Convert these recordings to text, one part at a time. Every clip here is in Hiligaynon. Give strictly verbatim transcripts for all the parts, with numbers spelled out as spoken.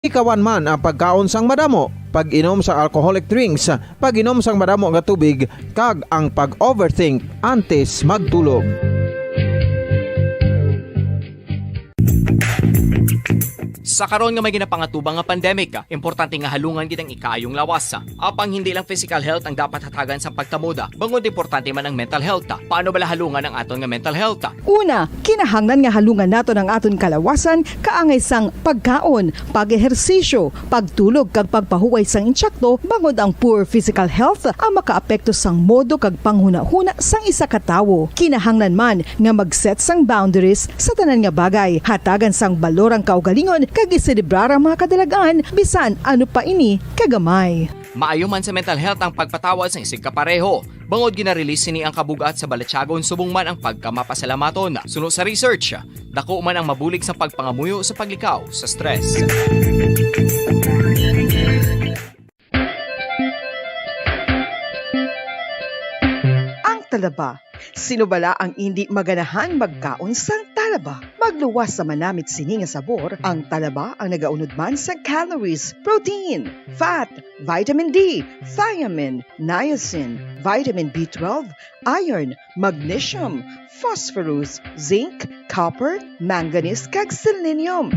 Ikawan man ang pagkaon sang madamo, pag-inom sang alcoholic drinks, pag-inom sang madamo nga tubig, kag ang pag-overthink antes magtulog. Sa karon nga may ginapangatubang nga pandemic, importante nga halungan gid ang ikaayong lawas. Apang hindi lang physical health ang dapat hatagan sang pagtamod, bangod importante man ang mental health. Paano bala halungan ang aton nga mental health? Una, kinahanglan nga halungan naton ang aton kalawasan kaangay sang pagkaon, pag-ehersisyo, pagtulog kag pagpahuway sang intsakto, bangod ang poor physical health ang makaapekto sang modo kag panghunahuna sang isa ka tawo. Kinahanglan man nga mag-set sang boundaries sa tanan nga bagay, hatagan sang balor ang kaugalingon kag iselebrar ang mga kadalag-an bisan ano pa ini kagamay. Maayo man sa mental health ang pagpatawad sang isigkapareho. Bangod gina-release sini ang kabug-at sa balatyagon subong man ang pagkamapasalamaton. Suno sa research, dako man ang mabulig sa pagpangamuyo sa paglikaw sa stress. Ang talaba. Sino bala ang indi maganahan magkaon sang talaba? Magluwas sa manamit sini nga sabor, ang talaba ang nagaunod man sa calories, protein, fat, vitamin D, thiamine, niacin, vitamin B twelve, iron, magnesium, phosphorus, zinc, copper, manganese, kag selenium.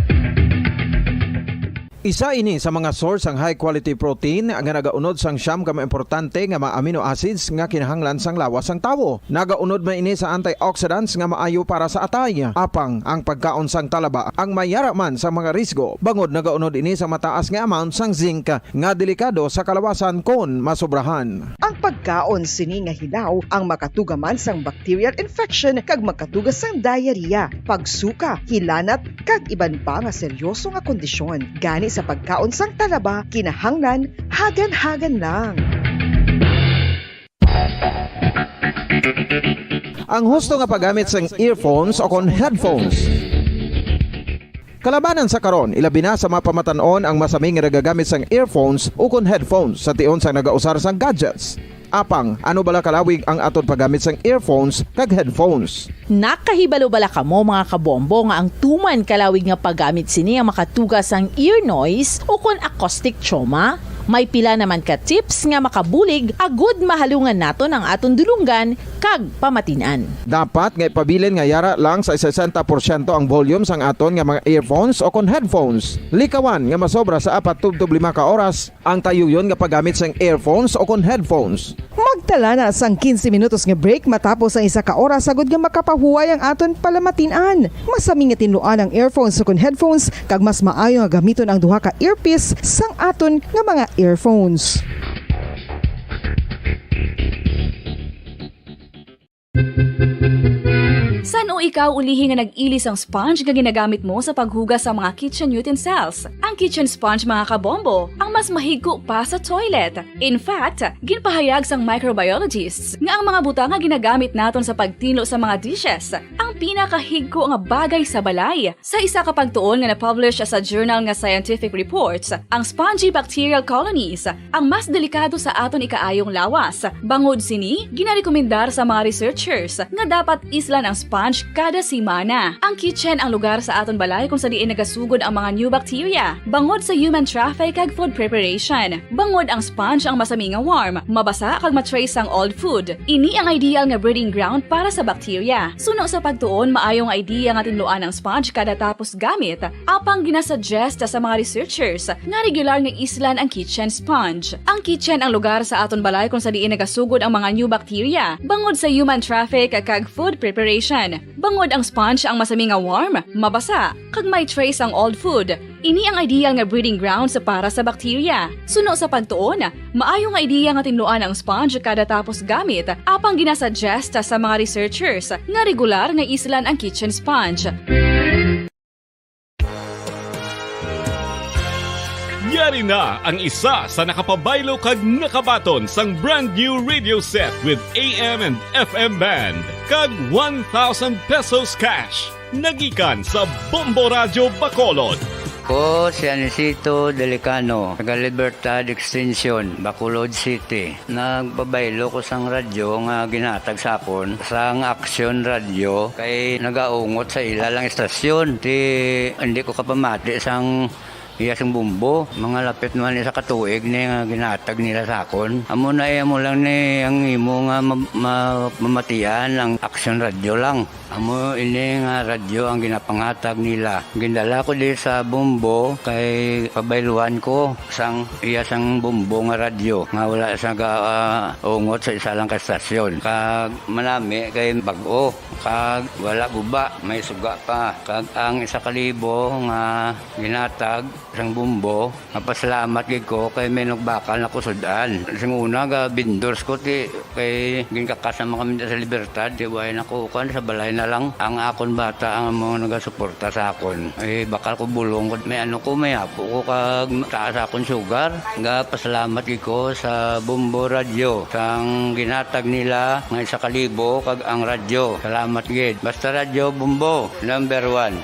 Isa ini sa mga source sang high quality protein nga nagaunod sang siyam ka mga importante nga mga amino acids nga kinahanglan sang lawas sang tawo. Nagaunod man ini sa antioxidants nga maayo para sa atay. Apang ang pagkaon sang talaba ang mayara man sa mga risgo, bangod nagaunod ini sa mataas nga amount sang zinc nga delikado sa kalawasan kon masobrahan. Ang pagkaon sini nga hilaw ang makatuga man sang bacterial infection kag makatuga sang diarrhea, pagsuka, hilanat, kag iban pa nga seryoso nga kondisyon. Gani sa pagkaon sang talaba, kinahanglan hagan-hagan lang. Ang husto nga paggamit sang earphones o kon headphones. Kalabanan sa karon, ilabi na sa mga pamatan-on ang masami nga nagagamit sang earphones o kon headphones sa tion sang nagausar sang gadgets. Apang, ano bala kalawig ang aton paggamit sang earphones kag headphones? Nakahibalo bala kamo, mga kabombo, nga ang tuman kalawig nga paggamit sini ang makatuga sang ear noise o kon acoustic trauma? May pila naman ka tips nga makabulig agud mahalungan naton ang aton dulonggan kag pamatin-an. Dapat nga ipabilin nga yara lang sa sesenta porsyento ang volume sang aton nga mga earphones o kon headphones. Likawan nga masobra sa apat tubtob lima ka oras ang tayuyon nga paggamit sang earphones o kon headphones. Magtala na sang quince minutos nga break matapos ang isa ka oras, agud nga makapahuway ang aton palamatin-an. Masami nga tinluan ang earphones o kon headphones, kag mas maayo nga gamiton ang duha ka earpiece sang aton nga mga earphones. San-o ikaw ulihi nga nag-ili sang sponge nga ginagamit mo sa paghugas sa mga kitchen utensils? Ang kitchen sponge, mga kabombo, ang mas mahigko pa sa toilet. In fact, ginpahayag sang microbiologists nga ang mga butang nga ginagamit naton sa pagtinlo sa mga dishes ang pinakahigko nga bagay sa balay. Sa isa ka pagtuon nga na-publish sa journal nga Scientific Reports, ang spongy bacterial colonies ang mas delikado sa aton ikaayong lawas. Bangod sini, ginarekomendar sa mga researchers nga dapat islan ang sponge kada semana. Ang kitchen ang lugar sa aton balay kung sa diin nagasugod ang mga new bacteria, bangod sa human traffic kag food preparation. Bangod ang sponge ang masami nga warm, mabasa kag ma-trace ang old food. Ini ang ideal nga breeding ground para sa bacteria. Suno sa pagtuon, maayo nga idea nga tinluan ang sponge kada tapos gamit. Apang ginasuggest sa mga researchers nga regular nga islan ang kitchen sponge. Ang kitchen ang lugar sa aton balay kung sa diin nagasugod ang mga new bacteria, bangod sa human traffic kag food preparation. Bangod ang sponge ang masami nga warm, mabasa, kag may trace ang old food. Ini ang ideal nga breeding grounds para sa bacteria. Suno sa pagtuon, maayo nga idea nga tinluan ang sponge kada tapos gamit, apang ginasuggest sa mga researchers nga regular nga islan ang kitchen sponge. Yari na ang isa sa nakapabaylo kag nakabaton sang brand new radio set with A M and F M band kag one thousand pesos cash nagikan sa Bombo Radyo Bacolod. Ko si Anisito Delicano, taga Libertad Extension, Bacolod City. Nagpabaylo ko sang radyo nga ginhatag sa akon sang Aksyon Radyo, kay nagaungot sa ila lang istasyon. Ti, hindi ko kapamati sang Iya sang Bombo, mga lapit man isa ka tuig ni nga ginatag nila sa akon. Amo na, iya mo lang ni ang imo nga ma-, ma-, mamatian ang Aksyon Radyo lang. Amo ini nga radyo ang ginapangatag nila. Gindala ko di sa Bombo kay pabayluhan ko sang iya sang Bombo nga radyo nga wala sa ga-, ah, ungot sa isa lang ka estasyon. Kag manami kay bag-o, kag wala guba, may suga pa. Kag ang isa ka libo nga ginatag sang Bombo, mapasalamat gid ko kay may nagbakal na ko sud-an. Sing una, ga vendors ko, ti, kay ginkakas naman kami sa Libertad, ti, way na ko, kuwan, sa balay na lang. Ang akon bata ang mga nagasuporta sa akon. Eh, bakal ko bulong ko, may ano ko, may apo ko, kag taas akon sugar. Ga pasalamat gid ko sa Bombo Radyo, sang ginatag nila nga isa ka libo, kag ang radyo. Salamat gid. Basta Radyo Bombo, number one.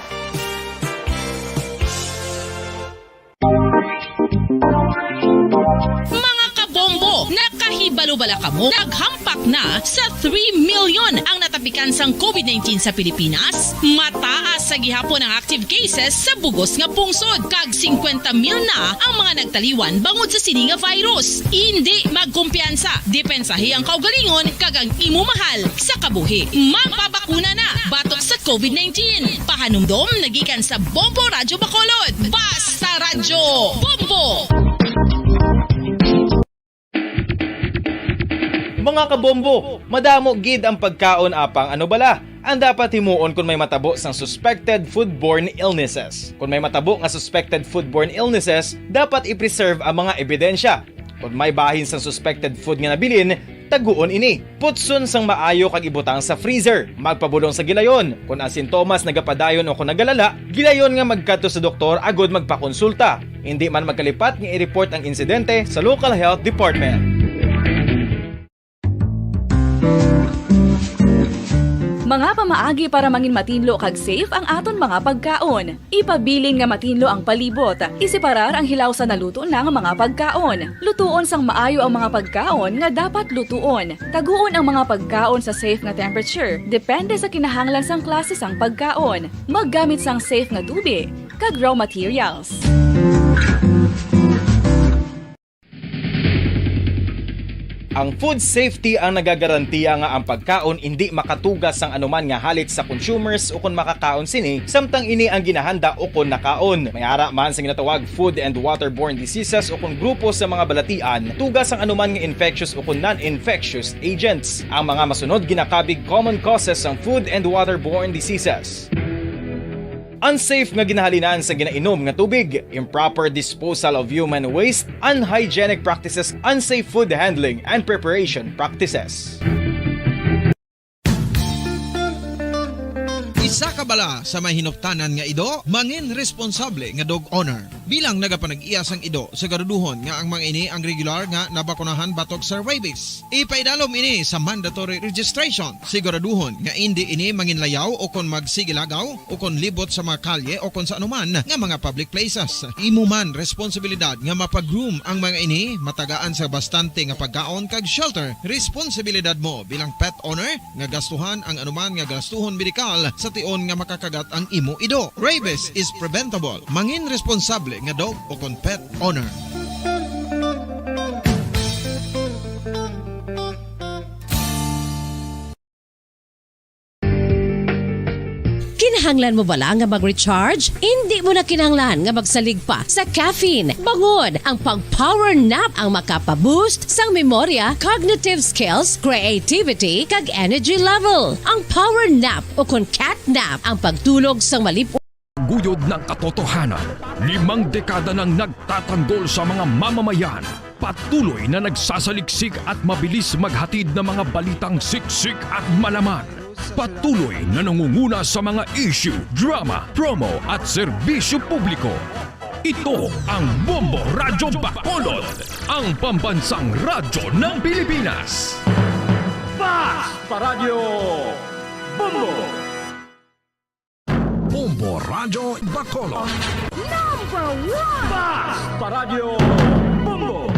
Mga kabombo, nakahibalo bala kamo? Naghampak na sa three million ang natapikan sang covid nineteen sa Pilipinas. Mataas sa gihapon ang active cases sa bugos nga pungsod, kag singkwenta mil na ang mga nagtaliwan bangod sa sini nga virus. Indi magkumpiyansa, depensahi ang kaugalingon kag ang imo mahal sa kabuhi. Magpabakuna na batok sa covid nineteen. Pahanumdom na gikan sa Bombo Radyo Bacolod. Basta Radyo Bombo! Mga kabombo, madamo gid ang pagkaon, apang ano bala ang dapat himuon kon may matabo sang suspected foodborne illnesses? Kon may matabo nga suspected foodborne illnesses, dapat i-preserve ang mga ebidensya. Kon may bahin sang suspected food nga nabilin, taguon ini. Putson sang maayo kag ibutang sa freezer. Magpabulong sa gilayon. Kon ang sintomas nagapadayon o kon nagalala, gilayon nga magkadto sa doktor agud magpakonsulta. Indi man magkalipat nga i-report ang insidente sa local health department. Mga pamaagi para mangin matinlo kag safe ang aton mga pagkaon. Ipabilin nga matinlo ang palibot. Iseparar ang hilaw sa naluto na nga mga pagkaon. Lutuon sang maayo ang mga pagkaon nga dapat lutuon. Taguon ang mga pagkaon sa safe nga temperature, depende sa kinahanglan sang klase sang pagkaon. Maggamit sang safe nga tubi kag raw materials. Ang food safety ang nagagarantiya nga ang pagkaon indi makatugas sang anuman nga halit sa consumers ukon makakaon sini, samtang ini ang ginahanda ukon nakaon. May ara man sa ginatawag food and waterborne diseases ukon grupo sa mga balatian, tugas sang anuman nga infectious ukon non-infectious agents. Ang mga masunod ginakabig common causes sang food and waterborne diseases. Unsafe nga ginahalinan sa ginainom nga tubig, improper disposal of human waste, unhygienic practices, unsafe food handling and preparation practices. Isa ka bala sa may hinuptanan nga ido, mangin responsable nga dog owner. Bilang nagapanag-iya sang ido, siguraduhon nga ang mga ini ang regular nga nabakunahan batok sa rabies. Ipaidalom ini sa mandatory registration. Siguraduhon nga indi ini manginlayaw o kon magsigilagaw o kon libot sa mga kalye o kon sa anuman nga mga public places. Imo man responsibilidad nga mapag-groom ang mga ini, matagaan sa bastante nga pagkaon kag shelter. Responsibilidad mo bilang pet owner nga gastuhan ang anuman nga gastuhon medikal sa tion nga makakagat ang imo ido. Rabies is preventable. Mangin responsable nga dog o kon pet owner. Kinahanglan mo bala nga mag-recharge? Indi mo na kinahanglan nga magsalig pa sa caffeine. Bangod ang pag-power nap ang makapa-boost sang memorya, cognitive skills, creativity, kag energy level. Ang power nap o kon cat nap ang pagtulog sang malip-, Guyod ng katotohanan, limang dekada nang nagtatanggol sa mga mamamayan, patuloy na nagsasaliksik at mabilis maghatid ng mga balitang siksik at malaman. Patuloy na nangunguna sa mga issue, drama, promo at serbisyo publiko. Ito ang Bombo Radyo Bacolod, ang pambansang radyo ng Pilipinas. Fast Paradyo Bombo! Bombo Radyo Bacolod. Number one! Fast Paradyo Bombo!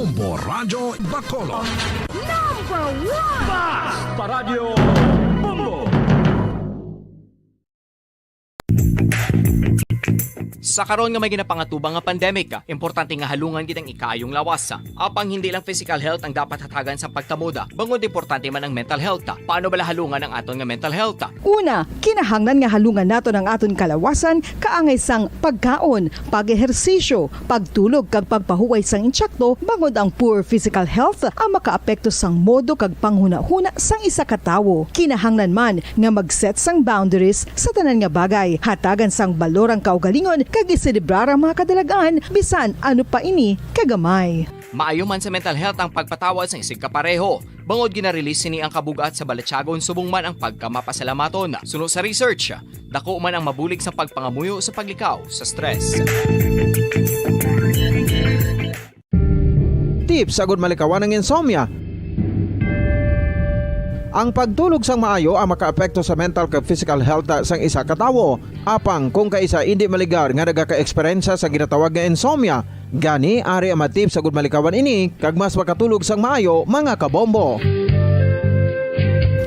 Bombo Radyo Bacolod. Number one! Basta Radyo Bombo! Sa karon nga may ginapangatubang nga pandemic, importante nga halungan gid ang ikaayong lawas. Apang hindi lang physical health ang dapat hatagan sa pagtamod, bangod importante man ang mental health. Paano bala halungan ang aton nga mental health? Una, kinahanglan nga halungan naton ang aton kalawasan kaangay sang pagkaon, pag-ehersisyo, pagtulog kag pagpahuway sang insakto, bangod ang poor physical health ang makaapekto sang modo kag panghunahuna sang isa ka tawo. Kinahanglan man nga mag-set sang boundaries sa tanan nga bagay. Hatagan sang balor ang kaugalingon kag iselebrar ang mga kadalagan, bisan ano pa ini kagamay. Maayo man sa mental health ang pagpatawad sang isigkapareho, bangod gina-release sini ang kabug-at sa balatyagon subong man ang pagkamapasalamaton. Suno sa research, dako man ang mabulig sa pagpangamuyo sa paglikaw sa stress. Tips agud malikawan ang insomnia. Ang pagtulog sang maayo ang makaapekto sa mental kag physical health sang isa ka tawo. Apang kung kaisa indi maligar nga nagaka-eksperyensya sa ginatawag nga insomnia, gani ari ang mga tips agud malikawan ini kag mas makatulog sang maayo, mga kabombo.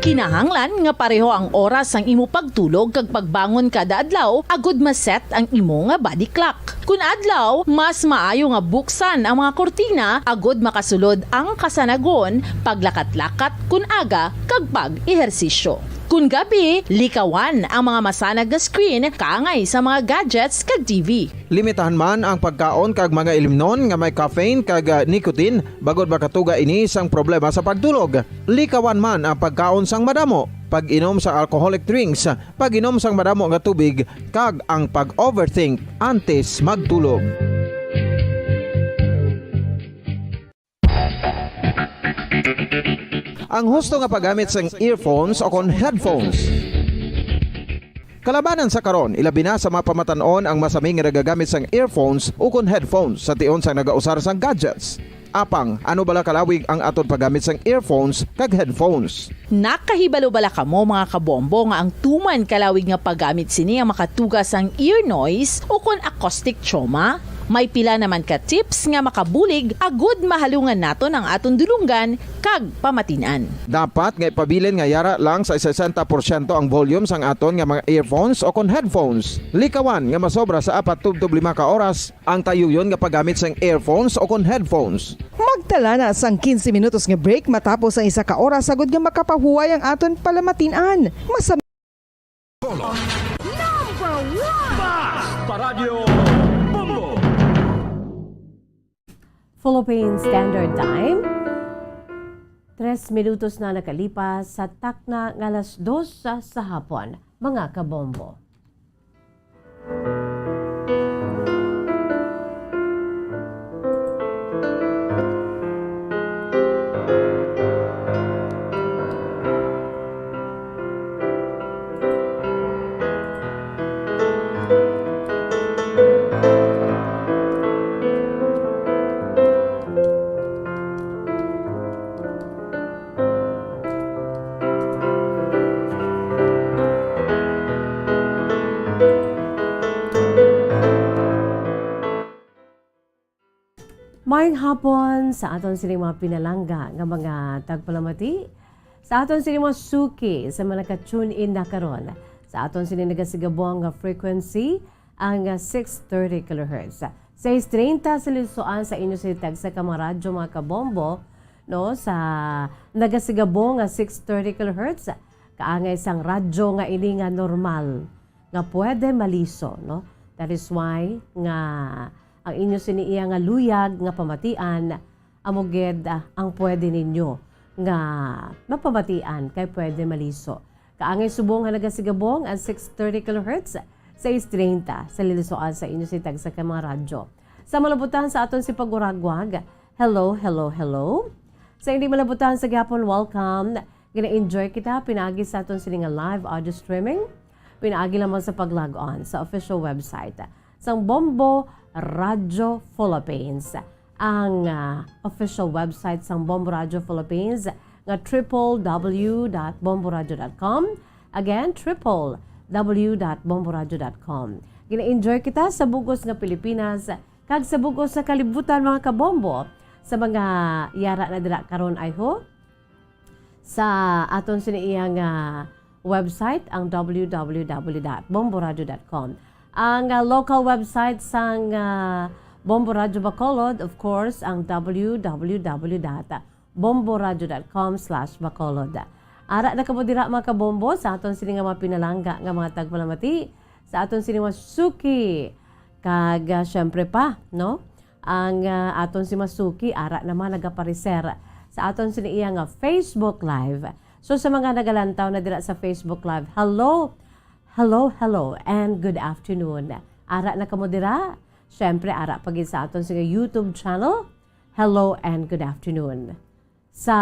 Kinahanglan nga pareho ang oras sang imo pagtulog kag pagbangon kada adlaw agud ma-set ang imo nga body clock. Kun adlaw, mas maayo nga buksan ang mga kurtina agud makasulod ang kasanagon, paglakat-lakat kun aga, kag pag-ehersisyo. Kun gabi, likawan ang mga masanag nga screen kaangay sa mga gadgets kag T V. Limitahan man ang pagkaon kag mga ilimnon nga may caffeine kag, ah, nicotine, bangod makatuga ini sang problema sa pagtulog. Likawan man ang pagkaon sang madamo, pag-inom sa alcoholic drinks, pag-inom sang madamo nga tubig, kag ang pag-overthink antes magtulog. Ang husto nga paggamit sang earphones o kon headphones. Kalabanan sa karon, ilabi na sa mga pamatan-on ang masami nga nagagamit sang earphones o kon headphones sa tion sang nagausar sang gadgets. Apang, ano bala kalawig ang aton paggamit sang earphones kag headphones? Nakahibalo bala kamo, mga kabombo, nga ang tuman kalawig nga paggamit sini ang makatuga sang ear noise o kon acoustic trauma? May pila naman ka tips nga makabulig agud mahalungan naton ang aton dulonggan kag pamatin-an. Dapat nga ipabilin nga yara lang sa sesenta porsyento ang volume sang aton nga mga earphones o kon headphones. Likawan nga masobra sa apat tubtob lima ka oras ang tayuyon nga paggamit sang earphones o kon headphones. Magtala na sang quince minutos nga break matapos ang isa ka oras agud nga makapahuway ang aton palamatin-an. Masam- Number one! Basta Radyo Bombo! Philippine Standard Time. Tres minutos na nakalipas sa takna nga alas dos sa, sa hapon, mga kabombo. Maayong hapon sa aton sining mga pinalangga nga mga tagpalamati, sa aton sining mga suki sa mga naka-tune in na karon sa aton sining nagasigabong nga frequency, ang, ah, six thirty kilohertz. Sais treinta sa lisoan sa inyo sini tagsa ka mga radyo, mga kabombo, no, sa nagasigabong nga six thirty kilohertz, kaangay sang radyo nga ini nga normal, nga pwede maliso, no? That is why nga ang inyo sini iya nga luyag nga pamatian, amo gid, ah, ang pwede ninyo nga mapamatian kay pwede maliso. Kaangay subong nga nagasigabong ang six thirty kilohertz, sais treinta sa lisoan sa inyo sini tagsa ka mga radyo. Sa malabutan sa aton sini pag-uragwag, hello, hello, hello. Sa hindi malabutan sa gihapon, welcome. Gina-enjoy kita pinaagi sa aton sini nga live audio streaming. Pinaagi lamang sa pag-log on sa official website sang Bombo Radyo Philippines. Ang, ah, official website sang Bombo Radyo Philippines nga triple W dot bomboradyo dot com. Again, triple W dot bomboradyo dot com. Gina-enjoy kita sa bug-os nga Pilipinas kag sa bug-os nga kalibutan, mga kabombo, sa mga yara na dira karon, ay ho, sa aton sini iyang, ah, website, ang w w w dot bomboradio dot com. Ang, ah, local website sang, ah, Bombo Radio Bacolod, of course, ang w w w dot bomboradio dot com slash bacolod. Ara na kamo dira, mga kabombo, sa aton sini nga mga pinalangga nga mga tagpalamati, sa aton sini mga suki, kag, ah, syempre pa, no? Ang, ah, aton si Masuki, ara naman nagapareser sa aton sini iya nga Facebook Live. So, sa mga nagalantaw na dira sa Facebook Live, hello, hello, hello, and good afternoon. Ara na kamo dira? Syempre, ara pa gid sa aton sini YouTube channel. Hello and good afternoon. Sa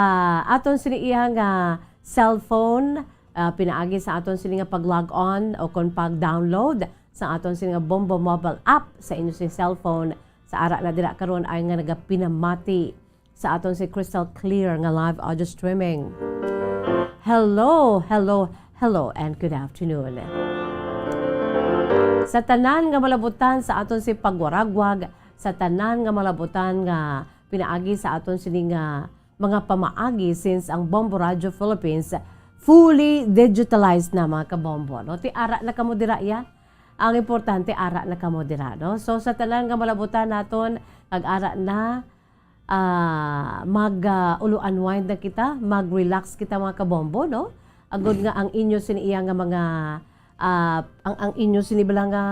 aton sini iya nga cellphone, ah, pinaagi sa aton sini nga pag-log on o kon pag-download sa aton sini nga Bombo mobile app sa inyo sini cellphone, sa ara na dira karon ay nga nagapinamati sa aton si crystal clear nga live audio streaming. Hello, hello, hello, and good afternoon. Sa tanan nga malabutan sa aton si pagwaragwag, sa tanan nga malabutan nga pinaagi sa aton sini nga mga pamaagi, since ang Bombo Radio Philippines fully digitalized na, mga kabombo, no? Ti ara na kamo dira, ya. Ang importante, ara na kamo dira, no? So, sa tanan nga malabutan naton, kag ara na, ah, mag, ah, ulo unwind na kita, mag-relax kita, mga kabombo, no? Agod nga ang inyo sini iya nga mga, ah, ang, ang inyo sini bala nga,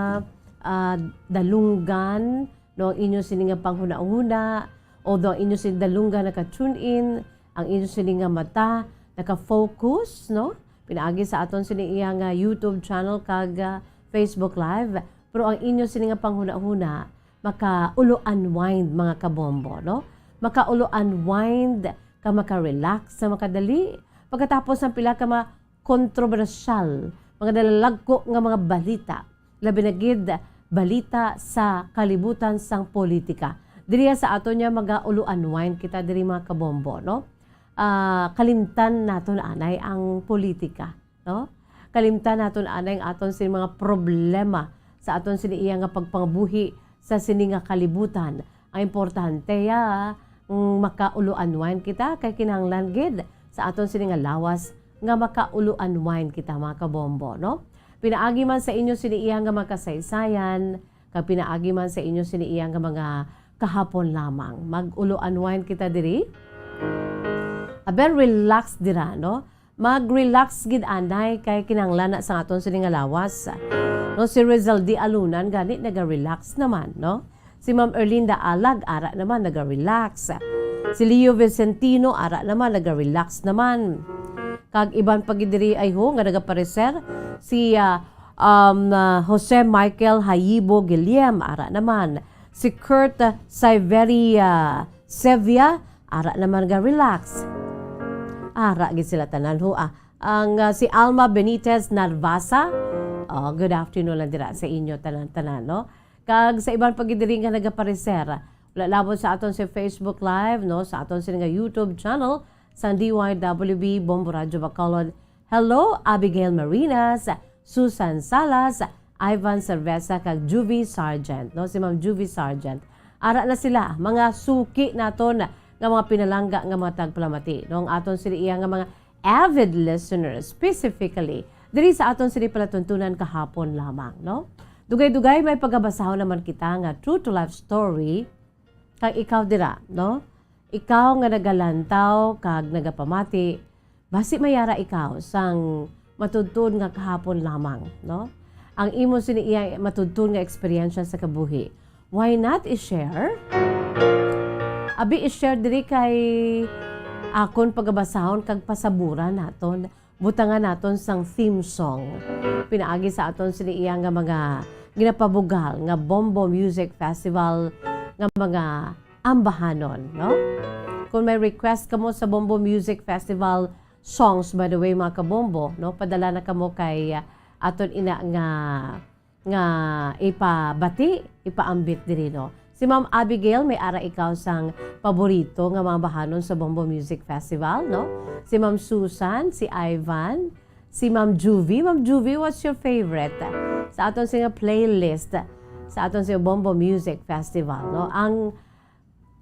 ah, dalunggan, no, ang inyo sini nga panghunahuna, although ang inyo sini dalunggan naka-tune in, ang inyo sini nga mata naka-focus, no, pinaagi sa aton sini iya nga YouTube channel kag, ah, Facebook Live, pero ang inyo sini nga panghunahuna maka-ulo unwind, mga kabombo, no? Maka-ulo unwind ka, maka-relax sa makadali. Pagkatapos ng pila ka mga kontrobersyal, mga nalalagko nga mga balita, labi na gid balita sa kalibutan sang politika. Diri sa ato niya, mag-ulo unwind kita diri, mga kabombo, no? Ah, kalimtan naton anay ang politika, no? Kalimtan naton anay ang aton sini mga problema sa aton sini iya nga pagpangabuhi sa sini nga kalibutan. Ang importante, ya, mm, maka-ulo unwind kita, kay kinahanglan gid sa aton sini nga lawas nga maka-ulo unwind kita, mga kabombo, no? Pinaagi man sa inyo sini iya nga mga kasaysayan, kag pinaagi man sa inyo sini iya nga mga kahapon lamang, mag-ulo unwind kita diri. Aber, relax dira, no? Mag-relax gid anay kay kinahanglan na sa aton sini nga lawas. No, si Rizal D. Alunan gani naga-relax naman, no? Si Ma'am Erlinda Alag, ara naman, naga-relax. Si Leo Vicentino, ara naman, naga-relax naman. Kag iban pa gid diri, ay ho, nga nagapareser, si, ah, um, ah, Jose Michael Hayibo Guillem, ara naman. Si Kurt, ah, Saveria Sevia, ara naman, ga-relax. Ara gid sila tanan ho, ah. Ang, ah, si Alma Benitez Narvasa, oh, good afternoon lang dira sa inyo tanan-tanan, no? Kag sa iban pa gid diri nga nagapareser, wala labot sa aton si Facebook Live, no, sa aton sini nga YouTube channel sang D Y W B Bombo Radyo Bacolod. Hello, Abigail Marinas, Susan Salas, Ivan Cerveza, kag Juvie Sargent, no, si Ma'am Juvie Sargent. Ara na sila, mga suki naton nga mga pinalangga nga mga tagpalamati, no, ang aton sini iya nga mga avid listeners, specifically diri sa aton sini palatuntunan kahapon lamang, no? Dugay-dugay may pagabasahon naman kita nga true to life story kag ikaw dira, no? Ikaw nga nagalantaw kag nagapamati, basi may ara ikaw sang matudtod nga kahapon lamang, no? Ang imo sini iya matudtod nga eksperyensya sa kabuhi. Why not i-share? Abi, i-share diri kay akon pagabasahon kag pasaburan naton. Butangan naton sang theme song. Pinaagi sa aton sini iya nga mga ginapabugal nga Bombo Music Festival nga mga ambahanon, no? Kung may request kamo sa Bombo Music Festival songs, by the way, mga kabombo, no, padala na kamo kay, ah, aton ina nga, nga ipabati, ipaambit diri, no? Si Ma'am Abigail, may ara ikaw sang paborito nga mga bahanon sa Bombo Music Festival, no? Si Ma'am Susan, si Ivan, si Ma'am Juvie. Ma'am Juvie, what's your favorite sa aton sini nga playlist sa aton sini nga Bombo Music Festival, no? Ang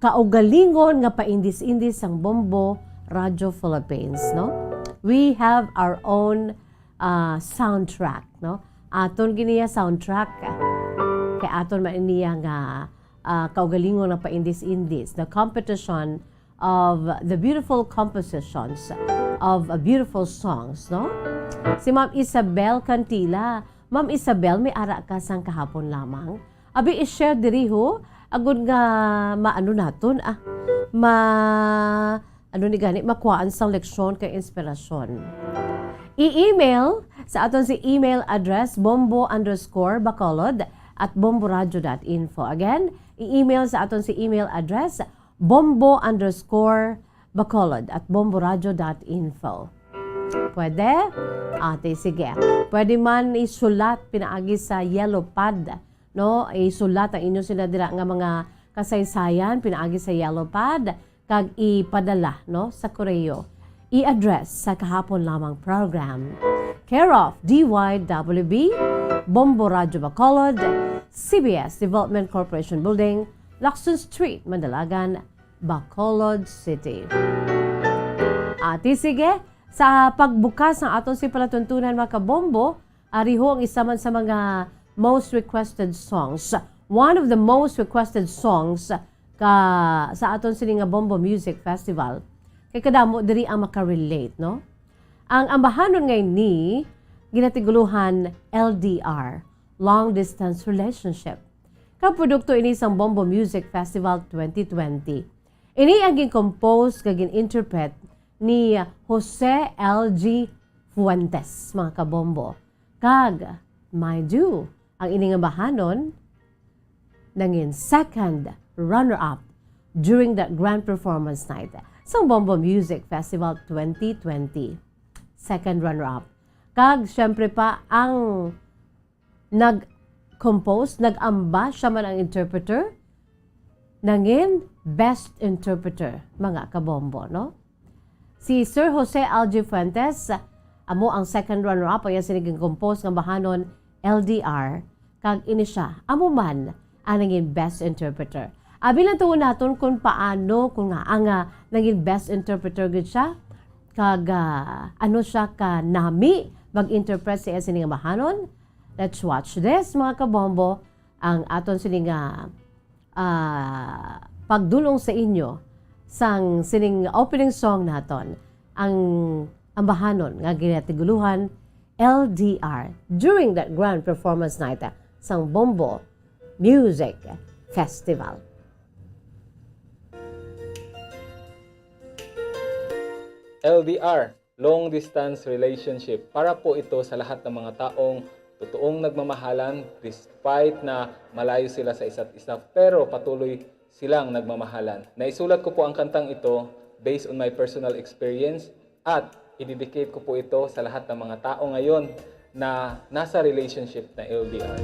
kaugalingon nga paindis-indis sang Bombo Radyo Philippines, no? We have our own, ah, soundtrack, no? Aton gini nga soundtrack, kay aton man niya nga, ah, kaugalingon nga paindis-indis, the competition of the beautiful compositions of, uh, beautiful songs, no? Si Ma'am Isabel Cantila. Ma'am Isabel, may ara ka sang kahapon lamang? Abi, i-share diri, ho, agud nga maano naton, ah, ma-, ano ni gani, makuhaan sang leksyon kay inspirasyon. I-email sa aton si email address, bombo underscore bacolod at bomboradio dot info. Again, i-email sa aton si email address, bombo underscore bacolod at bomboradio dot info. Pwede? Ate, sige. Pwede man isulat pinaagi sa yellow pad, no? Isulat ang inyo sila dira nga mga kasaysayan pinaagi sa yellow pad kag ipadala, no, sa koreo. I-address sa kahapon lamang program. Care of D Y W B, Bombo Radyo Bacolod, C B S Development Corporation Building, Lacson Street, Mandalagan, Bacolod City. Ati sige, sa pagbukas ng aton si palatuntunan, mga kabombo, ari ho ang isa man sa mga most requested songs. One of the most requested songs ka, sa aton sini nga Bombo Music Festival. Kay kadamo diri ang makarelate, no? Ang ambahanon ngay ni ginatiguluhan L D R, Long Distance Relationship. Kag produkto ini sang Bombo Music Festival twenty twenty. Ini ang gin-compose kag gin-interpret ni Jose L G Fuentes, mga kabombo. Kag, mind you, ang ini nga bahanon nangin second runner-up during the grand performance night sang Bombo Music Festival twenty twenty. Second runner-up. Kag, syempre pa, ang nag-compose, nag-amba, siya man ang interpreter, nangin best interpreter, mga kabombo, no? Si Sir Jose Algie Fuentes, amo ang second runner-up, ang iya sini gin-compose nga bahanon, L D R, kag ini siya, amo man ang nangin best interpreter. Abi lang tuon naton kung paano, kung nga ang, ah, nangin best interpreter gid siya, kag, ah, ano siya ka nami mag-interpret sa iya sini nga bahanon. Let's watch this, mga kabombo, ang aton sini nga, ah, pagdulong sa inyo sang sining opening song naton, ang ambahanon nga ginatiguluhan L D R during that grand performance night, ah, sang Bombo Music Festival. L D R, long distance relationship. Para po ito sa lahat ng mga taong totoong nagmamahalan, despite na malayo sila sa isa't isa, pero patuloy silang nagmamahalan. Naisulat ko po ang kantang ito based on my personal experience at idedicate ko po ito sa lahat ng mga tao ngayon na nasa relationship na L D R.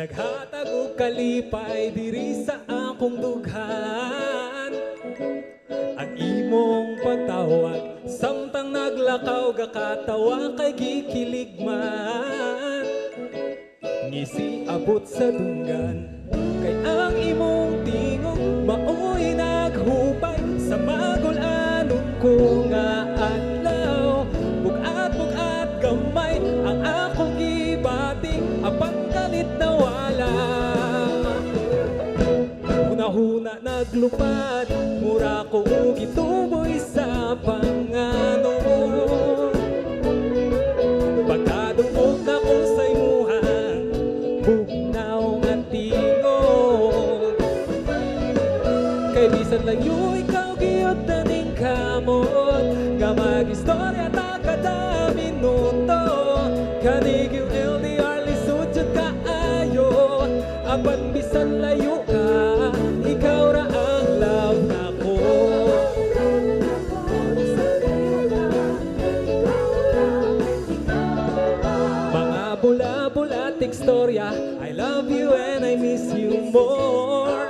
Naghatag og kalipay diri sa akong dughan. Ang imong pagtawag, samtang naglakaw, gakatawa kay gikilig man. Ngisi abot sa dunggan, kay ang imong tingog maoy naghupay sa magul-anon ko nga adlaw. Bug-at-bug-at gamay ang akong gibati, apan kalit nawala. Hunahuna naglupad, mura ko gituboy sa panganon. Pagkadungog nako sa imuhang bugnaw nga tingog, kay bisan layo ikaw, gihapon ning kamot nga mag-istorya ta kada minuto. Kani gyud L D R, lisod jud kaayo. Apan bisan layo ka, ikaw ra ang love nako. I miss you more.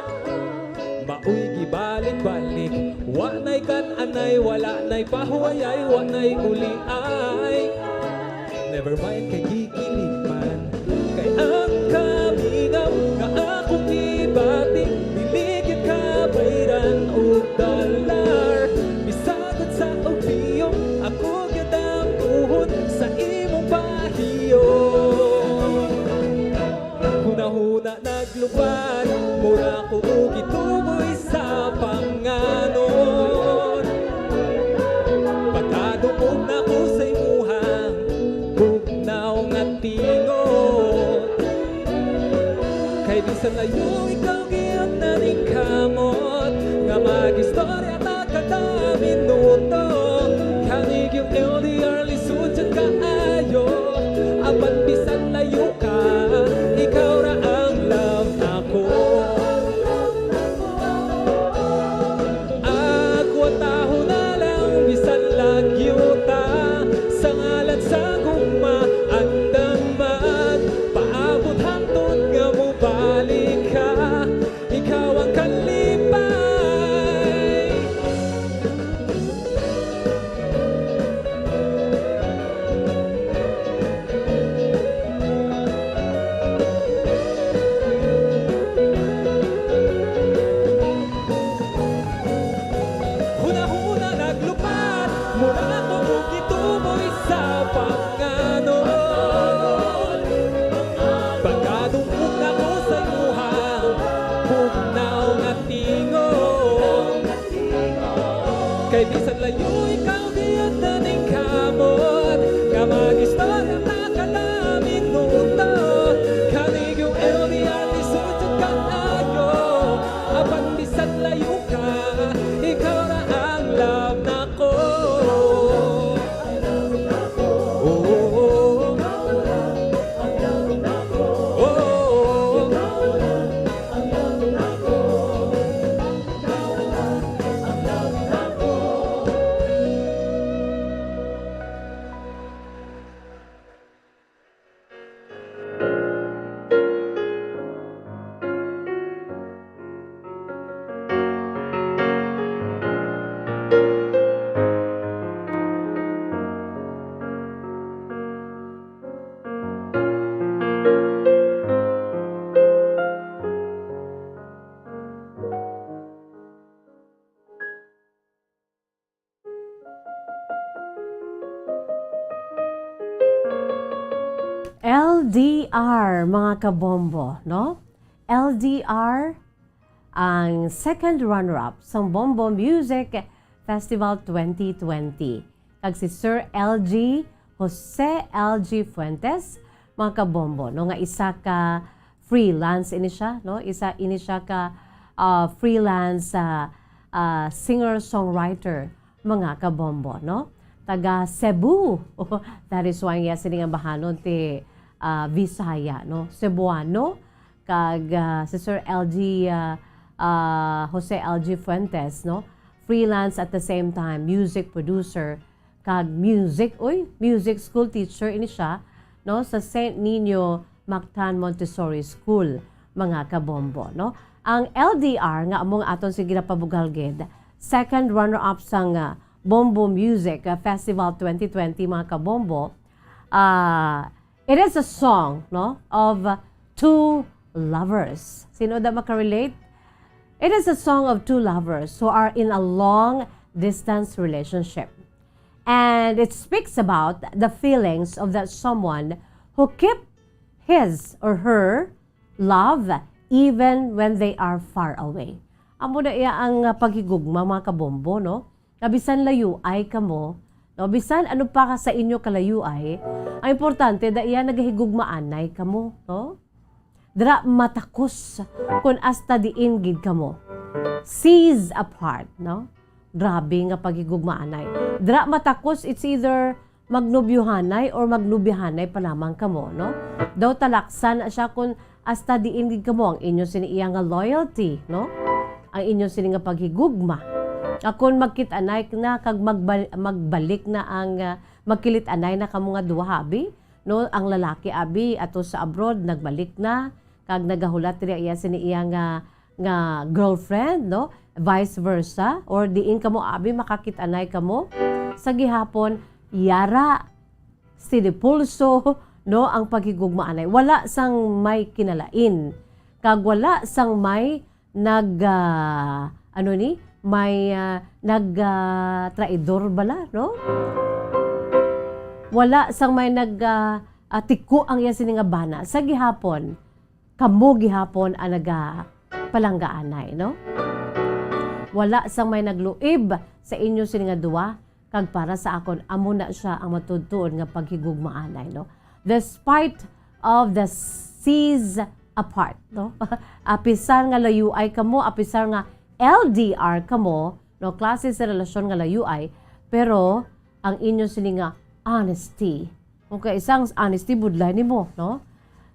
Maoy gibalik-balik. Wa na'y kan-anay, wala na'y pahuwayay, wa na'y uliay. Never mind kay gikilig man. Kay ang kamingaw nga akong gibati, dili gyud kabayran og dollar. Bisag unsa og biyong, ako gyud ang buhot sa imong bahiyo. Hunahuna naglupad, mura ko og gituboy sa panganon. Pagkadungog nako sa imuhang bugnaw nga tingog. Kay bisan layo ikaw gyud naningkamot, nga mag-istorya ta kada minuto. Kani gyud L D R, lisod sad kaayo. Apan bisan layo ka, ikaw ra ang love nako. Akwataho na lang bisan lagyo ta, sa ngalan sa gugma, andam magpaabot hangtod nga mobalik ka. Ikaw ang kalipay. Hunahuna naglupad, mura ko og gituboy sa panganon. Pagkadungog nako sa imuha, bugnaw nga tingog. Kay bisan layo ikaw, di ang taning kamot, nga mag-istorya ta kada minuto. Kani gyud L D R, lisod sad kaayo. Apan bisan layo ka, ikaw ra ang love nako. Oh, oh, oh. Oh, oh, oh. L D R, mga kabombo, no? L D R ang second runner-up sang Bombo Music Festival twenty twenty. Kag si Sir L G, Jose L G Fuentes, mga kabombo, no, nga isa ka freelance ini siya, no? Isa ini siya ka, ah, freelance, ah, ah, singer-songwriter, mga kabombo, no? Taga Cebu. That is why iya sini nga bahanon ti, ah, Bisaya, no? Cebuano. Kag, ah, si Sir L G, ah, ah, Jose L G Fuentes, no? Freelance, at the same time music producer kag music, uy, music school teacher ini siya, no, sa Saint Niño Mactan Montessori School, mga kabombo, no? Ang L D R nga amo nga aton sini ginapabugal gid, second runner-up sang, ah, Bombo Music, ah, Festival twenty twenty, mga kabombo, ah, it is a song, no, of, uh, two lovers. Sino da makarelate? It is a song of two lovers who are in a long distance relationship. And it speaks about the feelings of that someone who keep his or her love even when they are far away. Amo na iya ang, uh, paghigugma, mga kabombo, no? Nga bisan layuay kamo, no, bisan ano pa ka sa inyo kalayuay, ang importante da iya nagahigugmaanay kamo, no? Dira matakos kun hasta diin gid kamo. Seas apart, no? Grabe nga paghigugmaanay. Dira matakos, it's either magnobyuhanay or magnobyahanay pa lamang kamo, no? Daw talaksan na siya kun hasta diin gid kamo ang inyo sini iya nga loyalty, no? Ang inyo sini nga paghigugma. Nga kun magkit-anay na kag magbal-, magbalik na ang, ah, magkilit-anay na kamo nga duha, abi, no? Ang lalaki, abi, ato sa abroad, nagbalik na, kag nagahulat diri iya sini iya nga, nga girlfriend, no? Vice versa, or diin kamo abi makakit-anay kamo. Sa gihapon, yara, sinipulso, no, ang paghigugmaanay. Wala sang may kinalain, kag wala sang may nag, ah, ano ni, may, ah, nag, ah, traidor bala, no? Wala sang may nag, ah, ah, tiko ang iya sini nga bana. Sa gihapon, kamo gihapon ang nagapalanggaanay, no? Wala sang may nagluib sa inyo sini nga duwa, kag para sa akon, amo na sia ang matuod-tuod nga paghigugmaanay, no? Despite of the seas apart, no? Apisar nga layuay kamo, apisar nga L D R kamo, no? Klase sa relasyon nga layuay, pero ang inyo sini nga honesty. Okay, isang honesty, budlay nimo, no?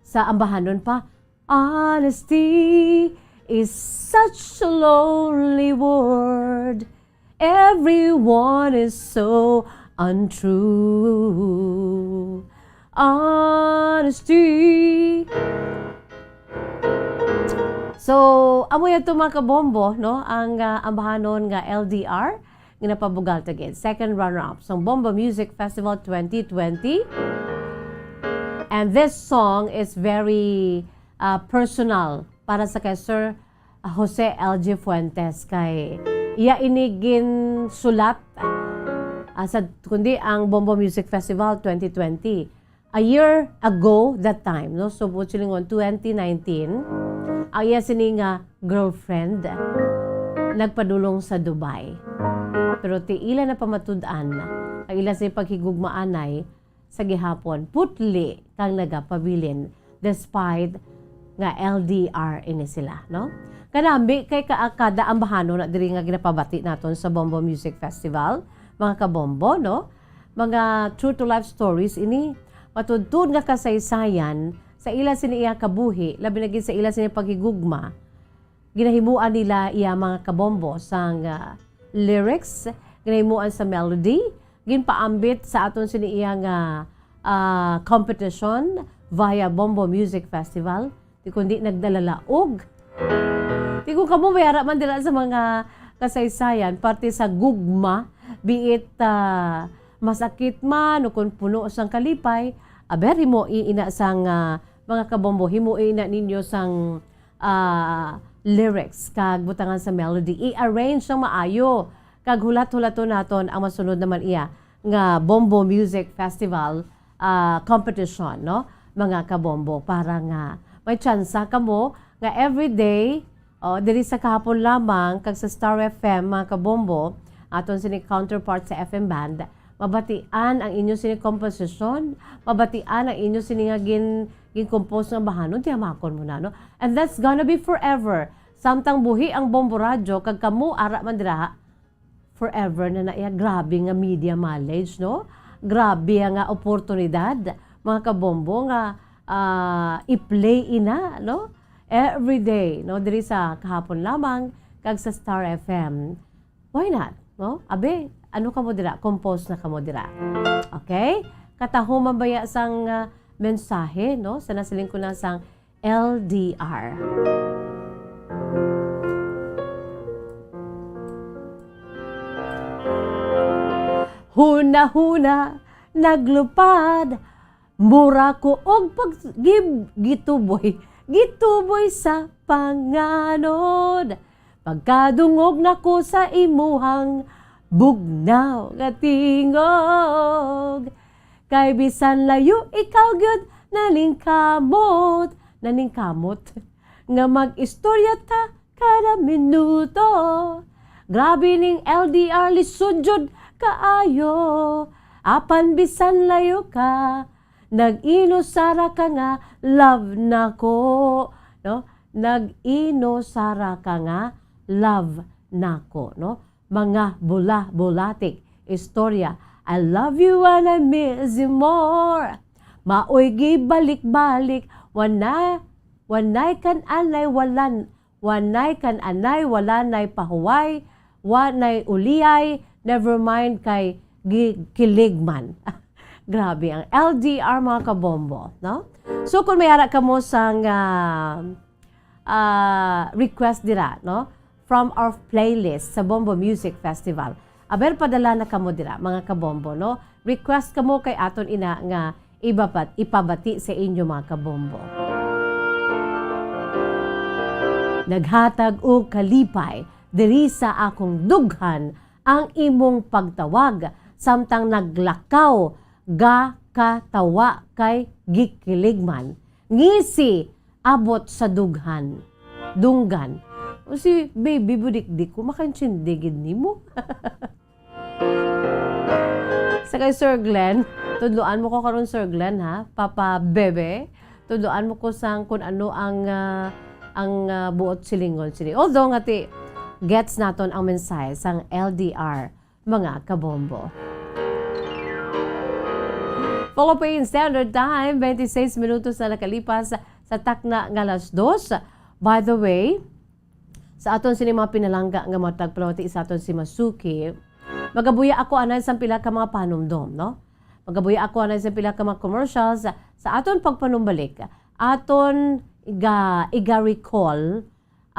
Sa ambahanon pa, "Honesty is such a lonely word. Everyone is so untrue. Honesty." So, amo yan to, mga kabombo, no? Ang, ah, ambahanon nga L D R, nga napabugal ta gid. Second runner-up sang Bombo Music Festival twenty twenty. And this song is very, ah, personal para sa kay Sir Jose L G Fuentes, kay iya ini ginsulat, ah, sa, kundi ang Bombo Music Festival twenty twenty. A year ago that time, no? So, buot silingon, twenty nineteen, ang iya sini nga girlfriend nagpadulong sa Dubai. Pero ti ila na pamatud-an ang ila sini paghigugmaanay sa gihapon, putli kang nagapabilin, despite nga L D R ini sila, no? Kanami kay ka-, kada ambahanon na diri nga ginapabati naton sa Bombo Music Festival, mga kabombo, no? Mga true to life stories ini, matuod-tuod nga kasaysayan sa ila sini iya kabuhi, labi na gid sa ila sini paghigugma. Ginahimuan nila iya mga kabombo sang, ah, lyrics, ginahimuan sa melody, ginpaambit sa aton sini iya nga, ah, competition via Bombo Music Festival. Di kundi nagdalalaog. Di ko kamo may ara man dira sa mga kasaysayan, parte sa gugma, be it, ah, masakit man o kung puno sang kalipay, aber, himo ina sang, ah, mga kabombo, himo ina ninyo sang, ah, lyrics kag butangan sa melody. I-arrange sang maayo kag hulat-hulaton naton ang masunod naman iya nga Bombo Music Festival, ah, competition, no? Mga kabombo, para nga may tsansa kamo nga everyday, oh, diri sa kahapon lamang kag sa Star F M, mga kabombo, aton sini counterpart sa F M band, mabatian ang inyo sini komposisyon, mabatian ang inyo sini nga gin-, gin-compose nga bahanon, tiyamakon mo na, no? And that's gonna be forever. Samtang buhi ang Bombo Radyo, kag kamo ara man dira, forever na na iya. Grabe nga media mileage, no? Grabe nga oportunidad, mga kabombo, nga, ah, i-play ina, no? Every day, no? Diri sa kahapon lamang, kag sa Star F M. Why not, no? Abi, ano kamo dira? Compose na kamo dira. Okay? Katahuman baya sang, ah, mensahe, no? Sa nasiling ko na sang L D R. Hunahuna, naglupad, mura ko og pag-, gib-, gituboy, gituboy sa panganod. Pagkadungog nako sa imuhang bugnaw nga tingog. Kay bisan layo ikaw gyud naningkamot, naningkamot nga mag-istorya ta kada minuto. Grabe ning L D R, lisod jud kaayo. Apan bisan layo ka, nag-inusara ka nga love nako, no? Nag-inusara ka nga love nako, no? Mga bula-bulatik istorya. I love you and I miss you more. Maoy gibalik-balik, wanay, wanay kan anay walan, wanay kan anay walanay pahuway, wanay uliyay, never mind kay gi-, kilig man. Grabe ang L D R, mga kabombo, no? So, kung may ara kamo sang, ah, ah, request dira, no? From our playlist sa Bombo Music Festival. Aber, padala na kamo dira, mga kabombo, no? Request kamo kay aton ina nga ibabat-, ipabati sa inyo, mga kabombo. Naghatag og kalipay diri sa akong dughan ang imong pagtawag, samtang naglakaw ga katawa kay gikilig man. Ngisi abot sa dughan, dunggan. O si Baby Budikdik ko, makaintindi gid nimo. Sa kay Sir Glenn, tudloan mo ko karon, Sir Glenn, ha? Papa Bebe, tudloan mo ko sang kun ano ang, ah, ang, ah, buot silingon sini. Although nga ti, gets naton ang mensahe sang L D R, mga kabombo. Philippine Standard Time, twenty-six minutos na nakalipas sa takna nga alas dos. By the way, sa aton sini mga pinalangga nga matag palawati sa aton si Masuki, magabuya ako anay sa pila ka mga panumdom, no? Magabuya ako anay sa pila ka mga commercials sa aton pagpanumbalik. Aton iga, iga-recall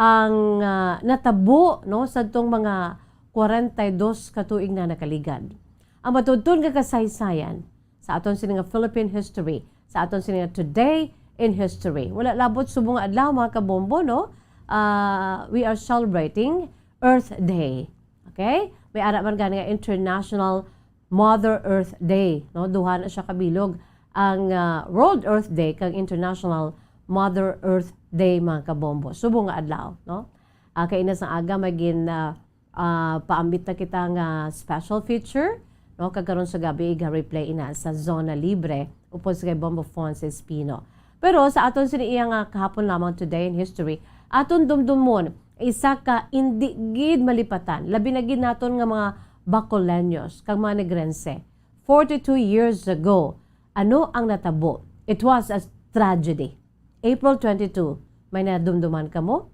ang, ah, natabo, no, sadtong mga kwarenta y dos ka tuig na nakaligad. Ang matuod-tuod nga kasaysayan sa aton sini nga Philippine history, sa aton sini nga Today in History. Wala labot subong nga adlaw, mga kabombo, no? Ah, we are celebrating Earth Day. Okay? May ara man gani nga International Mother Earth Day, no? Duha na siya kabilog ang, ah, World Earth Day kag International Mother Earth Day, mga kabombo. Subong nga adlaw, no? Ah, kay ina sang aga may gin, ah, ah, paambit na kita nga special feature, no? Kag karon sa gabi, iga-replay ina sa Zona Libre, upod sa kay Bombo Fons Espino. Pero sa aton sini iya nga kahapon lamang, Today in History, aton dumdumon isa ka indi gid malipatan, labi na gid naton nga mga Bacoleños kag mga Negrense. Forty-two years ago, ano ang natabo? It was a tragedy. April twenty-two, may nadumduman kamo?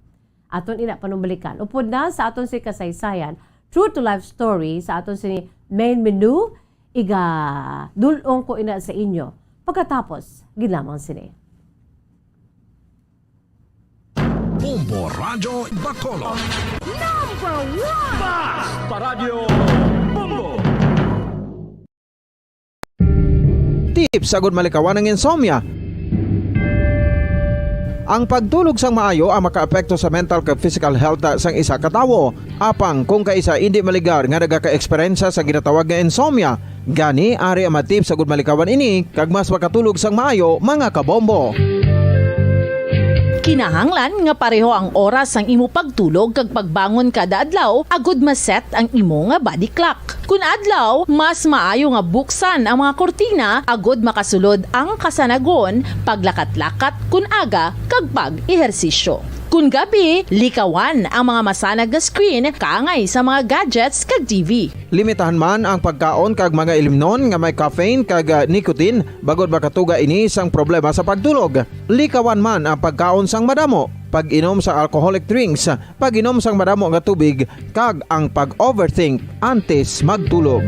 Aton ina panumbalikan. Upod na sa aton si kasaysayan, true to life story sa aton sini main menu, iga dul-ong ko ina sa inyo pagkatapos gid lamang sini. Bombo Radyo Bacolod. Number one! Basta Radyo Bombo! Tips agud malikawan ang insomnia. Ang pagtulog sang maayo ang makaapekto sa mental kag physical health sang isa ka tawo. Apang kung kaisa indi maligar nga nagaka-eksperyensya sa ginatawag nga insomnia, gani ari ang mga tips agud malikawan ini kag mas makatulog sang maayo, mga kabombo. Kinahanglan nga pareho ang oras sang imo pagtulog kag pagbangon kada adlaw agud ma-set ang imo nga body clock. Kun adlaw, mas maayo nga buksan ang mga kurtina agud makasulod ang kasanagon, paglakat-lakat kun aga, kag pag-ehersisyo. Kun gabi, likawan ang mga masanag nga screen kaangay sa mga gadgets kag T V. Limitahan man ang pagkaon kag mga ilimnon nga may caffeine kag, ah, nicotine, bangod makatuga ini sang problema sa pagtulog. Likawan man ang pagkaon sang madamo, pag-inom sa alcoholic drinks, pag-inom sang madamo nga tubig, kag ang pag-overthink antes magtulog.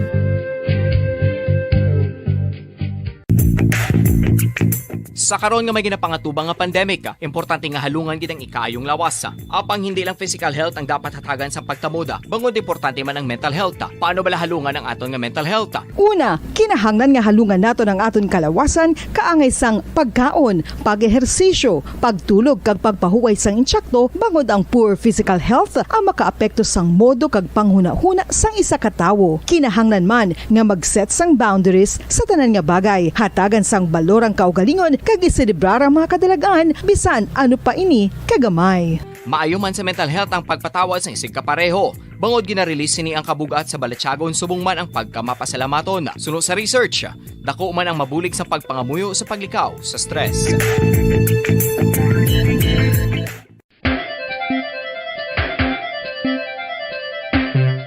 Sa karon nga may ginapangatubang nga pandemic, importante nga halungan gid ang ikaayong lawas. Apang hindi lang physical health ang dapat hatagan sa pagtamod, bangod importante man ang mental health. Paano bala halungan ang aton nga mental health? Una, kinahanglan nga halungan naton ang aton kalawasan kaangay sang pagkaon, pag-ehersisyo, pagtulog kag pagpahuway sang insakto, bangod ang poor physical health ang makaapekto sang modo kag panghunahuna sang isa ka tawo. Kinahanglan man nga mag-set sang boundaries sa tanan nga bagay, hatagan sang balor ang kaugalingon kag iselebrar ang mga kadalagan bisan ano pa ini kagamay. Maayo man sa mental health ang pagpatawad sang isigkapareho, bangod gina-release sini ang kabug-at sa balatyagon subong man ang pagkamapasalamaton. Suno sa research, dako man ang mabulig sa pagpangamuyo sa paglikaw sa stress.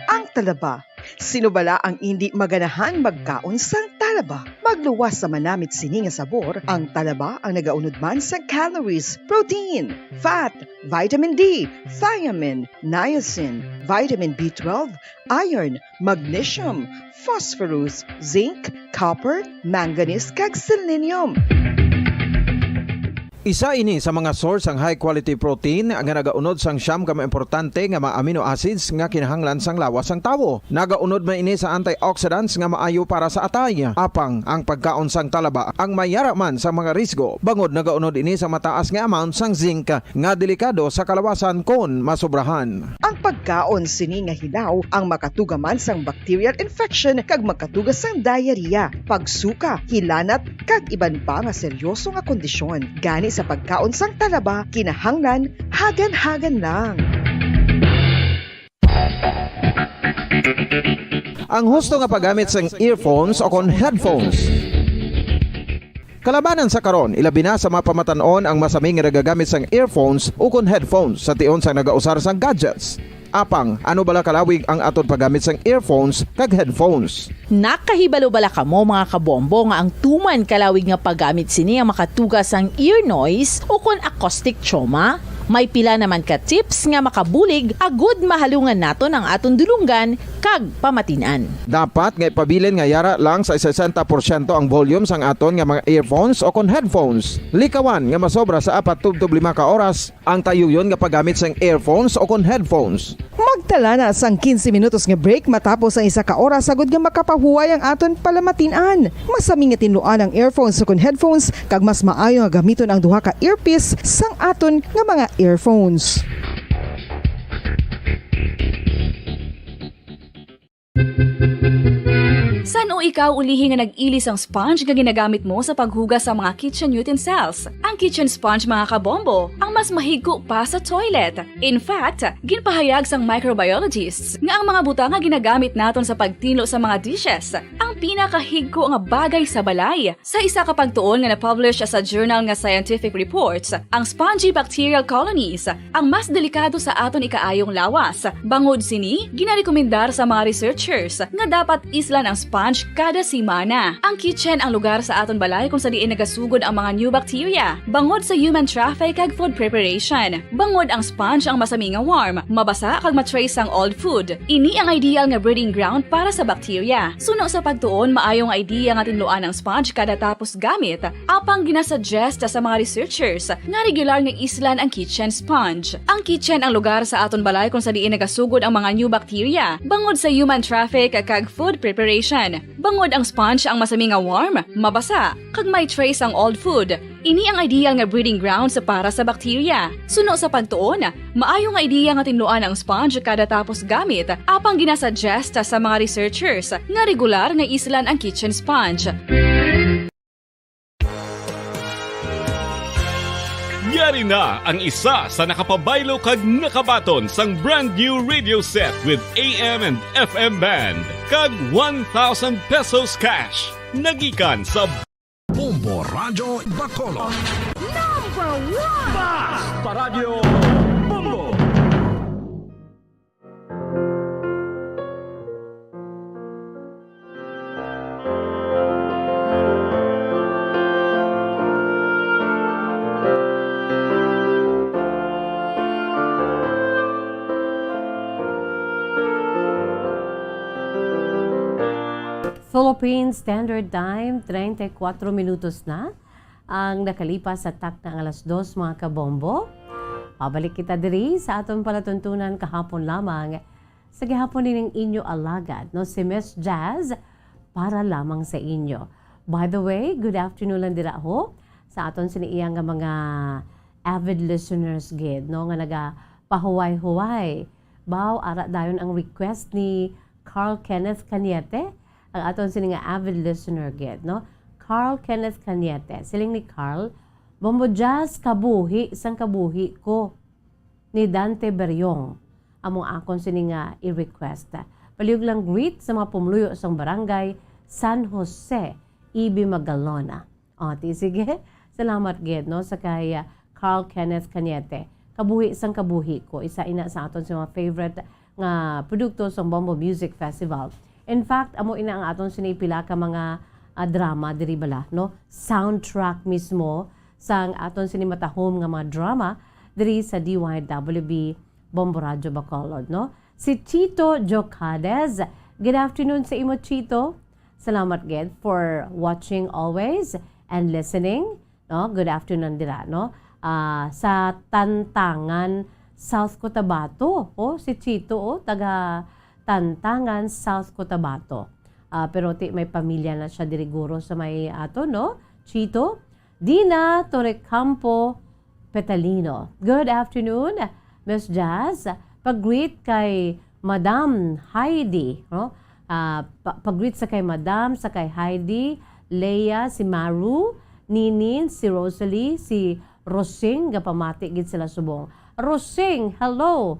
Ang talaba. Sino bala ang indi maganahan magkaon sang talaba? Magluwas sa manamit sini nga sabor, ang talaba ang nagaunod man sa calories, protein, fat, vitamin D, thiamine, niacin, vitamin B twelve, iron, magnesium, phosphorus, zinc, copper, manganese, kag selenium. Isa ini sa mga source sang high quality protein nga nagaunod sang siyam ka mga importante nga mga amino acids nga kinahanglan sang lawas sang tawo. Nagaunod man ini sa antioxidants nga maayo para sa atay. Apang ang pagkaon sang talaba ang may yara man sa mga risgo, bangod nagaunod ini sa mataas nga amount sang zinc nga delikado sa kalawasan kon masobrahan. Ang pagkaon sini nga hilaw ang makatuga man sang bacterial infection kag magkatuga sang diarrhea, pagsuka, hilanat, kag iban pa nga seryoso nga kondisyon. Gani sa pagkaon sang talaba, kinahanglan hagan-hagan lang. Ang husto nga paggamit sang earphones o kon headphones. Kalabanan sa karon, ilabi na sa mga pamatan-on ang masami nga nagagamit sang earphones o kon headphones sa tion sang nagausar sang gadgets. Apang, ano bala kalawig ang aton paggamit sang earphones kag headphones? Nakahibalo bala kamo, mga kabombo, nga ang tuman kalawig nga paggamit sini ang makatuga sang ear noise o kon acoustic trauma? May pila naman ka tips nga makabulig agud mahalungan naton ang aton dulonggan kag pamatin-an. Dapat nga ipabilin nga yara lang sa sesenta porsyento ang volume sang aton nga mga earphones o kon headphones. Likawan nga masobra sa apat tubtob lima ka oras ang tayuyon nga paggamit sang earphones o kon headphones. Magtala na sang quince minutos nga break matapos ang isa ka oras, agud nga makapahuway ang aton palamatin-an. Masami nga tinluan ang earphones o kon headphones, kag mas maayo nga gamiton ang duha ka earpiece sang aton nga mga earphones. San-o ikaw ulihi nga nag-ili sang sponge nga ginagamit mo sa paghugas sa mga kitchen utensils? Ang kitchen sponge, mga kabombo, ang mas mahigko pa sa toilet. In fact, ginpahayag sang microbiologists nga ang mga butang nga ginagamit naton sa pagtinlo sa mga dishes ang pinakahigko nga bagay sa balay. Sa isa ka pagtuon nga na-publish sa journal nga Scientific Reports, ang spongy bacterial colonies ang mas delikado sa aton ikaayong lawas. Bangod sini, ginarekomendar sa mga researchers nga dapat islan ang sponge kada semana. Ang kitchen ang lugar sa aton balay kung sa diin nagasugod ang mga new bacteria, bangod sa human traffic kag food preparation. Bangod ang sponge ang masami nga warm, mabasa kag ma-trace ang old food. Ini ang ideal nga breeding ground para sa bacteria. Suno sa pagtuon, maayo nga idea nga tinluan ang sponge kada tapos gamit, apang ginasuggest sa mga researchers nga regular nga islan ang kitchen sponge. Ang kitchen ang lugar sa aton balay kung sa diin nagasugod ang mga new bacteria, bangod sa human traffic kag food preparation. Bangod ang sponge ang masami nga warm, mabasa, kag may trace ang old food, ini ang ideal nga breeding grounds para sa bacteria. Suno sa pagtuon, maayo nga idea nga tinluan ang sponge kada tapos gamit, apang ginasuggest sa mga researchers nga regular nga islan ang kitchen sponge. Yari na ang isa sa nakapabaylo kag nakabaton sang brand new radio set with A M and F M band kag one thousand pesos cash. Nagikan sa Bombo Radyo Bacolod. Number one! Basta Radyo Bombo! Philippine Standard Time, treinta y cuatro minutos na ang nakalipas sa takna nga alas dos, mga kabombo. Pabalik kita diri sa aton palatuntunan kahapon lamang. Sa gihapon nining inyo alagad, no, si Miss Jazz, para lamang sa inyo. By the way, good afternoon lang dira ho sa aton sini iya nga mga avid listeners gid, no, nga nagapahuway-huway. Baw, ara dayon ang request ni Carl Kenneth Cañete, ang aton sini nga avid listener gid, no? Carl Kenneth Cañete. Siling ni Carl, "Bombo Jazz, kabuhi sang kabuhi ko." Ni Dante Beriong, amo akon sini nga i-request. Palihog lang greet sa mga pumuluyo sang barangay San Jose, Ibi Magalona. O, ti, sige. Salamat gid, no, sa kay, ah, Carl Kenneth Cañete. Kabuhi sang kabuhi ko, isa ina sa aton sa mga favorite nga produkto sang Bombo Music Festival. In fact, amo ina ang aton sini pila ka mga, ah, drama diri bala, no? Soundtrack mismo sang aton sini matahom nga mga drama diri sa D Y W B Bombo Radyo Bacolod, no? Si Chito Jocades. Good afternoon sa imo, Chito. Salamat gid for watching always and listening. no? Good afternoon dira, no? Ah, sa Tantangan, South Cotabato. Oh, si Chito, oh, taga Tantangan, South Cotabato. Ah, pero ti may pamilya na siya diri guro sa may ato, no? Chito, Dina Torrecampo Petalino. Good afternoon, Miss Jazz. Pag-greet kay Madam Heidi, no? Ah, pa- pag-greet sa kay Madam, sa kay Heidi, Leia, si Maru, Ninin, si Rosalie, si Rosing, gapamati gid sila subong. Rosing, hello!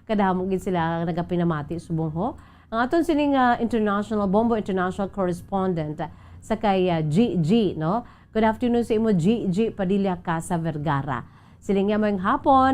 Kadamo gid sila nagapinamati subong, ho. Ang aton sining, ah, international, Bombo International Correspondent, ah, sa kay, ah, G G, no? Good afternoon sa imo, G G Padilla Casa Vergara. Siling niya, "Maayong hapon,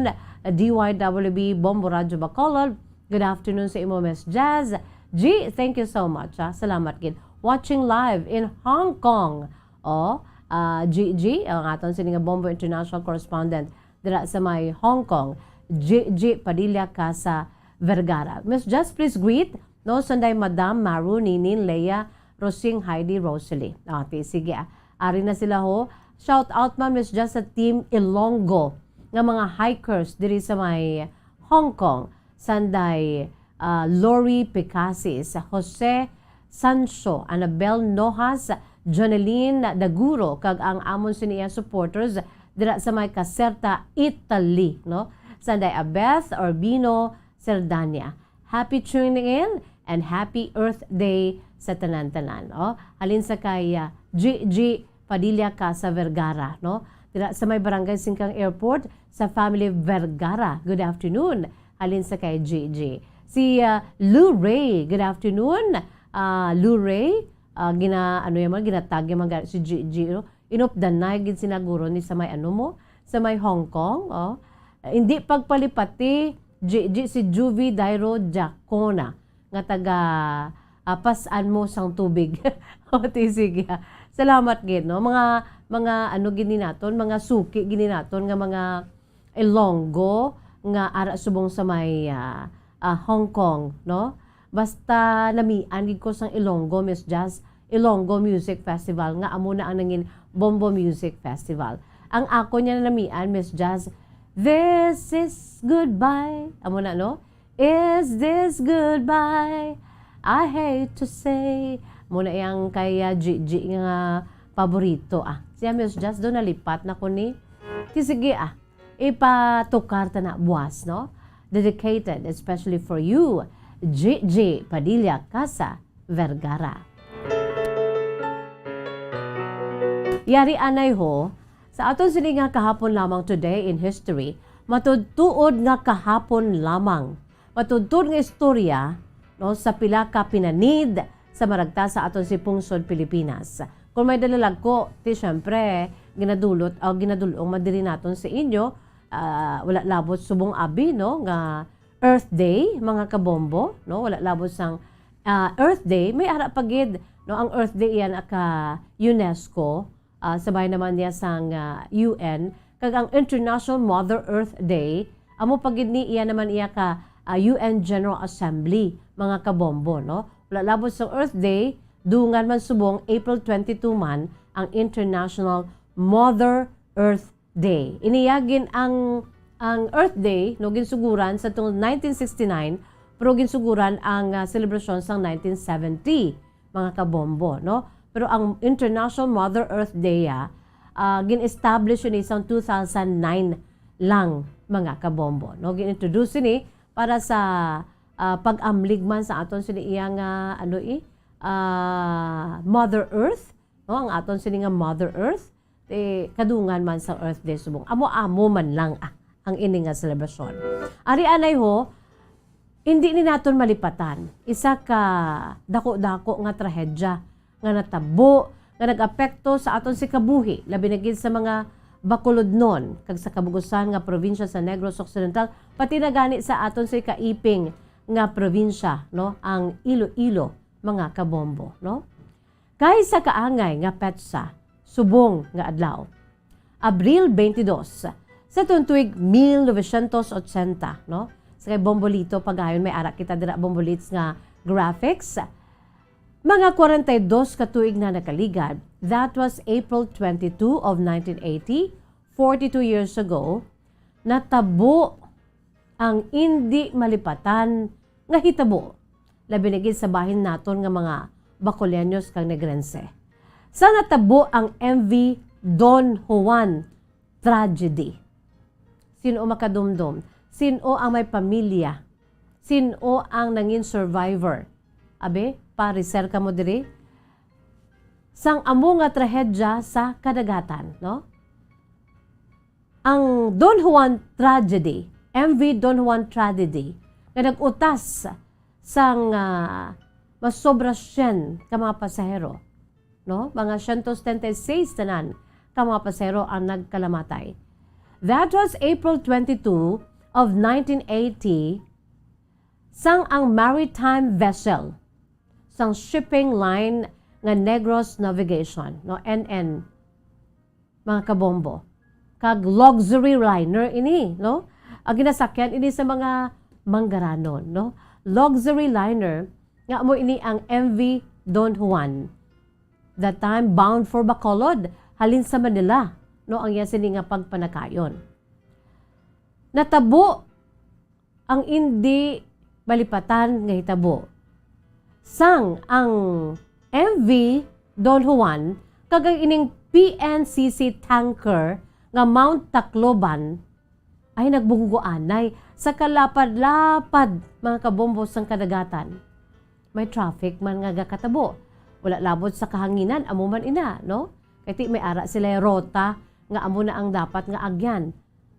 D Y W B Bombo Radyo Bacolod." Good afternoon sa imo, Miss Jazz. G, thank you so much, ah. Salamat gid. Watching live in Hong Kong. Oh, ah, G G, ang aton sini nga Bombo International Correspondent dira sa may Hong Kong, G G Padilla Casa Vergara. Miss Jazz, please greet, no, sanday Madam Maru, Ninin, Leia, Rosing, Heidi, Rosalie. Ah, ti, sige, ah. Ari na sila, ho. Shout out man, Miss Jazz, sa Team Ilonggo nga mga hikers diri sa may Hong Kong. Sanday, ah, Lori Picasis, Jose Sancho, Annabel Nojas, Jonelyn Daguro, kag ang amon sini iya supporters dira sa may Caserta, Italy, no? Sanday Abeth Urbino Serdania. Happy tuning in and happy Earth Day sa tanan-tanan, oh. Halin sa kay, ah, G G Padilla Casa Vergara, no? Dira sa may Barangay Singkang Airport, sa family Vergara. Good afternoon. Halin sa kay G G. Si, ah, Lou Ray. Good afternoon. Ah, Lou Ray, ah, gina-, ano yan man, ginatag yan man gani si G G, no? Inupdanay gid sinaguro ni sa may ano mo, sa may Hong Kong, oh. Hindi pagpalipati, G G, si Juvie Dairo Jacona nga taga, ah, Pas-an mo sang tubig. O, ti, sige, ah. Salamat gid, no? Mga, mga ano gid ni naton, mga suki gid ni naton nga mga Ilonggo nga ara subong sa may, ah, ah, Hong Kong, no? Basta namian gid ko sang Ilonggo, Miss Jazz, Ilonggo Music Festival, nga amo na ang nangin Bombo Music Festival. Ang ako niya namian, Miss Jazz, "This is goodbye." Amo na, no? "Is this goodbye? I hate to say." Amo na yang kay, ah, G G nga paborito, ah. Siya, Miss Jazz, do nalipat na ko ni. Ti, sige, ah. Ipatukar ta na buwas, no? Dedicated especially for you, G G Padilla Casa Vergara. Yari anay ho, sa aton sini nga kahapon lamang, today in history, matudtuod nga kahapon lamang. Matudtuod nga istorya, no, sa pila ka pinanid sa maragta sa aton si pungsod Pilipinas. Kung may dalalagko, ti, syempre, ginadulot o ginadulong man diri naton sa inyo, ah, wala labot subong abi, no, nga Earth Day, mga kabombo, no, wala labot sang, ah, Earth Day, may ara pa gid, no, ang Earth Day iyan aka UNESCO, ah, sabay naman niya sang, ah, U N, kag ang International Mother Earth Day, amo pa gid ni iya naman iya ka, ah, U N General Assembly, mga kabombo, no? Wala labot sang Earth Day, dungan man subong April twenty-two man ang International Mother Earth Day. Ini ya gin ang, ang Earth Day, no, ginsuguran sa tong nineteen sixty-nine, pero ginsuguran ang, ah, selebrasyon sang nineteen seventy, mga kabombo, no? Pero ang International Mother Earth Day, ah, ah, gin-establish ini sang two thousand nine lang, mga kabombo, no? Gin-introduce ini para sa, ah, pag-amlig man sa aton sini iya nga, ano, eh, ah, Mother Earth, no? Ang aton sini nga Mother Earth, eh, kadungan man sa Earth Day subong. Amo-amo man lang, ah, ang ini nga selebrasyon. Ari anay ho, hindi ni naton malipatan. Isa ka dako-dako nga trahedya nga natabo, nga nag-apekto sa aton si kabuhi, labi na gid sa mga Bacolodnon, kag sa kabug-usan nga probinsya sa Negros Occidental, pati na gani sa aton si kaiping nga probinsya, no, ang Iloilo, mga kabombo, no? Kay sa kaangay nga petsa, subong nga adlaw, Abril twenty-dos, sa tuong tuig mil novecientos ochenta, no? Sa kay Bombolito, pagayon may ara kita dira, Bombolits, nga graphics. Mga kwarenta y dos ka tuig na nakaligad, That was April twenty-two of nineteen eighty, forty-two years ago, natabo ang indi malipatan nga hitabo, labi na gid sa bahin naton nga mga Bacoleños kag Negrense. Sa natabo ang M V Don Juan tragedy. Sin-o makadumdom? Sin-o ang may pamilya? Sin-o ang nangin survivor? Abi, pa-research kamo diri. Sang amo nga trahedya sa kadagatan, no? Ang Don Juan tragedy, M V Don Juan tragedy, nga nag-utas sang, ah, masobra siyam ka mga pasahero, no? Mga siyento setenta y seis tanan ka mga pasahero ang nagkalamatay. That was April twenty-two of nineteen eighty, sang ang maritime vessel sang shipping line nga Negros Navigation, no, N N, mga kabombo. Kag luxury liner ini, no? Ang ginasakyan ini sa mga manggaranon, no? Luxury liner nga amo ini ang M V Don Juan. That time bound for Bacolod, halin sa Manila, no, ang iya sini nga pagpanakayon. Natabo ang indi malipatan nga hitabo. Sang ang M V Don Juan kag ang ining P N C C tanker nga Mount Tacloban ay nagbunggoanay sa kalapad-lapad, mga kabombo, sang kadagatan. May traffic man nga gakatabo. Wala labot sa kahanginan, amo man ina, no? Kay ti may ara sila rota nga amo na ang dapat nga agyan.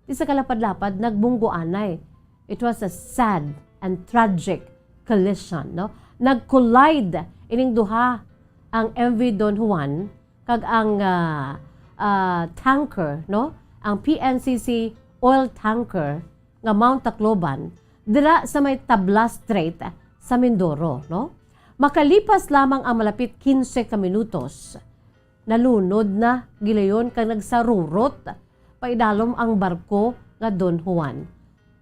Ti sa kalapad-lapad, nagbunggoanay. It was a sad and tragic collision, no? Nag-collide ining duha, ang M V Don Juan kag ang, ah, ah, tanker, no? Ang P N C C oil tanker nga Mount Tacloban, dira sa may Tablas Strait sa Mindoro, no? Makalipas lamang ang malapit quince ka minutos, nalunod na gilayon kag nagsarurot paidalom ang barko nga Don Juan,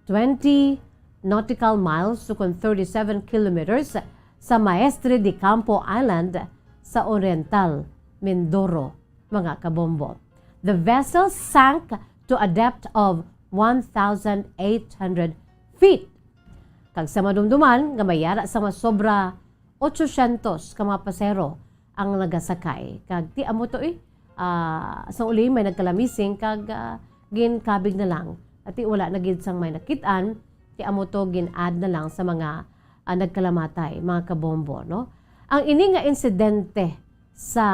twenty nautical miles, sukon thirty-seven kilometers, sa Maestre de Campo Island sa Oriental Mindoro, mga kabombo. The vessel sank to a depth of one thousand eight hundred feet. Kag sa madumduman nga may ara sa masobra ochocientos ka mga pasahero ang nagasakay. Kag ti amo to, eh, ah, sa uli may nagkalamising kag, ah, ginkabig na lang. At ti wala na gid sang may nakit-an, ti amo to gin-add na lang sa mga, ah, nagkalamatay, mga kabombo, no? Ang ini nga insidente sa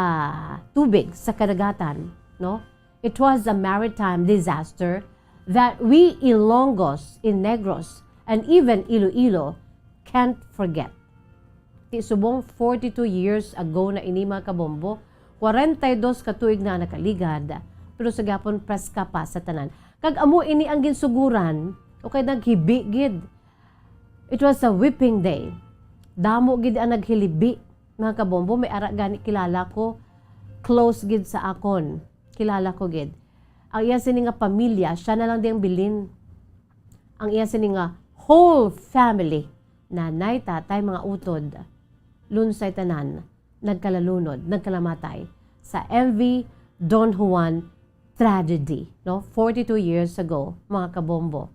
tubig, sa kadagatan, no? It was a maritime disaster that we Ilonggos in Negros and even Iloilo can't forget. Ti subong forty-two years ago na ini, mga kabombo, kwarenta y dos ka tuig na nakaligad, pero sa gihapon preska pa sa tanan. Kag amo ini ang ginsuguran, o kay naghibi gid. It was a weeping day. Damo gid ang naghilibi, mga kabombo. May ara gani kilala ko, close gid sa akon. Kilala ko gid. Ang iya sini nga pamilya, siya na lang di ang bilin. Ang iya sini nga whole family, nanay, tatay, mga utod, lunsay tanan, nagkalalunod, nagkalamatay sa M V Don Juan tragedy, no? Forty-two years ago, mga kabombo.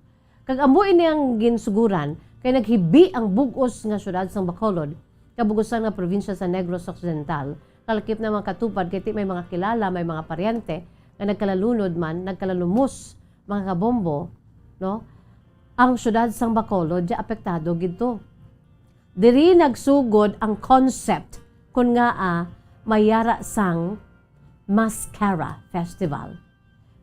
Kag amo ini ang ginsuguran, kay naghibi ang bug-os nga syudad sang Bacolod, kabugusan nga probinsya sa Negros Occidental, kalakip na mga katupad, kay ti may mga kilala, may mga paryente nga nagkalalunod man, nagkalalumos, mga kabombo, no? Ang syudad sang Bacolod, di apektado gid to. Diri nagsugod ang concept kun ngaa may ara sang Mascara Festival.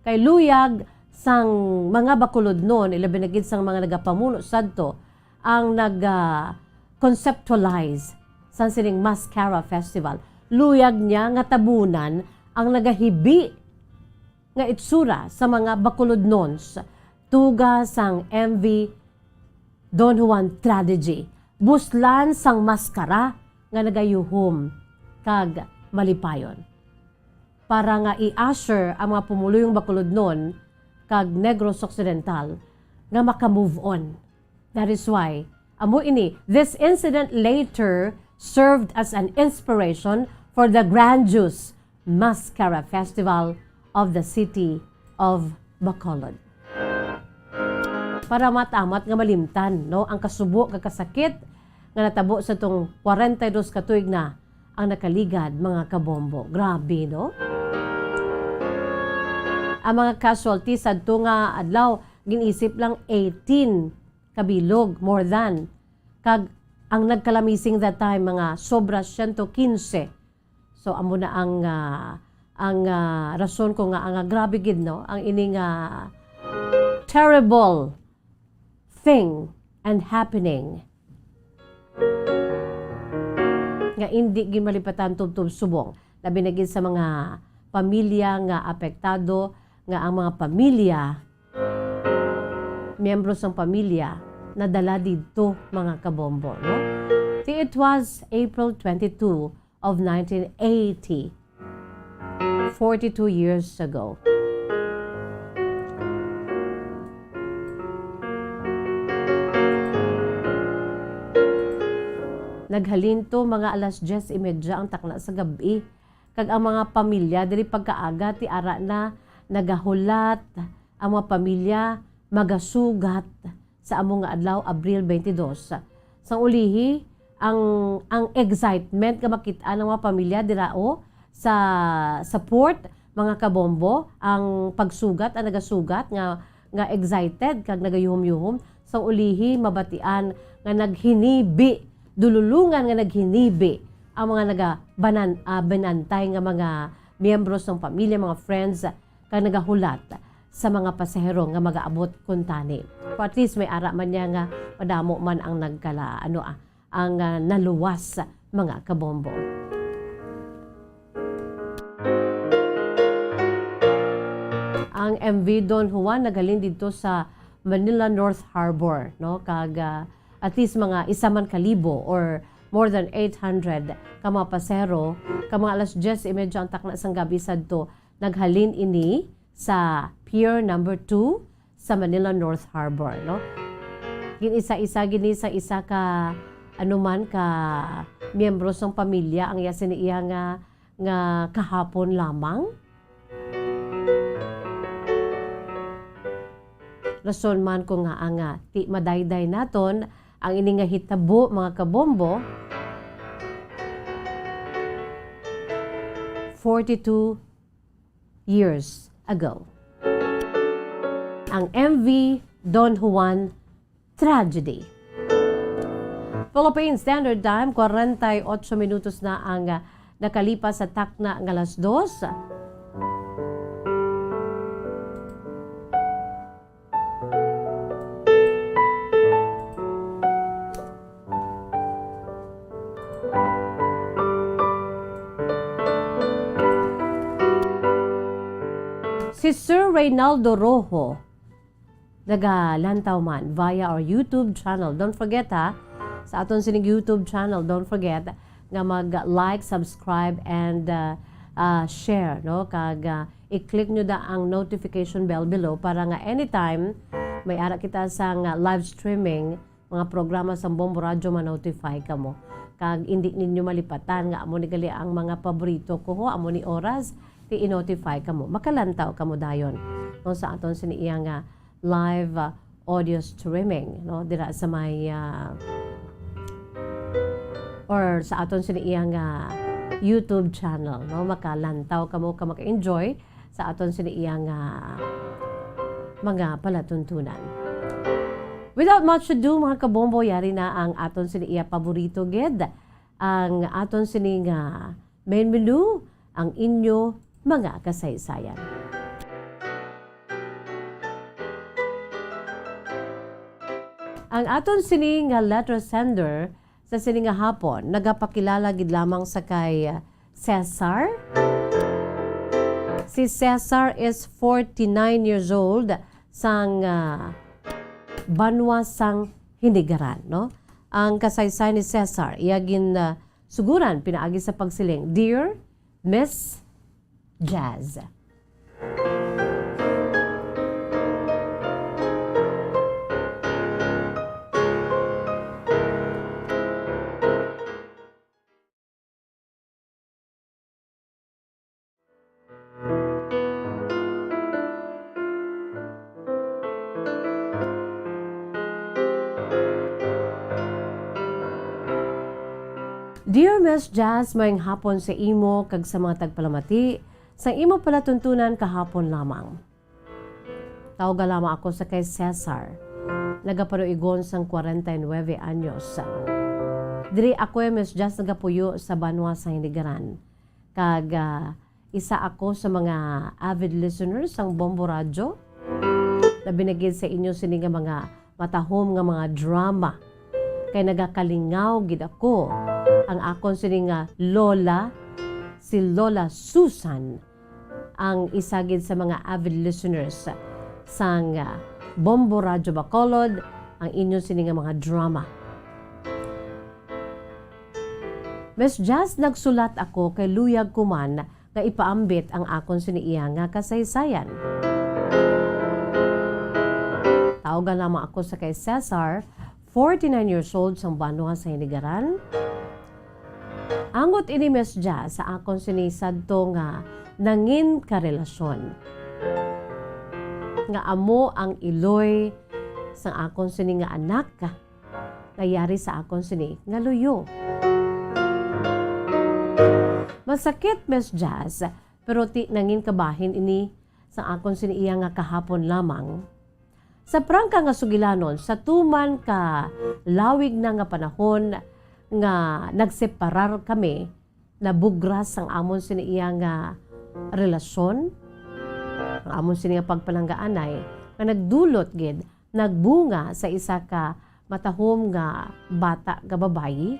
Kay luyag sang mga Bacolodnon, ilabi na gid sang mga nagapamuno sadto, ang nag, ah, conceptualize sang sining Mascara Festival. Luyag niya nga tabunan ang nagahibi nga itsura sa mga Bacolodnons, tuga sang M V Don Juan tragedy, buslan sang maskara nga nagayuhom kag malipayon, para nga i-assure ang mga pumuluyong Bacolodnon kag Negros Occidental nga maka-move on. That is why, amo ini, this incident later served as an inspiration for the grandiose Mascara Festival of the City of Bacolod. Para matamat nga malimtan, no, ang kasubo kag kasakit nga natabo sa tong kwarenta y dos ka tuig na ang nakaligad, mga kabombo. Grabe, no? Ang mga casualties adto nga adlaw, ginisip lang eighteen kabilog, more than. Kag ang nagkalamising that time, mga sobra siyento kinse. So, amo na ang, ah, ang, ah, rason ko nga, nga grabe gid, no? Ang ini nga terrible thing and happening nga indi gid malipatan tubtob subong, labi na gid sa mga pamilya nga apektado, nga ang mga pamilya, miyembro sang pamilya, nadala didto, mga kabombo, no? It was April twenty-two of nineteen eighty, forty-two years ago. Naghalin to mga alas diyes y medya ang takna sa gab-i, kag ang mga pamilya diri pagkaaga ti ara na nagahulat ang mga pamilya magasugat sa amo nga adlaw, Abril twenty-two. Sang ulihi, ang, ang excitement nga makit-an ang mga pamilya dira, o, sa, sa port, mga kabombo, ang pagsugat, ang nagasugat nga, nga excited kag nagayuhom-yuhom. Sang ulihi, mabatian nga naghinibi, dululungan nga naghinibi ang mga nagabanan-, ah, binantay nga mga miyembro sang pamilya, mga friends, kag nagahulat sa mga pasahero nga magaabot kuntani. Pero at least may ara man niya nga madamo man ang nagkala-, ano, ah, ang, ah, naluwas, mga kabombo. Ang M V Don Juan naghalin didto sa Manila North Harbor, no? Kag, ah, at least mga isa man ka libo or more than eight hundred ka mga pasahero, ka mga alas diyes y medya ang takna sang gabi sadto, naghalin ini sa Pier number two sa Manila North Harbor, no? Gin-isa-isa, gin-isa-isa ka, ano man, ka miyembro sang pamilya ang iya sini iya nga, nga kahapon lamang. Rason man ko nga ang, ah, ti madayday naton ang ini nga hitabo, mga kabombo, forty-two years ago. Ang M V Don Juan tragedy. Philippine Standard Time, kwarenta y ocho minutos na ang, ah, nakalipas sa takna nga alas dos. Si Sir Reynaldo Rojo, nagalantaw man via our YouTube channel. Don't forget, ha, sa aton sining YouTube channel, don't forget nga mag-like, subscribe, and, uh, uh, share, no? Kag, uh, i-click nyo da ang notification bell below para nga anytime may ara kita sang, uh, live streaming, mga programa sang Bombo Radyo, ma-notify kamo. Kag indi ninyo malipatan nga amo ni gali ang mga paborito ko, ho, amo ni oras, ti i-notify kamo. Makalantaw kamo dayon, no, sa aton sini iya nga live, ah, audio streaming, no, dira sa may, ah, or sa aton sini iya nga YouTube channel, no, makalantaw kamo ka maka-enjoy sa aton sini iya nga mga palatuntunan. Without much ado, mga kabombo, yari na ang aton sini iya paborito gid, ang aton sini nga main menu, ang inyo mga kasaysayan. Ang aton sini nga letter sender sa sini nga hapon nagapakilala gid lamang sa kay, uh, Cesar. Si Cesar is forty-nine years old, sang, uh, banwa sang Hinigaran, no? Ang kasaysay ni Cesar, iya gin, uh, suguran pinaagi sa pagsiling, "Dear Miss Jazz." Dear Miss Jazz, maayong hapon sa imo kag sa mga tagpalamati sa imo palatuntunan kahapon lamang. Tawga lamang ako sa kay Cesar. Nagapanuigon sang kwarenta y nuebe anyos. Diri ako, eh, Miss Jazz, nagapuyo sa banwa sa Hinigaran. Kag, ah, isa ako sa mga avid listeners sang Bombo Radyo. Labi na gid sa inyo sini nga mga matahom nga mga drama. Kay nagakalingaw gid ako. Ang akon sini nga lola, si Lola Susan, ang isa gid sa mga avid listeners sang, ah, Bombo Radyo Bacolod, ang inyo sini nga mga drama. Miss Jazz, nagsulat ako kay luyag ko man nga ipaambit ang akon sini iya nga kasaysayan. Tawga lamang ako sa kay Cesar, forty-nine years old, sang banwa sa Hinigaran. Angot ini, Miss Jazz, sa akon sini sadto nga nangin karelasyon, nga amo ang iloy sang akon sini nga anak, nga yari sa akon sini nga luyo. Masakit, Miss Jazz, pero ti nangin kabahin ini sa akon sini iya nga kahapon lamang. Sa prangka nga sugilanon, sa tuman ka lawig na nga panahon nga nagseparar kami, nabugras ang amon sini iya nga relasyon, ang amon sini nga pagpalanggaanay, nga nagdulot gid, nagbunga sa isa ka matahom nga bata nga babayi.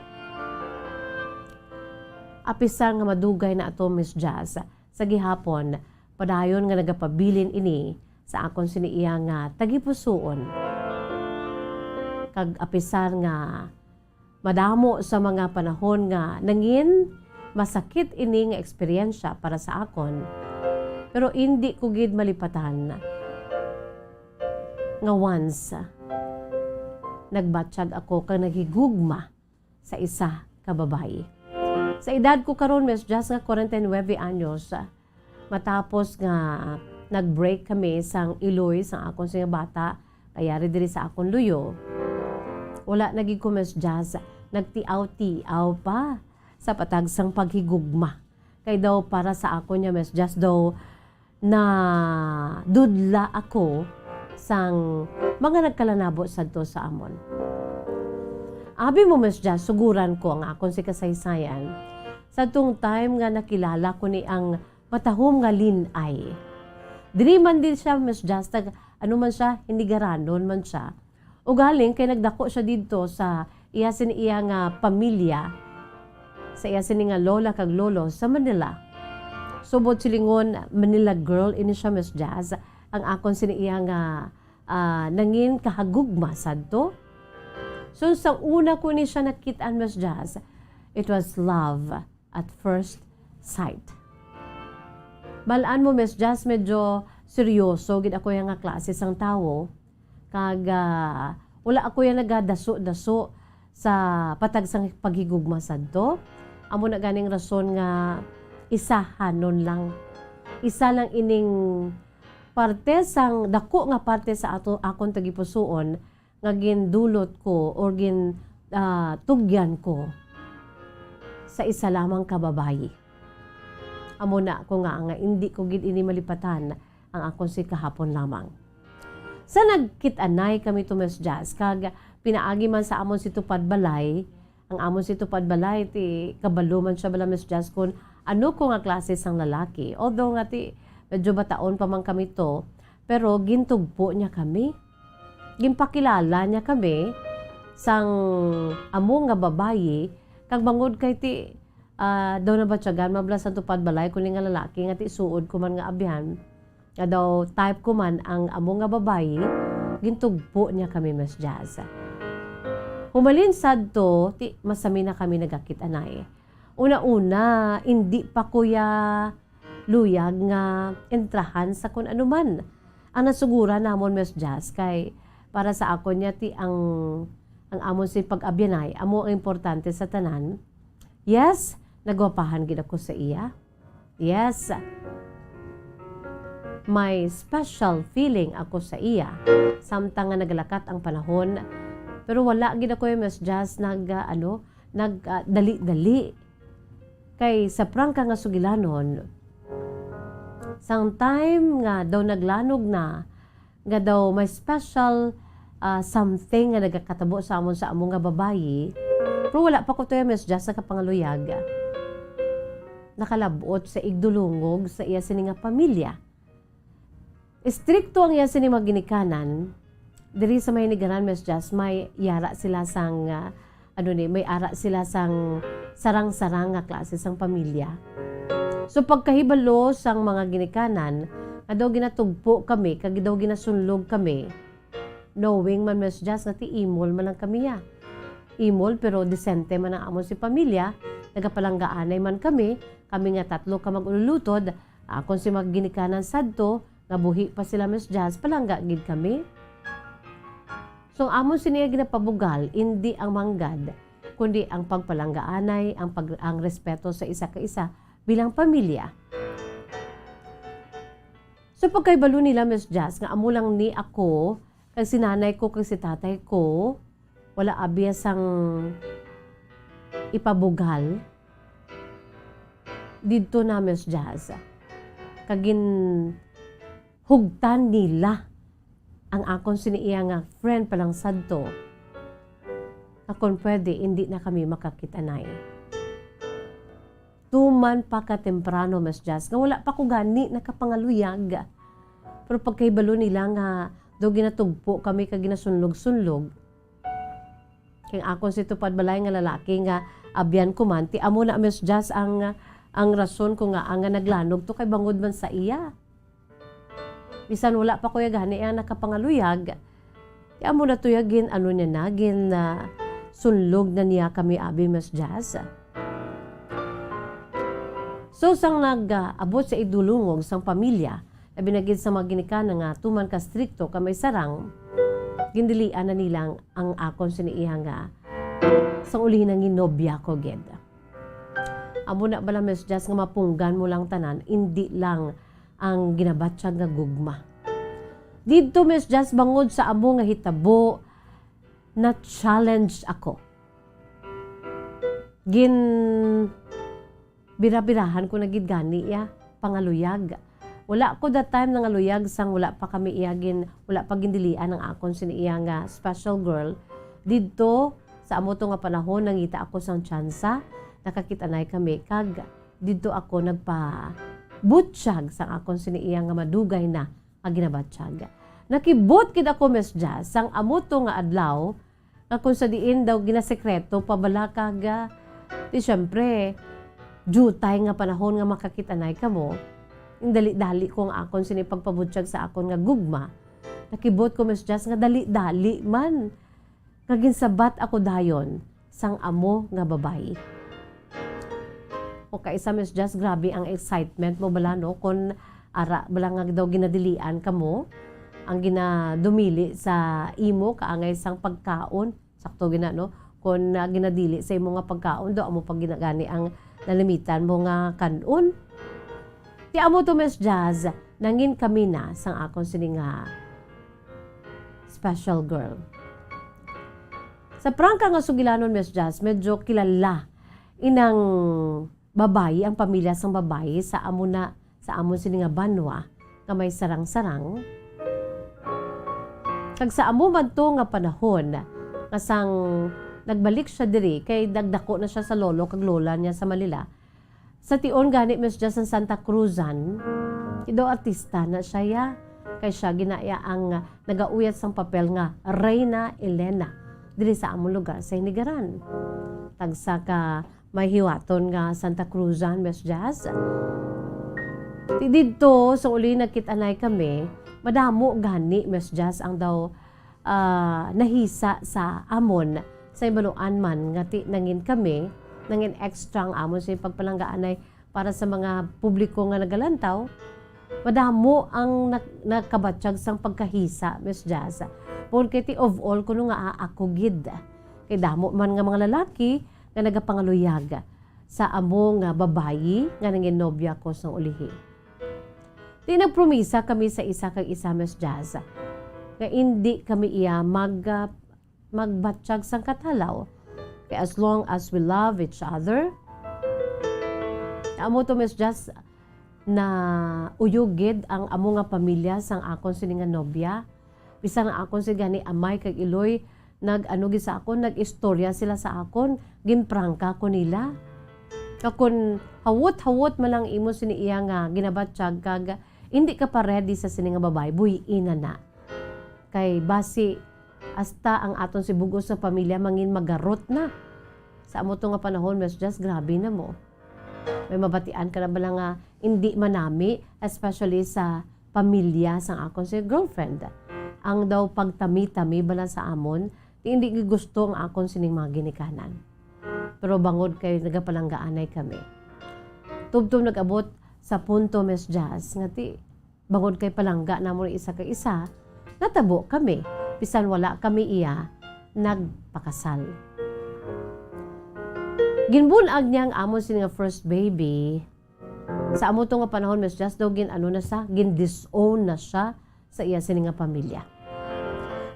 Apisar nga madugay na ato, Miss Jazz, sa gihapon, padayon nga nagapabilin ini sa akon sini iya nga tagipusoon. Kag apisar nga madamo sa mga panahon nga nangin masakit ini nga eksperyensya para sa akon, pero indi ko gid malipatan nga once nagbatyag ako kag naghigugma sa isa ka babayi. Sa edad ko karon, Miss Jazz, nga kwarenta y nuebe anyos, matapos nga nag-break kami sang iloy sang akon sini nga bata, kay yari diri sa akon luyo, wala na gid ko, Miss Jazz, nagtiaw-tiaw pa sa patag sang paghigugma. Kay daw para sa akon niya, Miss Jazz, daw nadudla ako sang mga nagkalanabo sadto sa amon. Abi mo, Miss Jazz, suguran ko ang akon sini kasaysayan. Sadtong time nga nakilala ko ni ang matahom nga Lin-ay. Diri man din siya, Miss Jazz, tag-, ano man siya, Hinigaranon man siya. Ugaling kay nagdako siya didto sa iya sini iya nga pamilya, sa iya sini nga lola kag lolo sa Manila. Subot silingon, Manila girl ini siya, Miss Jazz, ang akon sini iya nga, ah, nangin kahagugma sadto. So, sa una ko ni siya nakit-an, Miss Jazz, it was love at first sight. Bal-an mo, Miss Jazz, medyo seryoso gid ako iya nga klase sang tawo. Kag, ah, wala ako iya nagadaso-daso sa patag sang paghigugma sadto. Amo na ganing rason nga isahanon lang. Isa lang ining parte sang dako nga parte sa ato, akon tagipusoon nga gindulot ko or gin-, ah, tugyan ko sa isa lamang ka babayi. Amo na ko nga, nga indi ko gid ini malipatan ang akon sini kahapon lamang. Sa nagkit-anay kami to, Miss Jazz, kag pinaagi man sa amon sini tupad balay, ang amon sini tupad balay, ti kabalo man siya bala, Miss Jazz, kun ano ko nga klase sang lalaki. Although nga ti medyo bataon pa man kami to, pero gintugpo niya kami. Ginpakilala niya kami sang amo nga babayi, kag bangod kay ti, ah, daw nabatyagan man bala sa tupad balay ko ni nga lalaki nga ti suod ko man nga abyan, nga daw type ko man ang amo nga babayi, gintugpo niya kami, Miss Jazz. Humalin sadto, ti masami na kami nagakit-anay. Una-una, indi pa ko iya luyag nga entrahan sa kun ano man. Ang nasuguran namon, Miss Jazz, kay para sa akon niya ti ang, ang amon sini pag-abyanay amo ang importante sa tanan. Yes, nagwapahan gid ako sa iya. Yes, may special feeling ako sa iya. Samtang nga nagalakat ang panahon, pero wala gid ako, eh, Miss Jazz, nag, ah, ano, nag, ah, dali-dali. Kay sa prangka nga sugilanon, sang time nga daw naglanog na, nga daw may special, ah, something nga nagakatabo sa amon, sa amo nga babayi, pero wala pa ko tuya, Miss Jazz, nakapangaluyag. Nakalab-ot sa igdulungog sa iya sini nga pamilya. Estrikto ang iya sini mga ginikanan. Diri sa may Hinigaran, Miss Jazz, may yara sila sang, ah, ano ni, may ara sila sang sarang-sarang nga klase sang pamilya. So, pagkahibalo sang mga ginikanan, nga daw ginatugpo kami, kag daw ginasunlog kami, knowing man, Miss Jazz, nga ti imol man lang kami, ya. Imol, pero disente man ang amon si pamilya, nagapalanggaanay man kami, kami nga tatlo ka mag-ululutod, akon si mga ginikanan sadto, nga buhi pa sila, Miss Jazz, palangga gid kami. So, ang amon sini nga ginapabugal, indi ang manggad, kundi ang pagpalanggaanay, ang pag-, ang respeto sa isa ka isa bilang pamilya. So, pagkahibalo nila, Miss Jazz, nga amo lang ni ako, kag si nanay ko, kag si tatay ko, wala abi sang ipabugal didto na, Miss Jazz. Kag ginhugtan nila ang akon sini iya nga friend pa lang sadto, nga kon pwede, indi na kami makakit-anay. Tuman pa ka temprano, Miss Jazz, nga wala pa ko gani nakapangaluyag. Pero pagkahibalo nila nga daw ginatugpo kami kag ginasunlog-sunlog, kay akon si tupad balay nga lalaki nga abyan ko man, ti amo na, Miss Jazz, ang, ang rason ko nga, ang nga naglanog to kay bangod man sa iya. Bisan wala pa ko ya gani ang nakapangaluyag, ti amo na to ya gin, ano niya na, gin, ah, sunlog na niya kami abi, Miss Jazz. So, sang nag, ah, abot sa idulungog sang pamilya, labi na gid sa mga ginikanan nga tuman ka strikto ka may sarang, gindilian na nila ang, ang akon sini iya nga sang uli nangin nobya ko gid. Amo na bala, Miss Jazz, nga mapunggan mo lang tanan, indi lang ang ginabatyag nga gugma. Didto, Miss Jazz, bangod sa amo nga hitabo, na-challenge ako. Gin bira-birahan ko na gid gani iya pangaluyag. Wala ko that time nangaluyag sang wala pa kami iya gin, wala pa gindilian ang akon sini iya nga special girl. Didto, sa amo to nga panahon, nangita ako sang tsansa, nakakit-anay kami, kag didto ako nagpabutyag sang akon sini iya nga madugay na nga ginabatyag. Nakibot gid ako, Miss Jazz, sang amo to nga adlaw, nga kung sa diin daw ginasekreto pa bala kag, ah, di siyempre, diutay nga panahon nga makakit-anay kamo, dali-dali ko ang akon sini pagpabutyag sa akon nga gugma. Nakibot ko, Miss Jazz, nga dali-dali man. Nga ginsabat ako dayon sang amo nga babayi. O kaisa, Miss Jazz, grabe ang excitement mo bala, no? Kon ara bala nga daw ginadilian kamo, ang ginadumili sa imo kaangay sang pagkaon, sakto gina, no? Kon, ah, ginadili sa imo nga pagkaon, daw amo pa gina-, gani ang nalimitan mo nga kan-on. Ti amo to, Miss Jazz, nangin kami na sang akon sini nga special girl. Sa prangka nga sugilanon, Miss Jazz, medyo kilala inang babayi, ang pamilya sang babayi sa amo na, sa amon sini nga banwa nga may sarang-sarang. Kag sa amo man to nga panahon, nga sang nagbalik siya diri, kay nagdako na siya sa lolo kag lola niya sa Manila. Sa tion gani, Miss Jazz, ang Santa Cruzan, ti daw artista na siya, ya. Kay siya gina ya ang nagauyat sang papel nga Reyna Elena diri sa amon lugar sa Hinigaran. Tagsa ka may hiwaton nga Santa Cruzan, Miss Jazz. Ti didto, sa uli nagkit-anay kami, madamo gani, Miss Jazz, ang daw, ah, nahisa sa amon, sa ibanuan man nga ti nangin kami, nangin extra ang amon sa pagpalanggaanay para sa mga publiko nga nagalantaw. Madamo ang nak-, nakabatyag sang pagkahisa, Miss Jazz. Porque ti of all kuno nga, ah, ako gid. Kay damo man nga mga lalaki nga nagapangaluyag sa amo nga babayi nga nangin nobya ko sang ulihi. Ti nagpromisa kami sa isa kag isa, Miss Jazz, nga indi kami iya mag-, ah, magbatyag sang katalaw, Kay as long as we love each other, amo to, Miss Jazz, na uyog gid ang amo nga pamilya sang akon sini nga nobya. Bisan ang akon sini gani amay kag iloy, nag-ano gid sa akon, nag-istorya sila sa akon, ginprangka ko nila. Kag kun hawot-hawot man ang imo sini iya nga ginabatyag kag hindi ka pa ready sa sini nga babayi, buy-i na na. Kay basi, hasta ang aton si bug-os nga pamilya mangin magarot na. Sa amo to nga panahon, Miss Jazz, grabe na mo. May mabatian ka na bala nga hindi manami, especially sa pamilya sang akon si girlfriend. Ang daw pagtami-tami bala sa amon, ti hindi gid gusto ang akon sining mga ginikanan. Pero bangod kay nagapalanggaanay kami. Tubtob nag-abot sa punto, Miss Jazz, nga ti bangod kay palangga namon isa ka isa, natabo kami, bisan wala kami iya nagpakasal. Ginbun-ag niya ang amon sini nga first baby. Sa amo to nga panahon, Miss Jazz, daw gin-ano na siya, gin-disown na siya sa iya sini nga pamilya.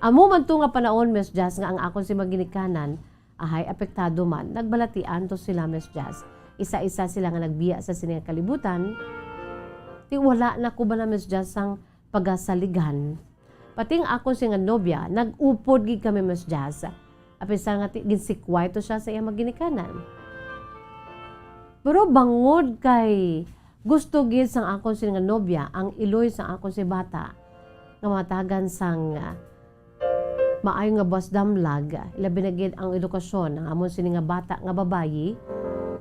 Amo man to nga panahon, Miss Jazz, nga ang akon si mga ginikanan, ahay apektado man, nagbalatian to sila, Miss Jazz. Isa-isa sila nga nagbiya sa sini nga kalibutan. Ti wala na ko bala, Miss Jazz, sang pagasaligan. Pati ang akon sini nga nobya, nag-upod gid kami, Miss Jazz. Apisan nga ti-, ginsikway to siya sa iyang mga ginikanan. Pero bangod kay gusto gid sang akon sini nga nobya ang iloy sang akon si bata nga matagan sang, ah, maayo nga buwas damlag, ilabi na gid ang edukasyon ang amon sini nga bata nga babayi,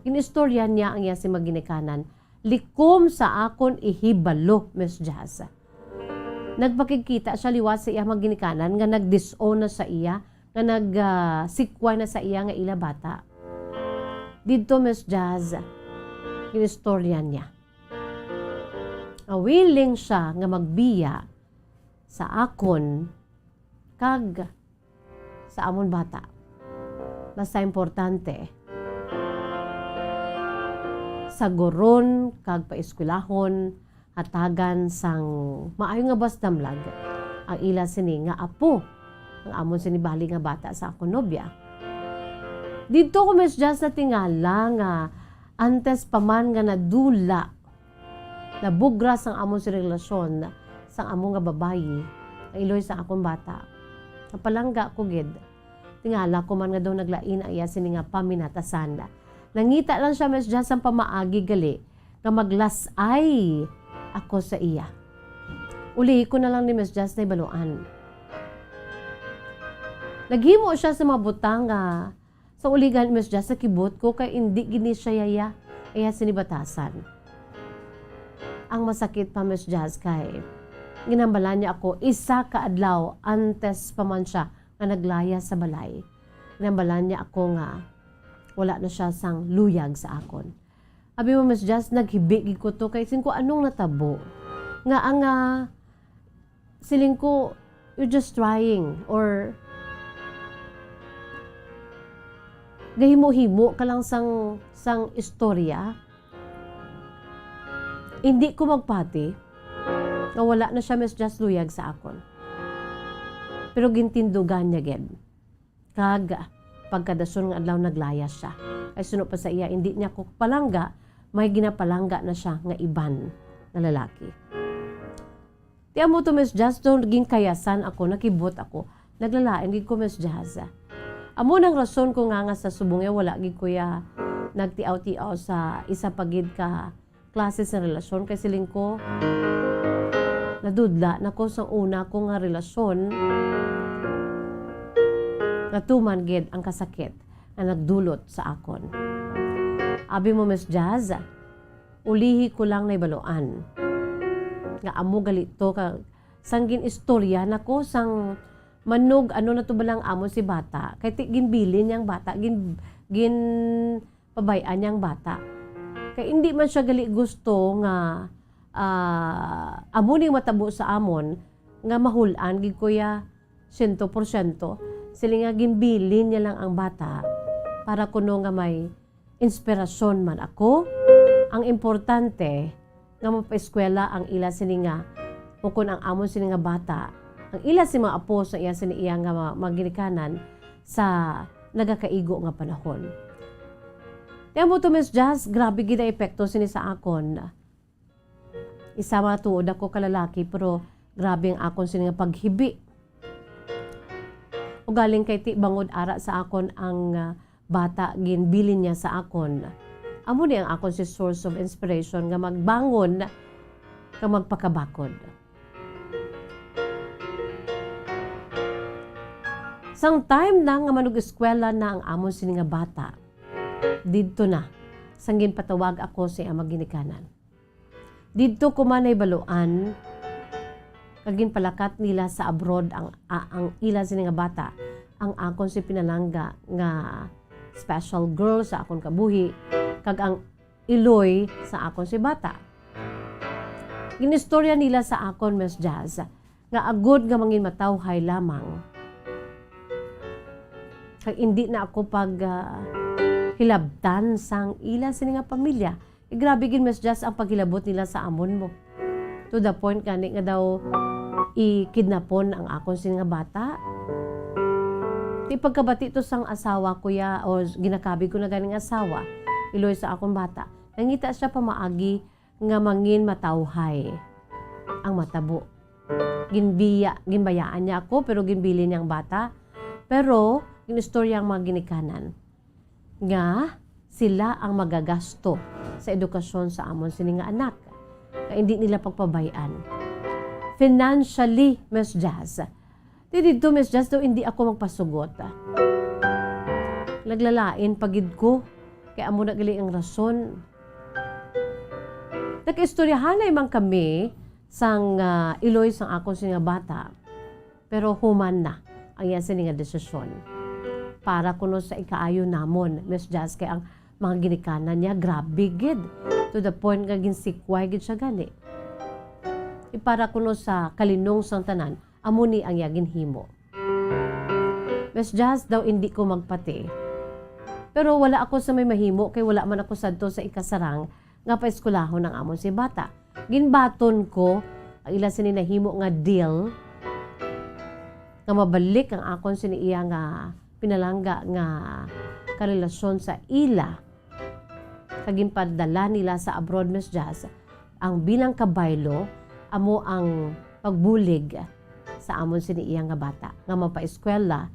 ginistorya niya ang iya si mga ginikanan. Likom sa akon ihibalo, Miss Jazz. Nagpakigkita siya liwat sa iya mga ginikanan nga nag-disown na sa iya, nga nag, ah, sikway na sa iya nga ila bata. Didto, Miss Jazz, ginistorya niya nga willing siya nga magbiya sa akon kag sa amon bata. Basta importante, saguron kag paeskwelahon, hatagan sang maayo nga buwas damlag ang ila sini nga apo, ang amon sini bali nga bata sa akon nobya. Didto ko, Miss Jazz, natingala nga antes pa man nga nadula, nabugras ang amon sini relasyon sang amo nga babayi, ang iloy sa akon bata. Napalangga ko gid. Tingala ko man nga daw naglain ang iya sini nga paminatasan. Nangita lang siya, Miss Jazz, sang pamaagi gali nga maglas-ay ako sa iya. Ulihi ko na lang ni Miss Jazz nahibaluan. Naghimo siya sa mga butang nga sa uligan, Miss Jazz, nakibot ko kay indi gid ni siya yaya, iya sini batasan. Ang masakit pa, Miss Jazz, kay ginhambalan niya ako isa ka adlaw antes pa man siya nga naglaya sa balay. Ginhambalan niya ako nga wala na siya sang luyag sa akon. Abi mo, Miss Jazz, naghibi gid ko to kay siling ko, "Anong natabo?" Nga ang, ah, siling ko, "You're just trying," or gahimo-himo ka lang sang, sang istorya. Hindi ko magpati nga wala na siya, Miss Jazz, luyag sa akon. Pero gintindugan niya gid. Kag pagkadason nga adlaw naglayas siya. Kay suno pa sa iya, hindi niya ko palangga, may ginapalangga na siya nga iban nga lalaki. Ti amo to, Miss Jazz, to ginkayasan ako, nakibot ako. Naglalain gid ko, Miss Jazz. Amo nang rason ko nga, nga sa subong iya wala gid ko iya nagtiaw-tiaw sa isa pa gid ka klase sa relasyon, kay siling ko, nadudla na ko sa una ko nga relasyon, natuman gid ang kasakit nga nagdulot sa akon. Abi mo, Miss Jazz, ulihi ko lang nahibaluan nga amo gali to ka, sang gin-istorya na ko sang manog, ano na to ba lang amo si bata, kay ti-, ginbilin niya ang bata, gin-, gin-, pabay-an niya ang bata. Kay indi man siya gali gusto nga, ah, amo ning matabo sa amon nga mahul-an gid ko iya siyento porsyento. Siling nga ginbilin niya lang ang bata para kuno nga may inspirasyon man ako. Ang importante nga mapaeskwela ang ila sini nga, ukon ang amon sini nga bata, ang ila si mga apo sa iya sini iya nga ma-, mga ginikanan sa nagakaigo nga panahon. Kaya mo to, Miss Jazz, grabe gid ang epekto sini sa akon. Isa, matuod ako ka lalaki, pero grabe ang akon sini nga paghibi. Ugaling kay ti bangod ara sa akon ang, ah, bata, ginbilin niya sa akon. Amo ni ang akon si source of inspiration nga magbangon kag magpakabakod. Sang time na nga manug-eskwela na ang amon sini nga bata, didto na sang ginpatawag ako sa iyang mga ginikanan. Didto ko man nahibaluan kag ginpalakat nila sa abroad ang, a-, ang ila sini nga bata, ang akon si pinalangga nga special girl sa akon kabuhi, kag ang iloy sa akon si bata. Ginistorya nila sa akon, Miss Jazz, nga agod nga mangin matawhay lamang, kag indi na ako pag, ah, hilabtan sang ila sini nga pamilya. Eh, grabe gid, Miss Jazz, ang paghilabot nila sa amon mo. To the point gani nga daw ikidnapon ang akon sini nga bata. Ti pagkabati to sang asawa ko ya, o ginakabig ko na ganing asawa, iloy sa akon bata. Nangita siya pamaagi nga mangin matawhay ang matabo. Ginbiya, ginbayaan niya ako, pero ginbilin niya ang bata. Pero ginistorya ang mga ginikanan nga sila ang magagasto sa edukasyon sa amon sini nga anak, nga indi nila pagpabay-an. Financially, Miss Jazz. Di didto, Miss Jazz, daw indi ako magpasugot. Naglalain pa gid ko, kay amo na gali ang rason. Nagkaistoryahanay man kami sang, ah, iloy sang akon sini nga bata. Pero human na ang iya sini nga desisyon. Para kuno sa ikaayo namon, Miss Jazz, kay ang mga ginikanan niya, grabe gid. To the point nga ginsikway gid siya gani. Para kuno sa kalinong sang tanan, amo ni ang iya ginhimo. Miss Jazz, daw indi ko magpati. Pero wala ako sa may mahimo kay wala man ako sadto sa ikasarang nga paeskwelahon ang amon si bata. Ginbaton ko ang ila sini nahimo nga deal nga mabalik ang akon sini iya nga pinalangga nga karelasyon sa ila. Kag ginpadala nila sa abroad, Miss Jazz, ang bilang kabaylo amo ang pagbulig sa amon sini iya nga bata nga mapaeskwela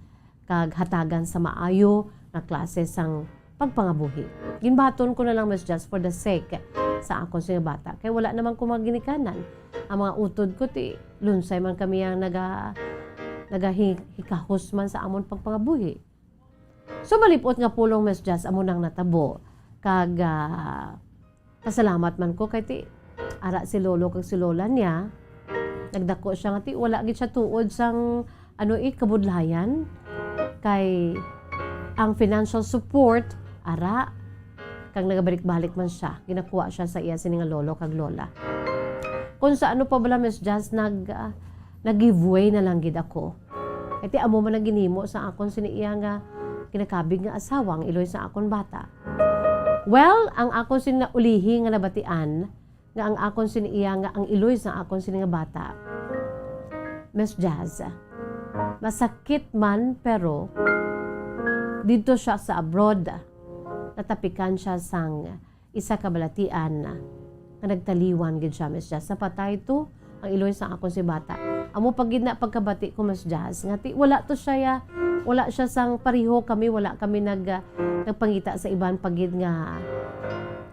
kag hatagan sa maayo nga klase sang pagpangabuhi. Ginbaton ko na lang, Miss Jazz, for the sake sa akon sini nga bata, kay wala naman ko mga ginikanan. Ang mga utod ko, ti lunsay man kami ang naga-, nagahikahos man sa amon pagpangabuhi. So, malip-ot nga pulong, Miss Jazz, amo nang natabo. Kag, ah, pasalamat man ko kay ti, ara si lolo kag si lola niya, nagdako siya nga ti, wala gid siya tuod sang, ano, eh, kabudlayan. Kay ang financial support, ara, kag nagabalik-balik man siya, ginakuha siya sa iya sini nga lolo kag lola. Kung sa ano pa bala, Miss Jazz, nag, ah, nag-give way na lang gid ako. Kay ti amo man ang ginhimo sa akon sini iya nga ginakabig nga asawa, ang iloy sa akon bata. Well, ang akon sini naulihi nga nabatian nga ang akon sini iya nga ang iloy sa akon sini nga bata, Miss Jazz, masakit man, pero didto siya sa abroad, natapikan siya sang isa ka balatian nga nagtaliwan gid siya, Miss Jazz. Napatay to ang iloy sang akon si bata. Amo pa gid na pagkabati ko, Miss Jazz, nga ti, wala to siya, ya, wala siya sang pareho kami, wala kami nag, ah, nagpangita sa iban pa gid nga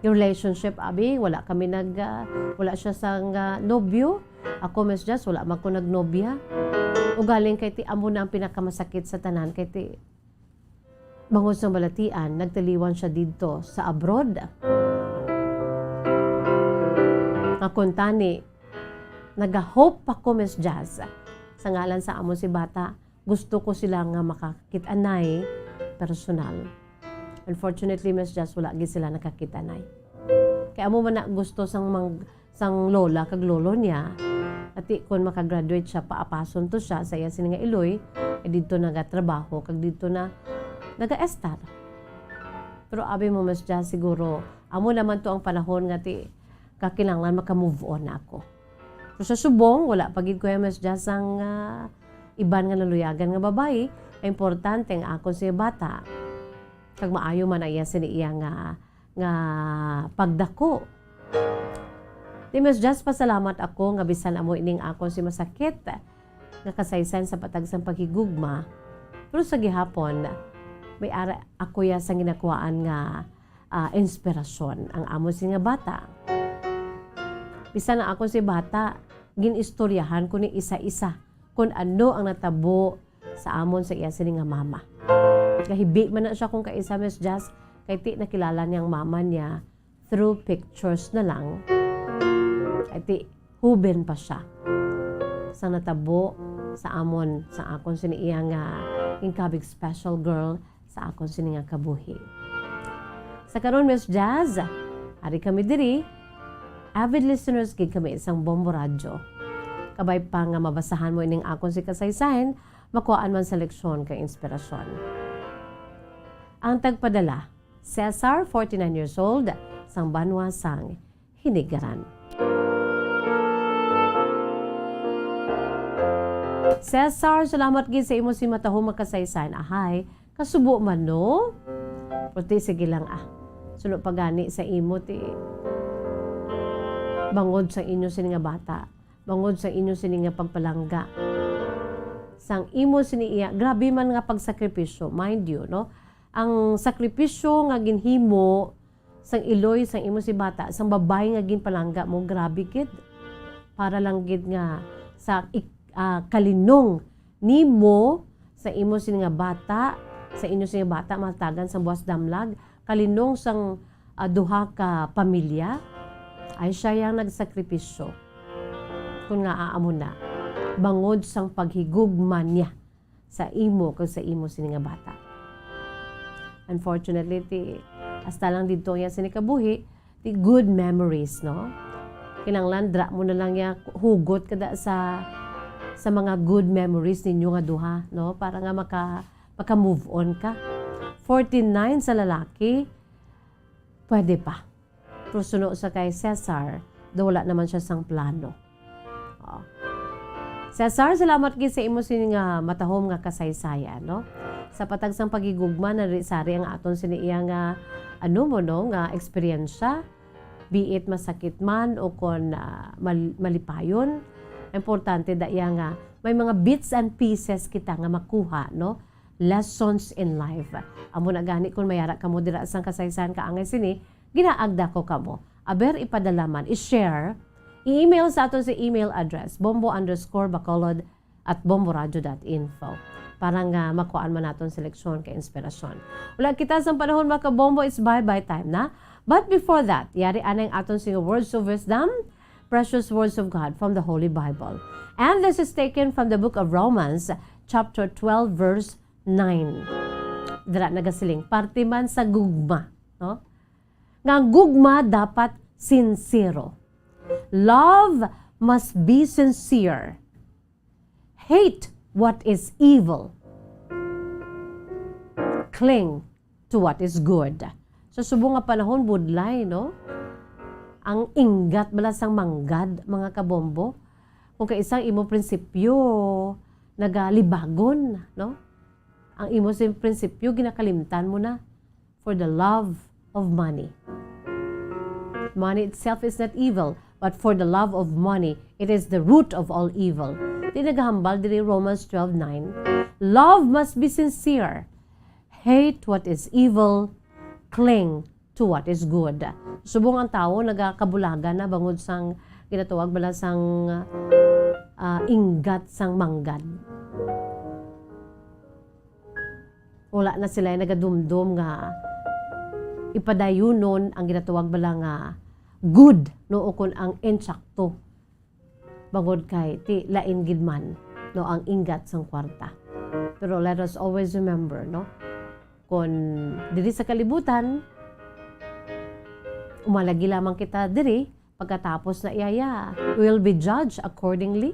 relationship, abi. Wala kami nag, ah, wala siya sang, ah, nobyo. Ako, Miss Jazz, wala man ko nagnobya. Ugaling kay ti, amo na ang pinakamasakit sa tanan, kay ti, bangod sa balatian, nagtaliwan siya didto sa abroad. Nga kuntani, nagahope pa ko, Miss Jazz, sa ngalan sa amon si bata, gusto ko sila nga makakit-anay personal. Unfortunately, Miss Jazz, wala gid sila nakakit-anay. Kay amo man na gusto sang mang-, sang lola kag lolo niya, ati kon makagraduate siya, paapason to siya sa iya sini nga iloy, eh, didto nagatrabaho kag didto na nagaestar. Pero abi mo, Miss Jazz, siguro amo naman to ang panahon nga ti kakinahanglan maka-move on na ako. Pero sa subong, wala pa gid ko ya, Miss Jazz, ang, ah, iban nga naluyagan nga babayi, Ang importante ang akon sini bata. Kag maayo man ang iya sini iya nga, nga pagdako. Ti Miss Jazz, pasalamat ako nga bisan amo ining akon sini masakit nga kasaysayan sa patag sang paghigugma, pero sa gihapon, may ara ako ya sang ginakuhaan nga, ah, inspirasyon ang amon sini nga bata. Bisan ang akon sini bata, gin-istoryahan ko ni isa-isa kon ano ang natabo sa amon sa iya sini nga mama. Kahibi man na siya kung kaisa, Miss Jazz, kay ti nakilala niya ang mama niya through pictures na lang. Kay ti huben pa siya sa natabo sa amon, sa akon sini iya nga ginkabig special girl sa akon sini nga kabuhi. Sa karon, Miss Jazz, ari kami diri. Avid listeners gid kami sang Bombo Radyo. Kabay pa nga mabasahan mo ining akon sini kasaysayan, makuhaan man sa leksyon kag inspirasyon. Ang tagpadala, Cesar, forty-nine years old, sang banwa sang Hinigaran. Cesar, salamat gid sa imo sini matahom nga kasaysayan. Ahay, kasubo man, no? Pero ti, sige lang, ah. Suno pa gani sa imo, ti. Bangod sa inyo sini nga bata, bangod sa inyo sini nga pagpalangga, sang imo sini iya, grabe man nga pagsakripisyo, mind you, no? Ang sakripisyo nga ginhimo sang iloy sang imo sini bata, sang babayi nga ginpalangga mo, grabe gid. Para lang gid nga sa ik-, ah, kalinong nimo, sa imo sini nga bata, sa inyo sini nga bata, mahatagan sang buwas damlag, kalinong sang, ah, duha ka pamilya, ay siya yang nagsakripisyo. Kun nga amo na, bangod sang paghigugma niya sa imo kag sa imo sini nga bata. Unfortunately, ti, hasta lang didto ang iya sini kabuhi, ti good memories, no? Kinahanglan dira mo na lang ya hugot kada sa, sa mga good memories ninyo nga duha, no? Para nga maka, maka-move on ka. Forty-nine sa lalaki, pwede pa. Pero suno sa kay Cesar, daw wala naman siya sang plano. Oh. Cesar, salamat gid sa imo sini nga matahom nga kasaysayan, no? Sa patag sang paghigugma, nari-sari ang aton sini iya nga, ano mo, no, nga eksperyensya, be it masakit man o kon, ah, mal-, malipayon. Importante da iya nga may mga bits and pieces kita nga makuha, no? Lessons in life. Amo na gani, kung may ara kamo dira sang kasaysayan kaangay sini, ginaagda ko kamo. Aber, ipadala man, i-share, i-email sa aton sa email address, bombo underscore bacolod at bomboradio dot info, para nga makuhaan man naton sa leksyon kag inspirasyon. Wala kita sang panahon, mga kabombo, it's bye-bye time na. But before that, yari anay ang aton sini nga words of wisdom, precious words of God from the Holy Bible. And this is taken from the book of Romans, chapter twelve, verse nine. Dira nagasiling, parte man sa gugma, no? Nga ang gugma dapat sincero. Love must be sincere. Hate what is evil. Cling to what is good. Sa subong nga panahon, budlay, no? Ang inggat bala sang manggad, mga kabombo. Kung kaisa ang imo prinsipyo, nagalibagon, no? Ang imo sing prinsipyo, ginakalimtan mo na for the love of money. Money itself is not evil, but for the love of money, it is the root of all evil. Ti nagahambal diri Romans twelve nine, "Love must be sincere. Hate what is evil, cling to what is good." Subong ang tawo nagakabulagan na bangod sang ginatawag bala sang, ah, inggat sang manggad. Wala na sila nagadumdom nga ipadayunon ang ginatawag bala nga good, no, o kon ang insakto. Bangod kay ti lain gid man, no, ang inggat sang kwarta. Pero let us always remember, no, kon diri sa kalibutan, umalagi lamang kita diri, pagkatapos na iya, iya, we will be judged accordingly.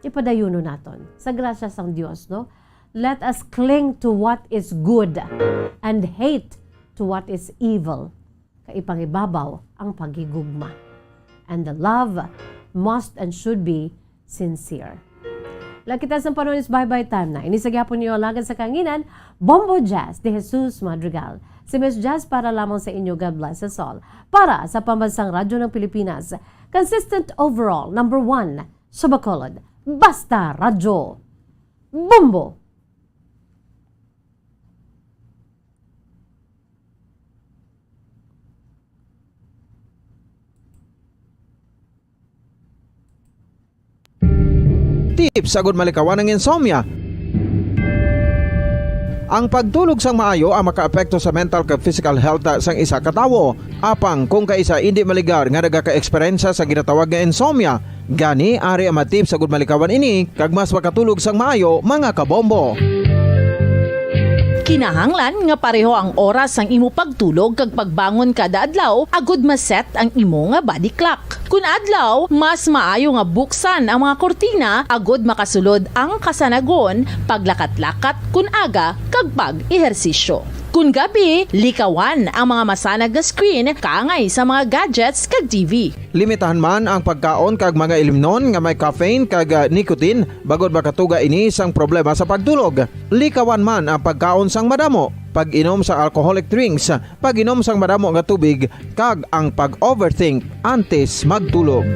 Ipadayunon naton sa grasya sang Dios, no? Let us cling to what is good and hate to what is evil. Kay ipangibabaw ang paghigugma. And the love must and should be sincere. Lakitas ng panahon is bye-bye time na. Ini sa gihapon niyo alagad sa kanginan, Bombo Jazz de Jesus Madrigal. Si Miss Jazz para lamang sa inyo. God bless us all. Para sa Pambansang Radyo ng Pilipinas, consistent overall, number one sa Bacolod. Basta Radyo. Bombo! Tips agud malikawan ang insomnia. Ang pagtulog sang maayo ang makaapekto sa mental kag physical health sang isa ka tawo. Apang kung kaisa indi maligar nga nagaka-eksperyensya sa ginatawag nga insomnia, gani ari ang mga tips agud malikawan ini kag mas makatulog sang maayo, mga kabombo. Kinahanglan nga pareho ang oras sang imo pagtulog kag pagbangon kada adlaw agud ma-set ang imo nga body clock. Kun adlaw, mas maayo nga buksan ang mga kurtina agud makasulod ang kasanagon, paglakat-lakat kun aga, kag pag-ehersisyo. Kun gabi, likawan ang mga masanag nga screen kaangay sa mga gadgets kag T V. Limitahan man ang pagkaon kag mga ilimnon nga may caffeine kag, ah, nicotine, bangod makatuga ini sang problema sa pagtulog. Likawan man ang pagkaon sang madamo, pag-inom sa alcoholic drinks, pag-inom sang madamo nga tubig, kag ang pag-overthink antes magtulog.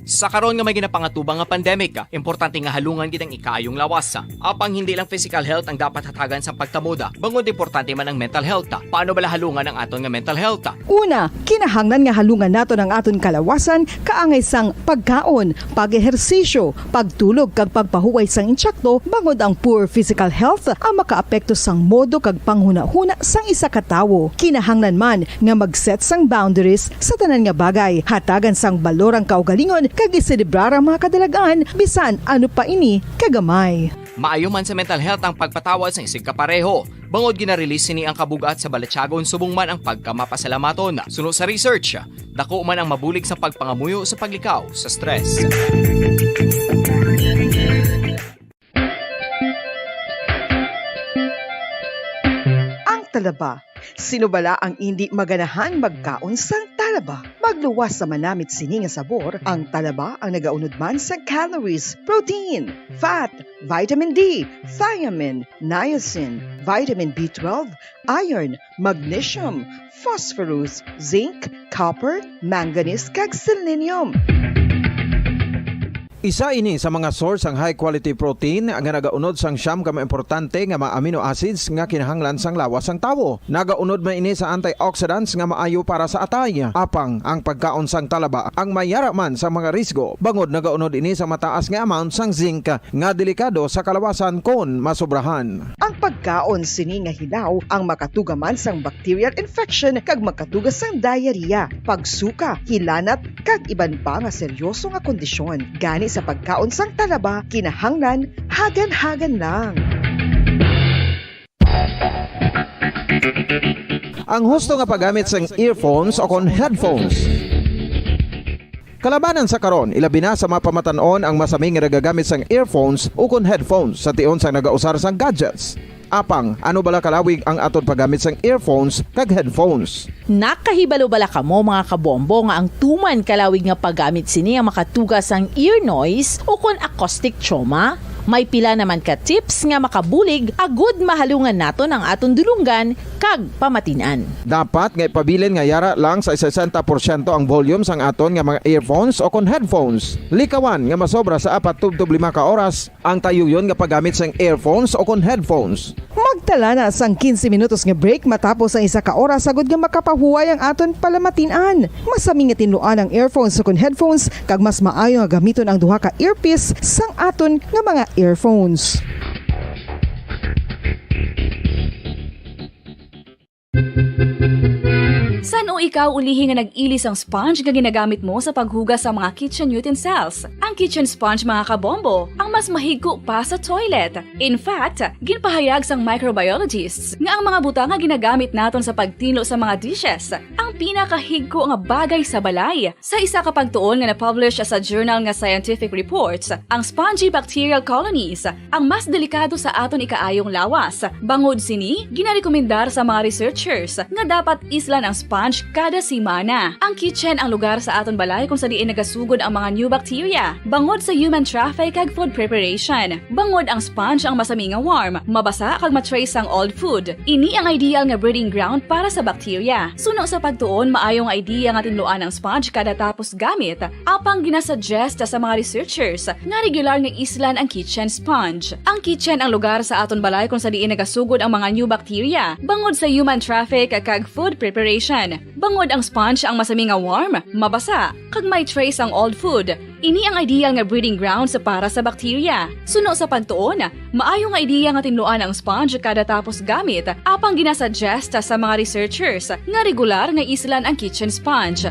Sa karon nga may ginapangatubang nga pandemic, importante nga halungan gid ang ikaayong lawas. Apang hindi lang physical health ang dapat hatagan sa pagtamod, bangod importante man ang mental health. Paano bala halungan ang aton nga mental health? Una, kinahanglan nga halungan naton ang aton kalawasan kaangay sang pagkaon, pag-ehersisyo, pagtulog kag pagpahuway sang intsakto, bangod ang poor physical health ang makaapekto sang modo kag panghunahuna sang isa ka tawo. Kinahanglan man nga mag-set sang boundaries sa tanan nga bagay, hatagan sang balor ang kaugalingon kag iselebrar ang mga kadalagan, bisan ano pa ini kagamay. Maayo man sa mental health ang pagpatawad sang isigkapareho, bangod gina-release sini ang kabug-at sa balatyagon subong man ang pagkamapasalamaton. Suno sa research, dako man ang mabulig sa pagpangamuyo sa paglikaw sa stress. Ang talaba. Sino bala ang indi maganahan magkaon sang talaba? Magluwas sa manamit sini nga sabor, ang talaba ang nagaunod man sa calories, protein, fat, vitamin D, thiamine, niacin, vitamin B twelve, iron, magnesium, phosphorus, zinc, copper, manganese, kag selenium. Isa ini sa mga source sang high quality protein nga nagaunod sang siyam ka mga importante nga mga amino acids nga kinahanglan sang lawas sang tawo. Nagaunod man ini sa antioxidants nga maayo para sa atay. Apang ang pagkaon sang talaba ang may yara man sa mga risgo, bangod nagaunod ini sa mataas nga amount sang zinc nga delikado sa kalawasan kon masobrahan. Ang pagkaon sini nga hilaw ang makatuga man sang bacterial infection kag makatuga sang diarrhea, pagsuka, hilanat, kag iban pa nga seryoso nga kondisyon. Gani sa pagkaon sang talaba, kinahanglan hagan-hagan lang. Ang husto nga paggamit sang earphones o kon headphones. Kalabanan sa karon, ilabi na sa mga pamatan-on ang masami nga nagagamit sang earphones o kon headphones sa tion sang nagausar sang gadgets. Apang, ano bala kalawig ang aton paggamit sang earphones kag headphones? Nakahibalo bala kamo, mga kabombo, nga ang tuman kalawig nga paggamit sini ang makatuga sang ear noise o kon acoustic trauma? May pila naman ka tips nga makabulig agud mahalungan naton ang aton dulonggan kag pamatin-an. Dapat nga ipabilin nga yara lang sa sesenta porsyento ang volume sang aton nga mga earphones o kon headphones. Likawan nga masobra sa apat tubtob lima ka oras ang tayuyon nga paggamit sang earphones o kon headphones. Magtala na sang quince minutos nga break matapos ang isa ka oras agud nga makapahuway ang aton palamatin-an. Masami nga tinluan ang earphones o kon headphones, kag mas maayo nga gamiton ang duha ka earpiece sang aton nga mga earphones. San-o ikaw ulihi nga nag-ili sang sponge nga ginagamit mo sa paghugas sa mga kitchen utensils? Ang kitchen sponge, mga kabombo, ang mas mahigko pa sa toilet. In fact, ginpahayag sang microbiologists nga ang mga butang nga ginagamit naton sa pagtinlo sa mga dishes, ang pinakahigko nga bagay sa balay. Sa isa ka pagtuon nga na-publish sa journal nga Scientific Reports, ang spongy bacterial colonies ang mas delikado sa aton ikaayong lawas. Bangod sini, ginarekomendar sa mga researchers nga dapat islan ang sponge kada semana. Ang kitchen ang lugar sa aton balay kung sa diin nagasugod ang mga new bacteria, bangod sa human traffic kag food preparation. Bangod ang sponge ang masami nga warm, mabasa kag ma-trace ang old food. Ini ang ideal nga breeding ground para sa bacteria. Suno sa pagtuon, maayo nga idea nga tinluan ang sponge kada tapos gamit, apang ginasuggest sa mga researchers nga regular nga islan ang kitchen sponge. Ang kitchen ang lugar sa aton balay kung sa diin nagasugod ang mga new bacteria, bangod sa human traffic kag food preparation. Bangod ang sponge ang masami nga warm, mabasa, kag may trace ang old food. Ini ang ideal nga breeding grounds para sa bacteria. Suno sa pagtuon, maayo nga ideya nga tinluan ang sponge kada tapos gamit, apang ginasuggest sa mga researchers nga regular nga islan ang kitchen sponge.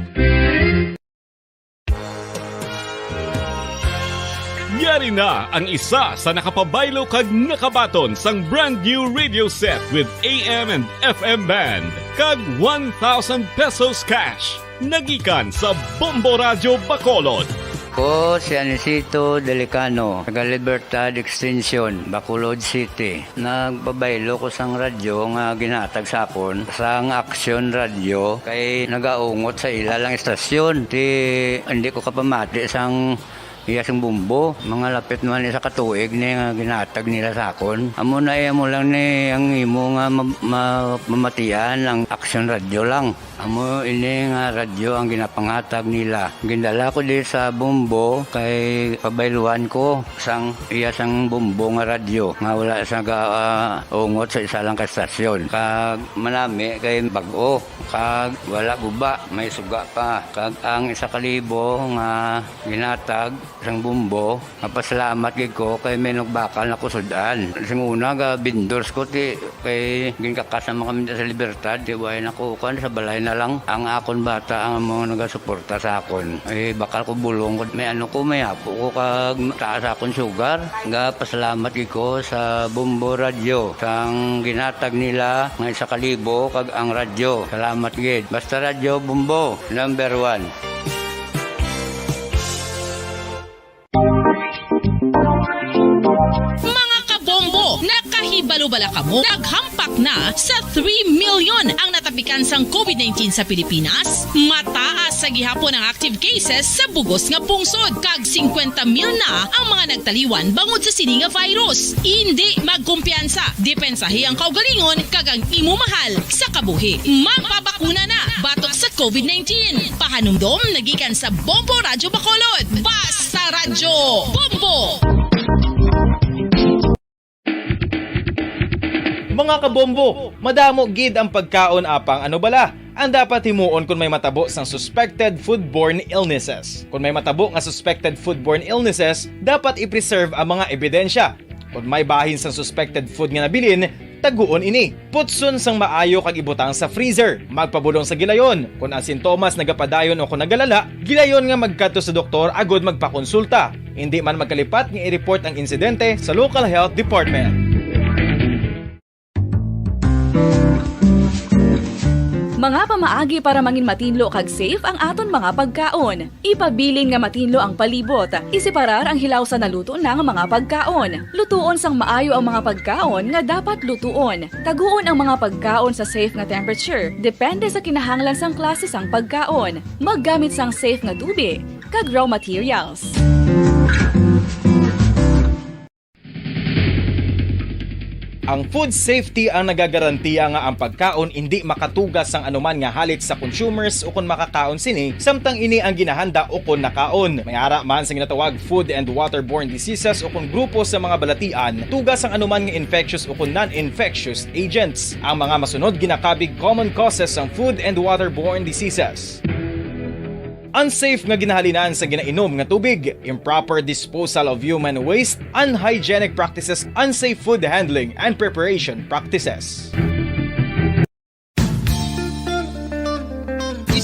Yari na ang isa sa nakapabaylo kag nakabaton sang brand new radio set with A M and F M band kag one thousand pesos cash. Nagikan sa Bombo Radyo Bacolod. Ko si Anisito Delicano, taga Libertad Extension, Bacolod City. Nagpabaylo ko sang radyo nga ginhatag sa akon sang Action Radyo kay nagaungot sa ila lang istasyon. Ti hindi ko kapamati sang iya sing bumbo. Mga lapit man isa ka tuig ni nga ginhatag nila sa akon. Amo na iya mo lang ni ang imo nga ma- ma- mamatian ang Action Radyo lang. Amo ini nga radyo ang ginapangatag nila. Gindala ko di sa Bombo kay pabayluan ko sang iya sang Bombo nga radyo nga wala sa ga, ah, ungot sa isa lang ka estasyon. Kag manami kay bag-o kag wala guba, may suga pa. Kag ang isa ka libo nga ginatag sang Bombo, mapasalamat gid ko kay may nagbakal na kusud-an. Sing una, ga-vendors ko, ti, kay ginkakas naman kami sa Libertad, ti, way na ko, kuan, sa balay na lang. Ang akon bata, ang mga nagasuporta sa akon. Eh, bakal ko bulong, may ano ko, may apo ko, kag taas akon sugar. Ga, pasalamat gid ko sa Bombo Radyo, sang ginatag nila nga isa ka libo, kag ang radyo. Salamat gid. Basta Radyo Bombo, number one. Mga kabombo, nakahibalo bala kamo? Naghampak na sa three million ang natapikan sang COVID nineteen sa Pilipinas. Mataas sa gihapon ang active cases sa bugos nga pungsod, kag singkwenta mil na ang mga nagtaliwan bangod sa sini nga virus. Indi magkumpiyansa, depensahi ang kaugalingon kag ang imo mahal sa kabuhi. Magpabakuna na batok sa COVID nineteen. Pahanumdom nagikan sa Bombo Radyo Bacolod. Basta Radyo Bombo! Mga kabombo, madamo gid ang pagkaon apang ano bala ang dapat himuon kon may matabo sang suspected foodborne illnesses. Kon may matabo nga suspected foodborne illnesses, dapat i-preserve ang mga ebidensya. Kon may bahin sang suspected food nga nabilin, taguon ini. Putson sang maayo kag ibutang sa freezer. Magpabulong sa gilayon. Kon ang sintomas nagapadayon o kon nagalala, gilayon nga magkadto sa doktor agud magpakonsulta. Indi man magkalipat nga i-report ang insidente sa local health department. Mga pamaagi para mangin matinlo kag safe ang aton mga pagkaon. Ipabilin nga matinlo ang palibot. Iseparar ang hilaw sa naluto na nga mga pagkaon. Lutuon sang maayo ang mga pagkaon nga dapat lutuon. Taguon ang mga pagkaon sa safe nga temperature, depende sa kinahanglan sang klase sang pagkaon. Maggamit sang safe nga tubig kag raw materials. Ang food safety ang nagagarantiya nga ang pagkaon indi makatuga sang anuman nga halit sa consumers ukon makakaon sini, samtang ini ang ginahanda ukon nakaon. May ara man sa ginatawag food and waterborne diseases ukon grupo sa mga balatian, tuga sang anuman nga infectious ukon non-infectious agents. Ang mga masunod ginakabig common causes sang food and waterborne diseases. Unsafe nga ginahalinan sa ginainom nga tubig, improper disposal of human waste, unhygienic practices, unsafe food handling and preparation practices.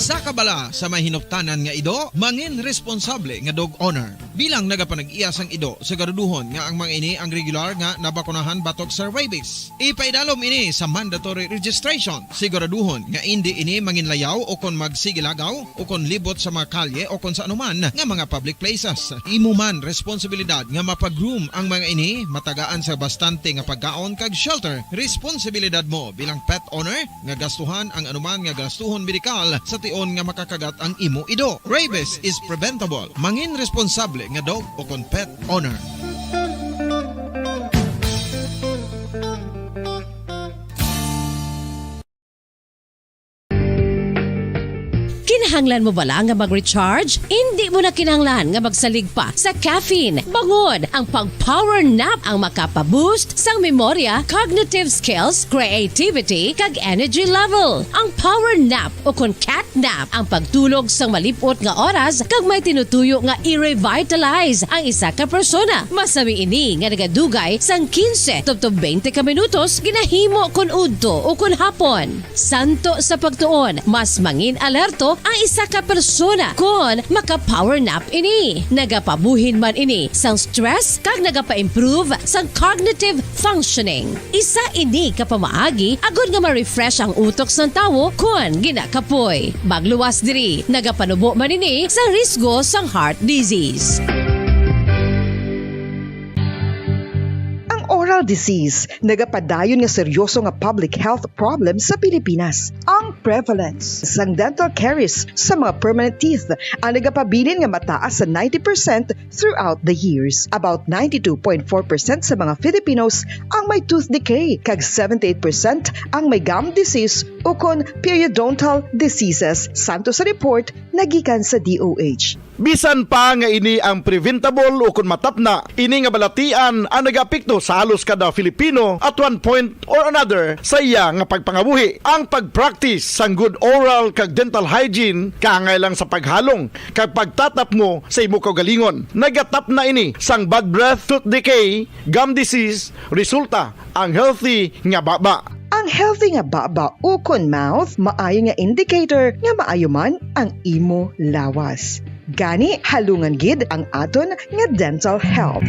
Sa kabala sa may hinuptanan nga ido, mangin responsable nga dog owner. Bilang nagapanag-iya sang ido, siguraduhon nga ang mga ini ang regular nga nabakunahan batok sa rabies. Ipaidalom ini sa mandatory registration. Siguraduhon nga indi ini manginlayaw o kon magsigilagaw o kon libot sa mga kalye o kon sa anuman nga mga public places. Imo man responsibilidad nga mapag-groom ang mga ini, matagaan sa bastante nga pagkaon kag shelter. Responsibilidad mo bilang pet owner nga gastuhan ang anuman nga gastuhon medikal sa tion nga makakagat ang imo ido. Rabies is preventable. Mangin responsable nga dog o kon pet owner. Kinahanglan mo bala nga mag-recharge? Indi mo na kinahanglan nga magsalig pa sa caffeine. Bangod ang pag-power nap ang makapa-boost sang memorya, cognitive skills, creativity, kag energy level. Ang power nap o kon cat nap ang pagtulog sang malip-ot nga oras kag may tinutuyo nga i-revitalize ang isa ka persona. Masami ini nga nagadugay sang quince tubtob twenty ka minutos ginahimo kon udto o kon hapon. Santo sa pagtuon, mas mangin-alerto ang isa ka persona kon maka-power nap ini. Nagapabuhin man ini sang stress kag nagapa-improve sang cognitive functioning. Isa ini ka pamaagi agod nga ma-refresh ang utok sang tawo kon ginakapoy. Magluwas diri, nagapanubo man ini sa risgo sang heart disease. Ang oral disease nagapadayon nga seryoso nga public health problem sa Pilipinas. Ang prevalence sang dental caries sa mga permanent teeth ang nagapabilin nga mataas sa ninety percent throughout the years. About ninety-two point four percent sa mga Filipinos ang may tooth decay, kag seventy-eight percent ang may gum disease ukon periodontal diseases, santo sa report nga gikan sa D O H. Bisan pa nga ini ang preventable ukon matapna, ini nga balatian ang nagaapekto sa halos kada Filipino at one point or another sa iya nga pagpangabuhi. Ang pag-practice sang good oral kag dental hygiene kaangay lang sa paghalong kag pagtatapmo sa imo kaugalingon. Nagatapna ini sang bad breath, tooth decay, gum disease, resulta ang healthy nga baba. Ang healthy nga baba ukon mouth maayo nga indicator nga maayo man ang imo lawas. Gani, halungan gid ang aton nga dental health.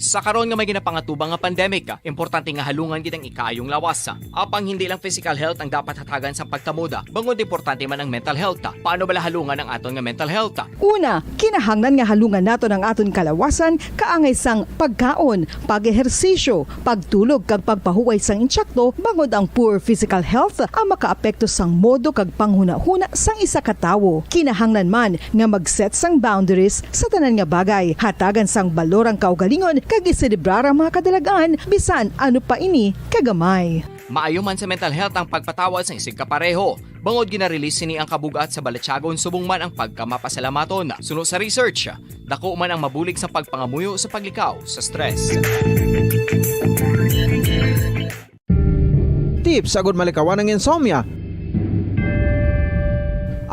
Sa karon nga may ginapangatubang nga pandemic, importante nga halungan gid ang ikaayong lawas. Apang hindi lang physical health ang dapat hatagan sang pagkamoda, bangod importante man ang mental health. Paano bala halungan ang aton nga mental health? Una, kinahanglan nga halungan naton ang aton kalawasan kaangay sang pagkaon, pag-ehersisyo, pagtulog kag pagpahuway sang insakto, bangod ang poor physical health ang makaapekto sang modo kag panghunahuna sang isa ka tawo. Kinahanglan man nga mag-set sang boundaries sa tanan nga bagay, hatagan sang balor ang kaugalingon kag iselebrar ang mga kadalag-an bisan ano pa ini kagamay. Maayo man sa mental health ang pagpatawad sang isigkapareho, bangod gina-release sini ang kabug-at sa balatyagon subong man ang pagkamapasalamaton. Suno sa research, dako man ang mabulig sa pagpangamuyo sa paglikaw sa stress. Tips agud malikawan ang insomnia.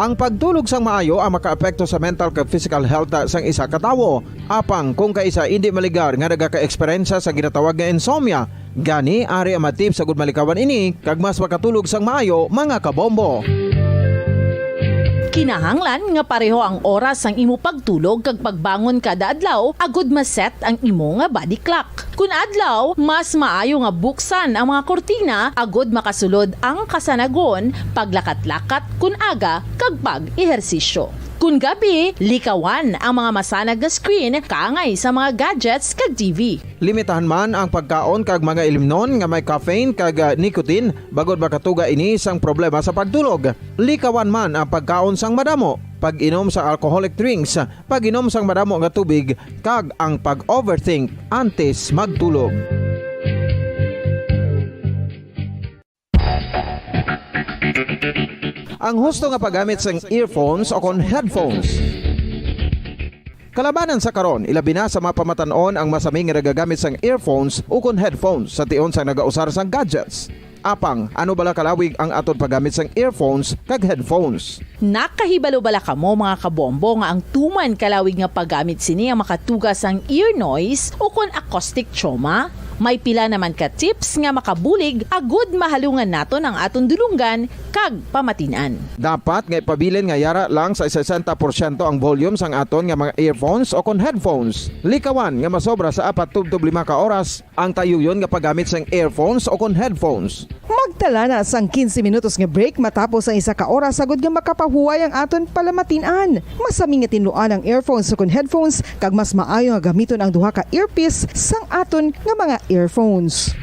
Ang pagtulog sang maayo ang makaapekto sa mental kag physical health sang isa ka tawo. Apang kung kaisa indi maligar nga nagakaeksperyensya sa ginatawag nga insomnia, gani ari ang mga tips agud malikawan ini kag mas makatulog sang maayo, mga kabombo. Kinahanglan nga pareho ang oras sang imo pagtulog kag pagbangon kada adlaw agud ma-set ang imo nga body clock. Kun adlaw, mas maayo nga buksan ang mga kurtina agud makasulod ang kasanagon, paglakat-lakat kun aga, kag pag-ehersisyo. Kun gabi, likawan ang mga masanag nga screen kaangay sa mga gadgets kag T V. Limitahan man ang pagkaon kag mga ilimnon nga may caffeine kag, ah, nicotine, bangod makatuga ini sang problema sa pagtulog. Likawan man ang pagkaon sang madamo, pag-inom sa alcoholic drinks, pag-inom sang madamo nga tubig, kag ang pag-overthink antes magtulog. Ang husto nga paggamit sang earphones o kon headphones. Kalabanan sa karon, ilabi na sa mga pamatan-on ang masami nga nagagamit sang earphones o kon headphones sa tion sang nagausar sang gadgets. Apang, ano bala kalawig ang aton paggamit sang earphones kag headphones? Nakahibalo bala kamo, mga kabombo, nga ang tuman kalawig nga paggamit sini ang makatuga sang ear noise o kon acoustic trauma? May pila naman ka tips nga makabulig agud mahalungan naton ang aton dulonggan kag pamatin-an. Dapat nga ipabilin nga yara lang sa sesenta porsyento ang volume sang aton nga mga earphones o kon headphones. Likawan nga masobra sa apat tubtob lima ka oras ang tayuyon nga paggamit sang earphones o kon headphones. Magtala na sang quince minutos nga break matapos ang isa ka oras, agud nga makapahuway ang aton palamatin-an. Masami nga tinluan ang earphones o kon headphones, kag mas maayo nga gamiton ang duha ka earpiece sang aton nga mga earphones.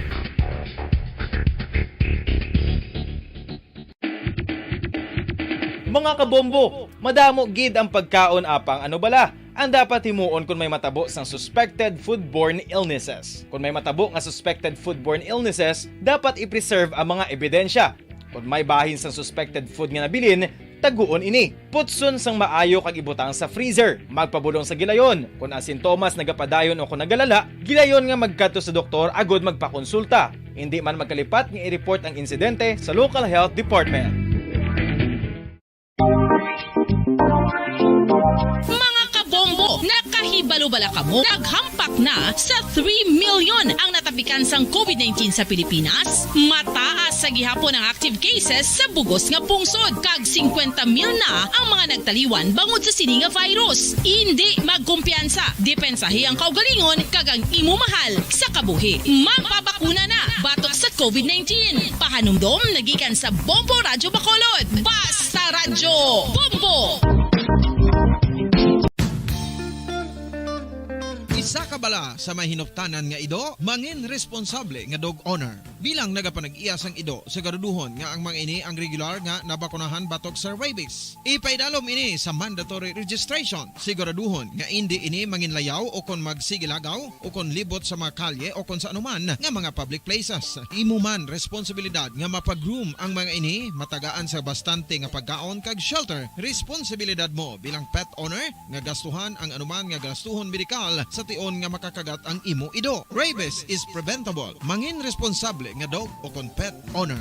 Mga kabombo, madamo gid ang pagkaon, apang ano bala ang dapat himuon kon may matabo sang suspected foodborne illnesses? Kon may matabo nga suspected foodborne illnesses, dapat i-preserve ang mga ebidensya. Kon may bahin sang suspected food nga nabilin, taguon ini. Putson sang maayo kag ibutang sa freezer. Magpabudong sa gilayon. Kon ang sintomas nagapadayon o kon nagalala, gilayon nga magkadto sa doktor agud magpakonsulta. Indi man magkalipat nga i-report ang insidente sa local health department. Mga kabombo, nakahibalo bala kamo? Naghampak na sa three million ang natapikan sang covid nineteen sa Pilipinas. Mataas sa gihapon ang active cases sa bugos nga pungsod, kag singkwenta mil na ang mga nagtaliwan bangod sa sini nga virus. Indi magkumpiyansa, depensahi ang kaugalingon kag ang imo mahal sa kabuhi. Magpabakuna na batok sa covid nineteen. Pahanumdom na gikan sa Bombo Radyo Bacolod. Basta Radyo Bombo! Isa ka bala sa may hinuptanan nga ido, mangin responsable nga dog owner. Bilang nagapanag-iya sang ido, siguraduhon nga ang mga ini ang regular nga nabakunahan batok sa rabies. Ipaidalom ini sa mandatory registration. Siguraduhon nga indi ini manginlayaw o kon magsigilagaw o kon libot sa mga kalye o kon sa anuman nga mga public places. Imo man responsibilidad nga mapa-groom ang mga ini, matagaan sa bastante nga pagkaon kag shelter. Responsibilidad mo bilang pet owner nga gastuhan ang anuman nga gastuhon medikal sa tion nga makakagat ang imo ido. Rabies is preventable. Mangin responsable nga dog o kon pet owner.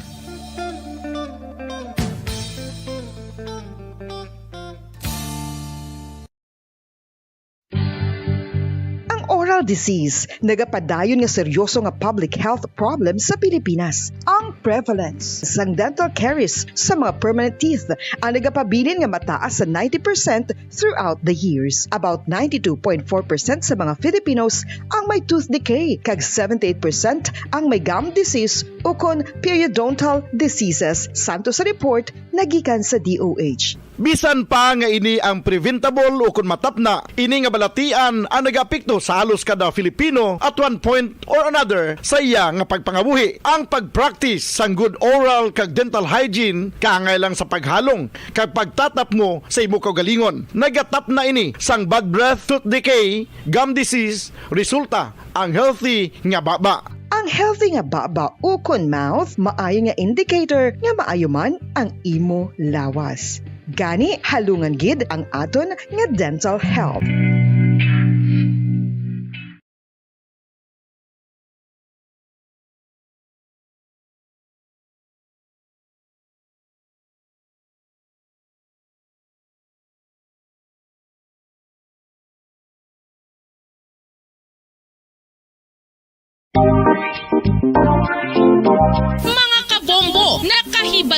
Ang oral disease nagapadayon nga seryoso nga public health problem sa Pilipinas. Ang prevalence sang dental caries sa mga permanent teeth ang nagapabilin nga mataas sa ninety percent throughout the years. About ninety-two point four percent sa mga Filipinos ang may tooth decay, kag seventy-eight percent ang may gum disease ukon periodontal diseases, santo sa report nagikan sa D O H. Bisan pa nga ini ang preventable ukon matapna, ini nga balatian ang nagaapekto sa halos kada Filipino at one point or another sa iya nga pagpangabuhi. Ang pag-practice sang good oral kag dental hygiene kaangay lang sa paghalong kag pagtatapmo sa imo kaugalingon. Nagatapna ini sang bad breath, tooth decay, gum disease, resulta ang healthy nga baba. Ang healthy nga baba ukon mouth maayo nga indicator nga maayo man ang imo lawas. Gani, halungan gid ang aton nga dental health.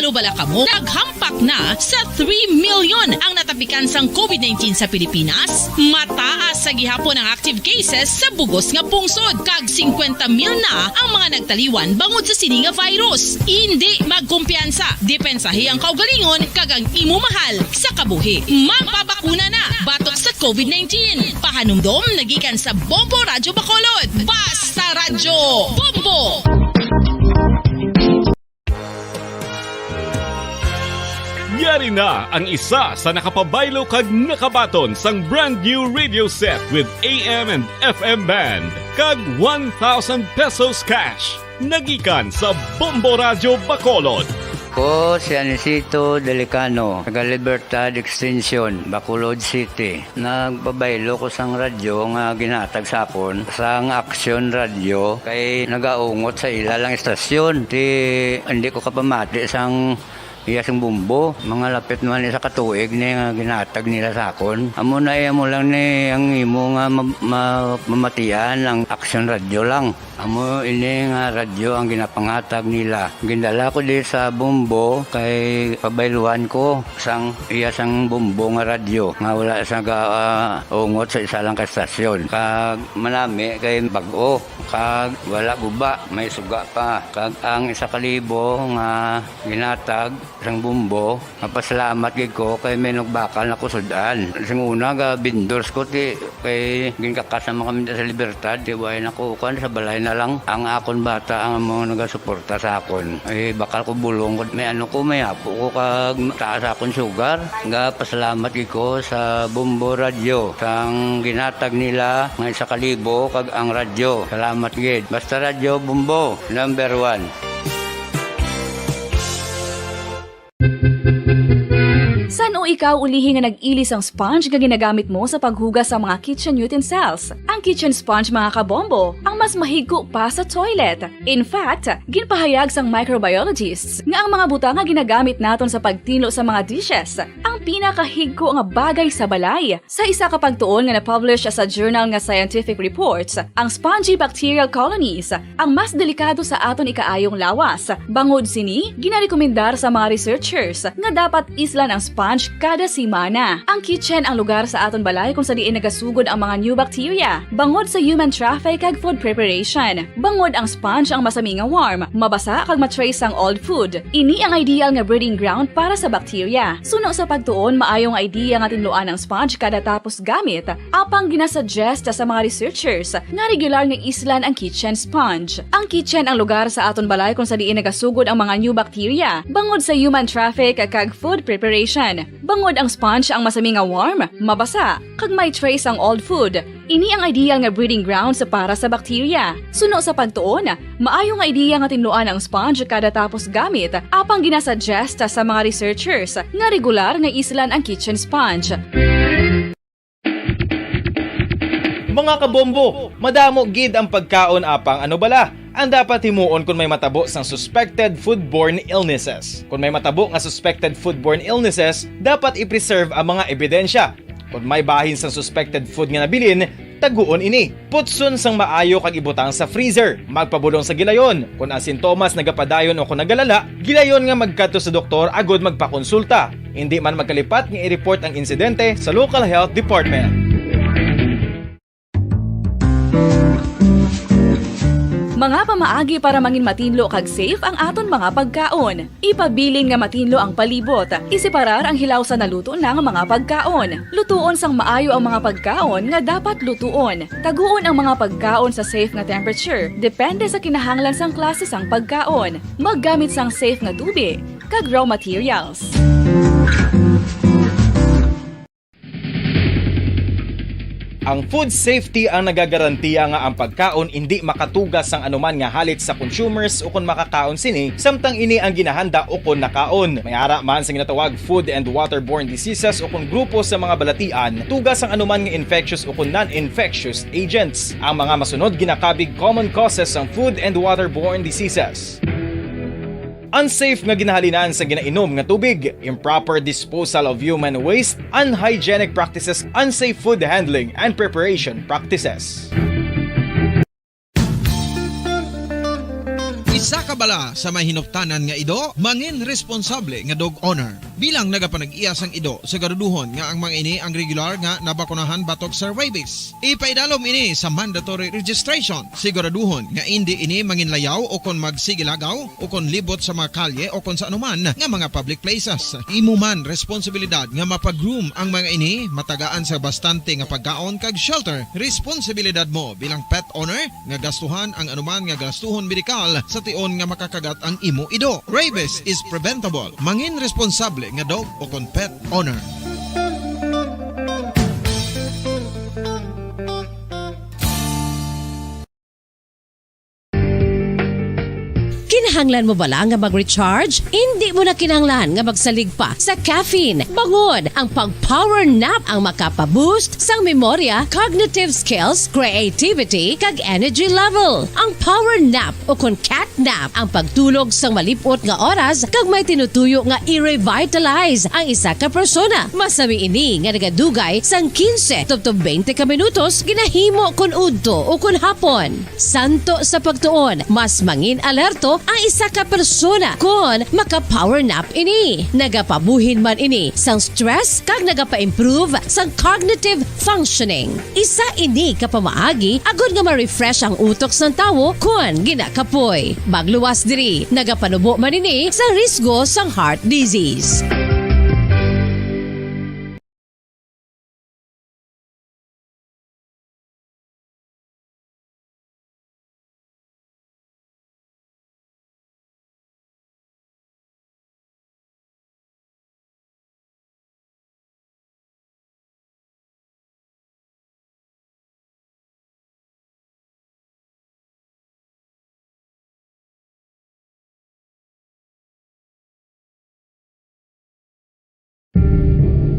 Bala kamo, naghampak na sa three million ang natapikan sang covid nineteen sa Pilipinas. Mataas sa gihapon ang active cases sa bugos nga pungsod, kag singkwenta mil na ang mga nagtaliwan bangod sa sini nga virus. Indi magkumpiyansa, depensahi ang kaugalingon kag ang imo mahal sa kabuhi. Magpabakuna na batok sa covid nineteen. Pahanumdom nagikan sa Bombo Radyo Bacolod. Basta Radyo Bombo! Yari na ang isa sa nakapabaylo kag nakabaton sang brand new radio set with A M and F M band kag one thousand pesos cash. Nagikan sa Bombo Radyo Bacolod. Ko si Anisito Delicano, taga Libertad Extension, Bacolod City. Nagpabaylo ko sang radyo nga ginhatag sa akon sang Action Radio kay nagaungot sa ila lang istasyon. Ti hindi ko kapamati sang iya sing bumbo. Mga lapit man isa ka tuig ni nga ginhatag nila sa akon. Amo na iya mo lang ni ang imo nga ma- ma- mamatian ang Action Radio lang. Amo ini nga radyo ang ginapanghatag nila. Gindala ko di sa Bombo kay pabayluan ko sang iya sang Bombo nga radyo nga wala sa ga, ah, ungot sa isa lang ka stasyon. Kag manami kay bag-o kag wala guba, may suga pa. Kag ang isa ka libo nga ginatag sang Bombo, mapasalamat gid ko kay may nagbakal na ko sud-an. Sing una ga vendors ko ti kay ginkakas naman kami sa Libertad, ti way na ko kuan sa balay na lang. Ang akon bata ang mga nagasuporta sa akon. Ay bakal ko bulong ko, may ano ko, may apo ko kag taas akon sugar. Ga pasalamat gid ko sa Bombo Radio sang ginatag nila nga isa ka libo kag ang radyo. Salamat gid. Basta Radyo Bombo, number one. San-o ikaw ulihi nga nag-ili sang sponge nga ginagamit mo sa paghugas sa mga kitchen utensils? Ang kitchen sponge, mga kabombo, ang mas mahigko pa sa toilet. In fact, ginpahayag sang microbiologists nga ang mga butang nga ginagamit naton sa pagtinlo sa mga dishes ang pinakahigko nga bagay sa balay. Sa isa ka pagtuon nga na-publish sa journal nga Scientific Reports, ang spongy bacterial colonies ang mas delikado sa aton ikaayong lawas. Bangod sini, ginarekomendar sa mga researchers nga dapat islan ang sponge kada semana. Ang kitchen ang lugar sa aton balay kung sa diin nagasugod ang mga new bacteria bangod sa human traffic kag food preparation. Bangod ang sponge ang masami nga warm, mabasa kag ma-trace sang old food. Ini ang ideal nga breeding ground para sa bacteria. Suno sa pagtuon, maayo nga idea nga tinluan ang sponge kada tapos gamit, apang ginasuggest sa mga researchers nga regular nga islan ang kitchen sponge. Ang kitchen ang lugar sa aton balay kung sa diin nagasugod ang mga new bacteria bangod sa human traffic kag food preparation. Bangod ang sponge ang masami nga warm, mabasa, kag may trace ang old food, ini ang ideal nga breeding grounds para sa bacteria. Suno sa pagtuon, maayo nga ideya nga tinluan ang sponge kada tapos gamit, apang ginasuggest sa mga researchers nga regular nga islan ang kitchen sponge. Mga kabombo, madamo gid ang pagkaon, apang ano bala ang dapat himuon kon may matabo sang suspected foodborne illnesses? Kon may matabo nga suspected foodborne illnesses, dapat i-preserve ang mga ebidensya. Kon may bahin sang suspected food nga nabilin, taguon ini. Putson sang maayo kag ibutang sa freezer. Magpabulong sa gilayon. Kon ang sintomas nagapadayon o kon nagalala, gilayon nga magkadto sa doktor agud magpakonsulta. Indi man magkalipat nga i-report ang insidente sa local health department. Mga pamaagi para mangin matinlo kag safe ang aton mga pagkaon. Ipabilin nga matinlo ang palibot. Iseparar ang hilaw sa naluto na nga mga pagkaon. Lutuon sang maayo ang mga pagkaon nga dapat lutuon. Taguon ang mga pagkaon sa safe nga temperature, depende sa kinahanglan sang klase sang pagkaon. Maggamit sang safe nga tubig kag raw materials. Ang food safety ang nagagarantiya nga ang pagkaon indi makatugas sang anuman nga halit sa consumers ukon makakaon sini, samtang ini ang ginahanda ukon nakaon. May ara man sa ginatawag food and waterborne diseases ukon grupo sa mga balatian, tugas sang anuman nga infectious ukon non-infectious agents. Ang mga masunod ginakabig common causes sang food and waterborne diseases. Unsafe nga ginahalinan sa ginainom nga tubig, improper disposal of human waste, unhygienic practices, unsafe food handling and preparation practices. Sa kabala sa may hinuptanan nga ido, mangin responsable nga dog owner. Bilang nagapanag-iya sang ido, siguraduhon nga ang mga ini ang regular nga nabakunahan batok sa rabies. Ipaidalom ini sa mandatory registration. Siguraduhon nga indi ini manginlayaw o kon magsigilagaw o kon libot sa mga kalye o kon sa anuman nga mga public places. Imo man responsibilidad nga mapag-groom ang mga ini, matagaan sa bastante nga pagkaon kag shelter. Responsibilidad mo bilang pet owner nga gastuhan ang anuman nga gastuhon medikal sa tion nga makakagat ang imo ido. Rabies is preventable. Mangin responsable nga dog o kon pet owner. Kinahanglan mo bala nga mag-recharge? Indi mo na kinahanglan nga magsalig pa sa caffeine. Bangod ang pag-power nap ang makapa-boost sang memorya, cognitive skills, creativity, kag energy level. Ang power nap o kon cat nap ang pagtulog sang malip-ot nga oras kag may tinutuyo nga i-revitalize ang isa ka persona. Masami ini nga nagadugay sang quince tubtob twenty ka minutos, ginahimo kon udto o kon hapon. Santo sa pagtuon, mas mangin alerto ang isa ka persona kon maka-power nap ini. Nagapabuhin man ini sang stress kag nagapa-improve sang cognitive functioning. Isa ini ka pamaagi agod nga ma-refresh ang utok sang tawo kon ginakapoy. Magluwas diri, nagapanubo man ini sa risgo sang heart disease.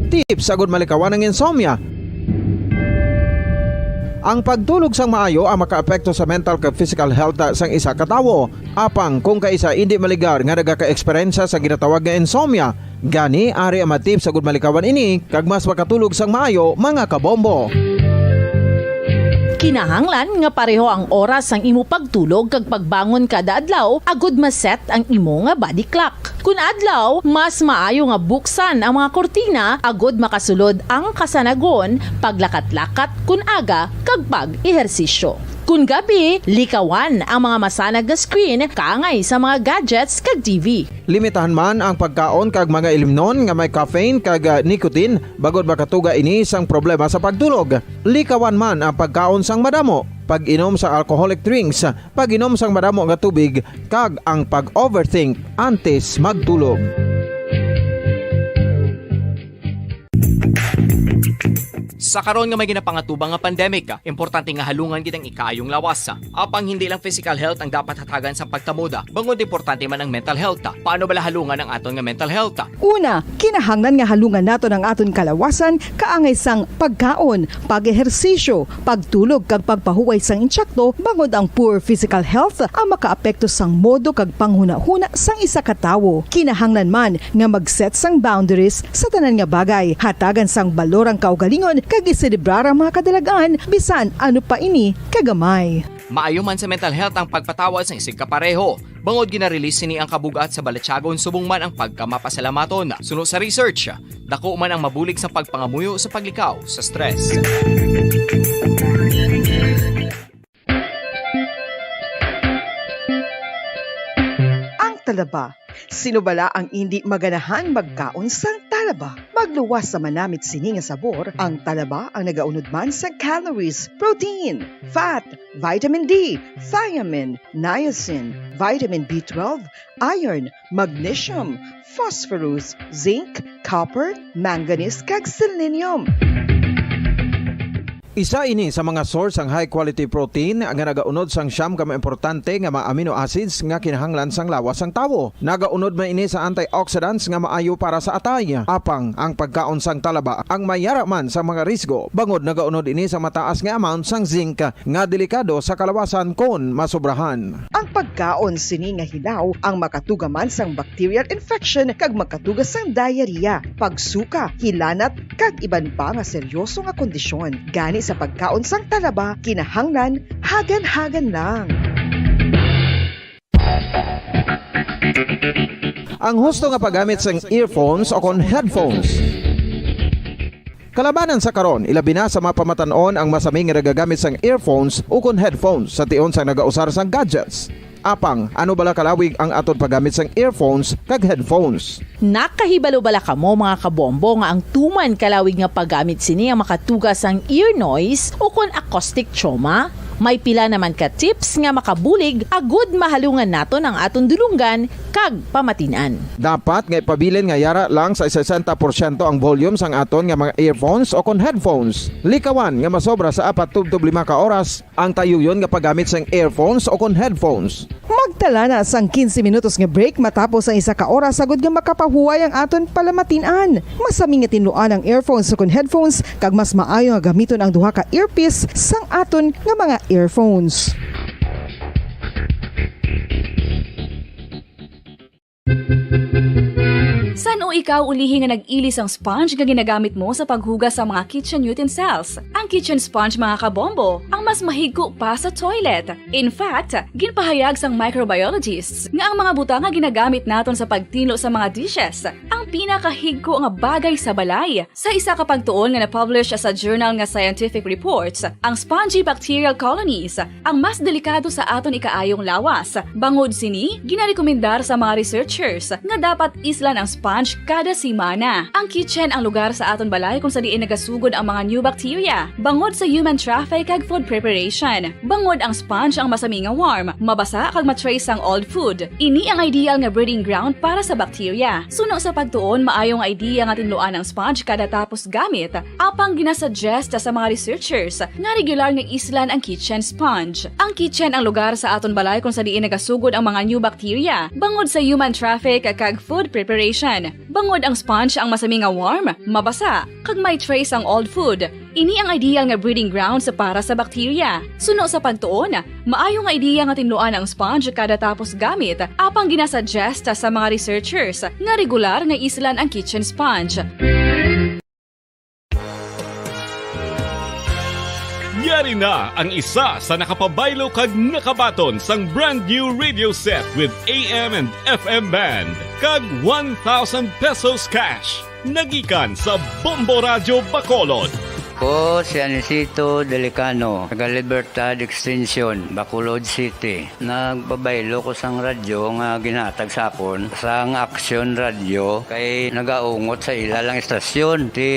Tips agud malikawan ang insomnia. Ang pagtulog sang maayo ang makaapekto sa mental kag physical health sang isa ka tawo. Apang kung kaisa indi maligar nga nagaka-eksperyensya sa ginatawag nga insomnia, gani ari ang mga tips agud malikawan ini kag mas makatulog sang maayo, mga kabombo. Kinahanglan nga pareho ang oras sang imo pagtulog kag pagbangon kada adlaw agud ma-set ang imo nga body clock. Kun adlaw, mas maayo nga buksan ang mga kurtina agud makasulod ang kasanagon, paglakat-lakat kun aga, kag pag-ehersisyo. Kun gabi, likawan ang mga masanag nga screen kaangay sa mga gadgets kag T V. Limitahan man ang pagkaon kag mga ilimnon nga may caffeine kag, ah, nicotine, bangod makatuga ini sang problema sa pagtulog. Likawan man ang pagkaon sang madamo, pag-inom sang alcoholic drinks, pag-inom sang madamo nga tubig, kag ang pag-overthink antes magtulog. Sa karon nga may ginapangatubang nga pandemic, importante nga halungan gid ang ikaayong lawas. Apang hindi lang physical health ang dapat hatagan sa pagtamod, bangod importante man ang mental health. Paano bala halungan ang aton nga mental health? Una, kinahanglan nga halungan naton ang aton kalawasan kaangay sang pagkaon, pag-ehersisyo, pagtulog kag pagpahuway sang insakto, bangod ang poor physical health ang makaapekto sang modo kag panghunahuna sang isa ka tawo. Kinahanglan man nga mag-set sang boundaries sa tanan nga bagay, hatagan sang balor ang kaugalingon kag iselebrar ang mga kadalagan, bisan ano pa ini kagamay. Maayo man sa mental health ang pagpatawad sang isigkapareho, bangod gina-release sini ang kabug-at sa balatyagon subong man ang pagkamapasalamaton. Suno sa research, dako man ang mabulig sa pagpangamuyo sa paglikaw sa stress. Ang talaba. Sino bala ang indi maganahan magkaon sang talaba? Magluwas sa manamit sini nga sabor, ang talaba ang nagaunod man sa calories, protein, fat, vitamin D, thiamine, niacin, vitamin B twelve, iron, magnesium, phosphorus, zinc, copper, manganese, kag selenium. Isa ini sa mga source sang high quality protein nga nagaunod sang siyam ka mga importante nga mga amino acids nga kinahanglan sang lawas sang tawo. Nagaunod man ini sa antioxidants nga maayo para sa atay. Apang ang pagkaon sang talaba ang may yara man sa mga risgo, bangod nagaunod ini sa mataas nga amount sang zinc nga delikado sa kalawasan kon masobrahan. Ang pagkaon sini nga hilaw ang makatuga man sang bacterial infection kag magkatuga sang diarrhea, pagsuka, hilanat, kag iban pa nga seryoso nga kondisyon. Gani sa pagkaon sang talaba, kinahanglan hagan-hagan lang. Ang husto nga paggamit sang earphones o kon headphones. Kalabanan sa karon, ilabi na sa mga pamatan-on ang masami nga nagagamit sang earphones o kon headphones sa tion sang nagausar sang gadgets. Apang, ano bala kalawig ang aton paggamit sang earphones kag headphones? Nakahibalo bala kamo, mga kabombo, nga ang tuman kalawig nga paggamit sini ang makatuga sang ear noise o kon acoustic trauma? May pila naman ka tips nga makabulig agud mahalungan naton ang aton dulonggan kag pamatin-an. Dapat nga ipabilin nga yara lang sa sesenta porsyento ang volume sang aton nga mga earphones o kon headphones. Likawan nga masobra sa apat tubtob lima ka oras ang tayuyon nga paggamit sang earphones o kon headphones. Magtala na sang quince minutos nga break matapos ang isa ka oras agud nga makapahuway ang aton palamatin-an. Masami nga tinluan ang earphones o kon headphones, kag mas maayo nga gamiton ang duha ka earpiece sang aton nga mga earphones. San-o ikaw ulihi nga nag-ili sang sponge nga ginagamit mo sa paghugas sa mga kitchen utensils? Ang kitchen sponge, mga kabombo, ang mas mahigko pa sa toilet. In fact, ginpahayag sang microbiologists nga ang mga butang nga ginagamit naton sa pagtinlo sa mga dishes ang pinakahigko nga bagay sa balay. Sa isa ka pagtuon nga na-publish sa journal nga Scientific Reports, ang spongy bacterial colonies ang mas delikado sa aton ikaayong lawas. Bangod sini, ginarekomendar sa mga researchers nga dapat islan ang sponge kada semana. Ang kitchen ang lugar sa aton balay kung sa diin nagasugod ang mga new bacteria, bangod sa human traffic kag food preparation. Bangod ang sponge ang masami nga warm, mabasa kag ma-trace ang old food. Ini ang ideal nga breeding ground para sa bacteria. Suno sa pagtuon, maayo nga idea nga tinluan ang sponge kada tapos gamit, apang ginasuggest sa mga researchers nga regular nga islan ang kitchen sponge. Ang kitchen ang lugar sa aton balay kung sa diin nagasugod ang mga new bacteria, bangod sa human traffic kag food preparation. Bangod ang sponge ang masami nga warm, mabasa, kag may trace ang old food. Ini ang ideal nga breeding grounds para sa bacteria. Suno sa pagtuon, maayo nga ideya nga tinluan ang sponge kada tapos gamit, apang ginasuggest sa mga researchers nga regular nga islan ang kitchen sponge. Yari na ang isa sa nakapabaylo kag nakabaton sang brand new radio set with A M and F M band kag one thousand pesos cash. Nagikan sa Bombo Radyo Bacolod. Ko si Anisito Delicano, taga Libertad Extension, Bacolod City. Nagpabaylo ko sang radyo nga ginhatag sa akon sang Aksyon Radyo kay nagaungot sa ila lang istasyon. Ti,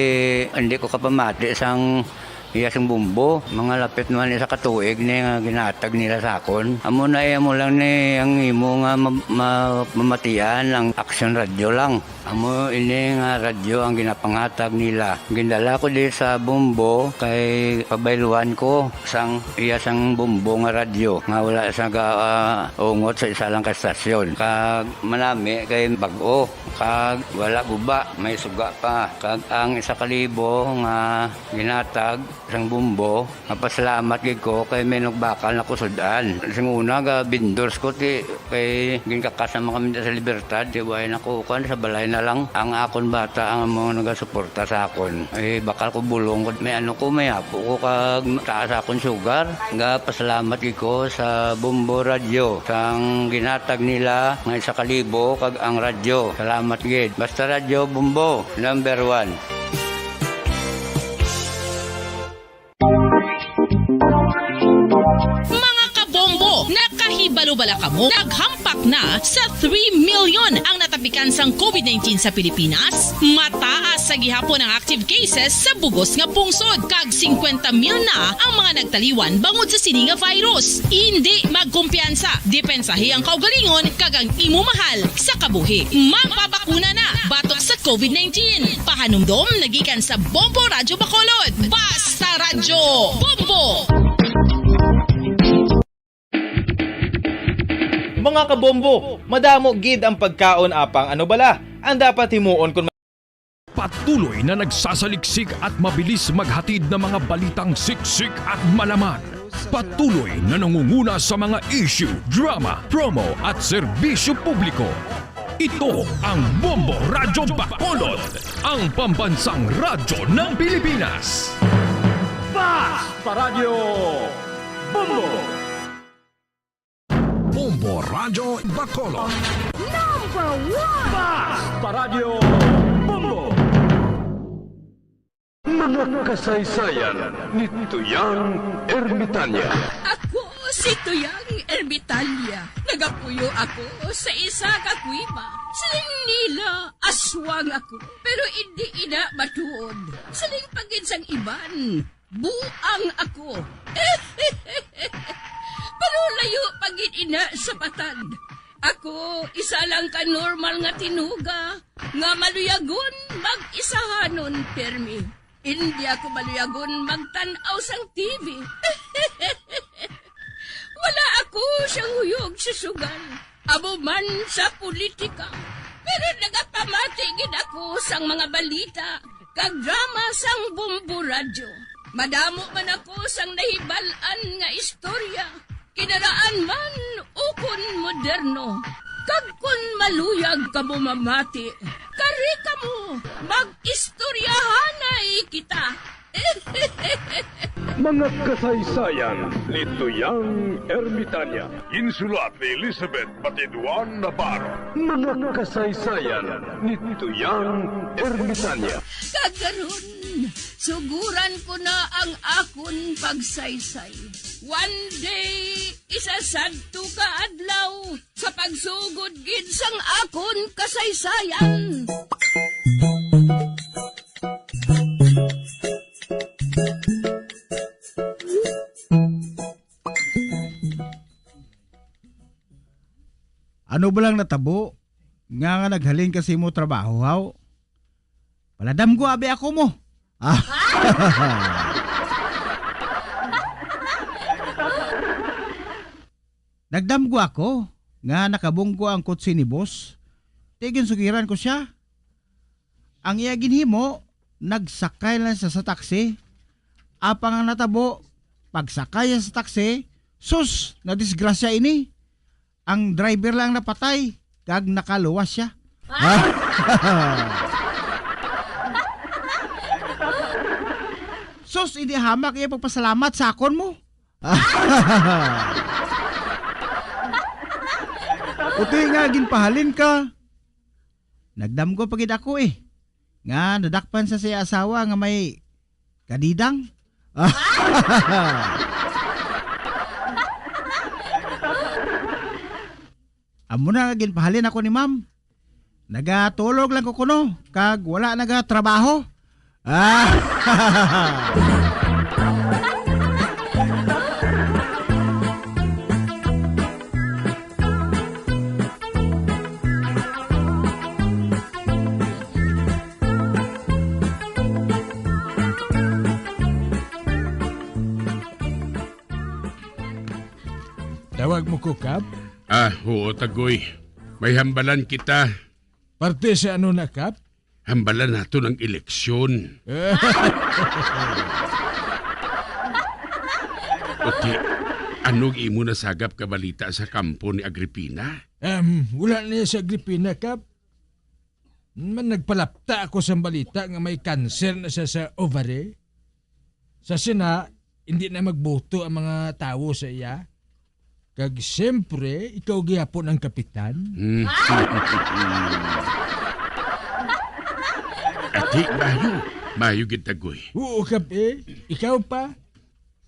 hindi ko kapamati sang iya sing bumbo. Mga lapit naman isa ka tuig ni nga ginhatag nila sa akon. Amo na, eh, amo lang ni ang imo nga ma-, ma-, mamatian ang Aksyon Radyo lang. Amo ini nga radyo ang ginapangatag nila. Gindala ko di sa Bombo kay pabayluan ko sang iya sang Bombo nga radyo nga wala sa ga-, ah, ungot sa isa lang ka estasyon. Kag manami kay bag-o, kag wala guba, may suga pa. Kag ang isa ka libo nga ginatag sang Bombo, mapasalamat gid ko kay may nagbakal na ko sud-an. Sing una, ga vendors ko, ti, kay ginkakas naman kami sa Libertad, ti, way na ko, kuan, sa balay na lang. Ang akon bata ang amo nagasuporta sa akon. Eh, bakal ko bulong ko, may ano ko, may apo ko, kag taas akon sugar. Ga pasalamat gid ko sa Bombo Radyo, sang ginatag nila nga isa ka libo, kag ang radyo. Salamat gid. Basta Radyo Bombo, number one. Mga kabombo, nakahibalo bala kamo? Naghampak na sa three million ang natapikan sang COVID nineteen sa Pilipinas. Mataas sa gihapon ang active cases sa bugos nga pungsod, kag singkwenta mil na ang mga nagtaliwan bangod sa sini nga virus. Indi magkumpiyansa, depensahi ang kaugalingon kag ang imo mahal sa kabuhi. Magpabakuna na batok sa COVID nineteen. Pahanumdom nagikan sa Bombo Radyo Bacolod. Basta Radyo Bombo! Mga kabombo, madamo gid ang pagkaon, apang ano bala ang dapat himuon kon Patuloy na nagsasaliksik at mabilis maghatid ng mga balitang siksik at malaman. Patuloy na nangunguna sa mga issue, drama, promo at serbisyo publiko. Ito ang Bombo Radyo Bacolod, ang pambansang radyo ng Pilipinas. Basta Radyo Bombo! Bombo Radyo Bacolod. Number one! Basta Radyo Bombo! Mga kasaysayan ni Tuyang Ermitanya. Ako si Tuyang Ermitanya. Nagapuyo ako sa isa ka kuweba. Siling nila, aswang ako, pero indi ina matuod. Siling pa gid sang iban, buang ako. Pero layo pa gid ina sa patad. Ako, isa lang ka normal nga tinuga nga maluyagon mag-isahanon pirmi. Indi ako maluyagon magtan-aw sang T V. Wala ako siyang huyog sa sugal, amo man sa politika. Pero nagapamati gid ako sang mga balita kag drama sang Bombo Radyo. Madamo man ako sang nahibal-an nga istorya, kinaraan man ukon moderno. Kag kon maluyag kamo mamati, kari kamo, mag-istoryahanay kita. Mga kasaysayan ni Tuyang Ermitanya. Ginsulat ni Elizabeth Batiduan Navarro. Mga kasaysayan ni Tuyang Ermitanya. Kag karon, suguran ko na ang akon pagsaysay. One day, isa sadto ka adlaw, sa pagsugod gid sang akon kasaysayan. Ano ba lang natabo nga, nga naghalin ka sa imo trabaho, haw? Paladam ko, abi ako mo. Ah. Nagdamgo ako nga nakabunggo ang kotse ni boss. Ti ginsugiran ko sia. Ang iya ginhimo, nagsakay lang siya sa taxi. Apang ang natabo, pagsakay niya sa taxi, sus, nadisgrasya ini. Ang driver lang napatay, kag nakaluwas siya. Sus, hindi hamak iya pagpasalamat sa akon mo. Puti nga, ginpahalin ka. Nagdamgo pa gid ako, eh, nga nadakpan sa siya asawa nga may kadidang. Amo na nga ginpahalin ako ni ma'am. Nagatulog lang ko kuno, kag wala nagatrabaho. Ah! Tawag mo ko, Kap? Ah, oo, Tagoy. May hambalan kita. Parte sa ano na, Kap? Hambalan naton ang eleksyon. Uti, anong imo nasagap ka balita sa kampo ni Agripina? Em, wala niya sa Agripina, Kap. Man, nagpalapta ako sa balita nga may cancer na siya sa ovary. Sa sina, hindi na magboto ang mga tawo sa iya. Kag siyempre, ikaw gihapon ang kapitan. Hmm. Ati, mayo. Mayo gid, Tagoy. Oo, Kap, eh. Ikaw pa?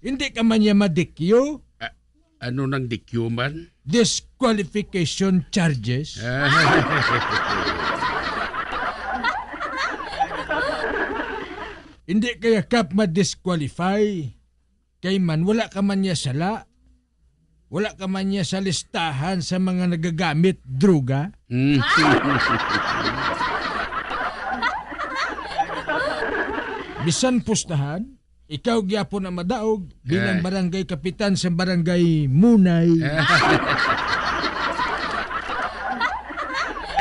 Hindi ka man niya madikyo? Ah, ano nang dikyo man? Disqualification charges. Ah. Hindi kaya, Kap, ma-disqualify. Kay man, wala ka man niya sala. Wala ka man niya sa listahan sa mga nagagamit droga. Mm. Bisan pustahan, ikaw gyapon ang madaog bilang Eh. barangay kapitan sa barangay Munay.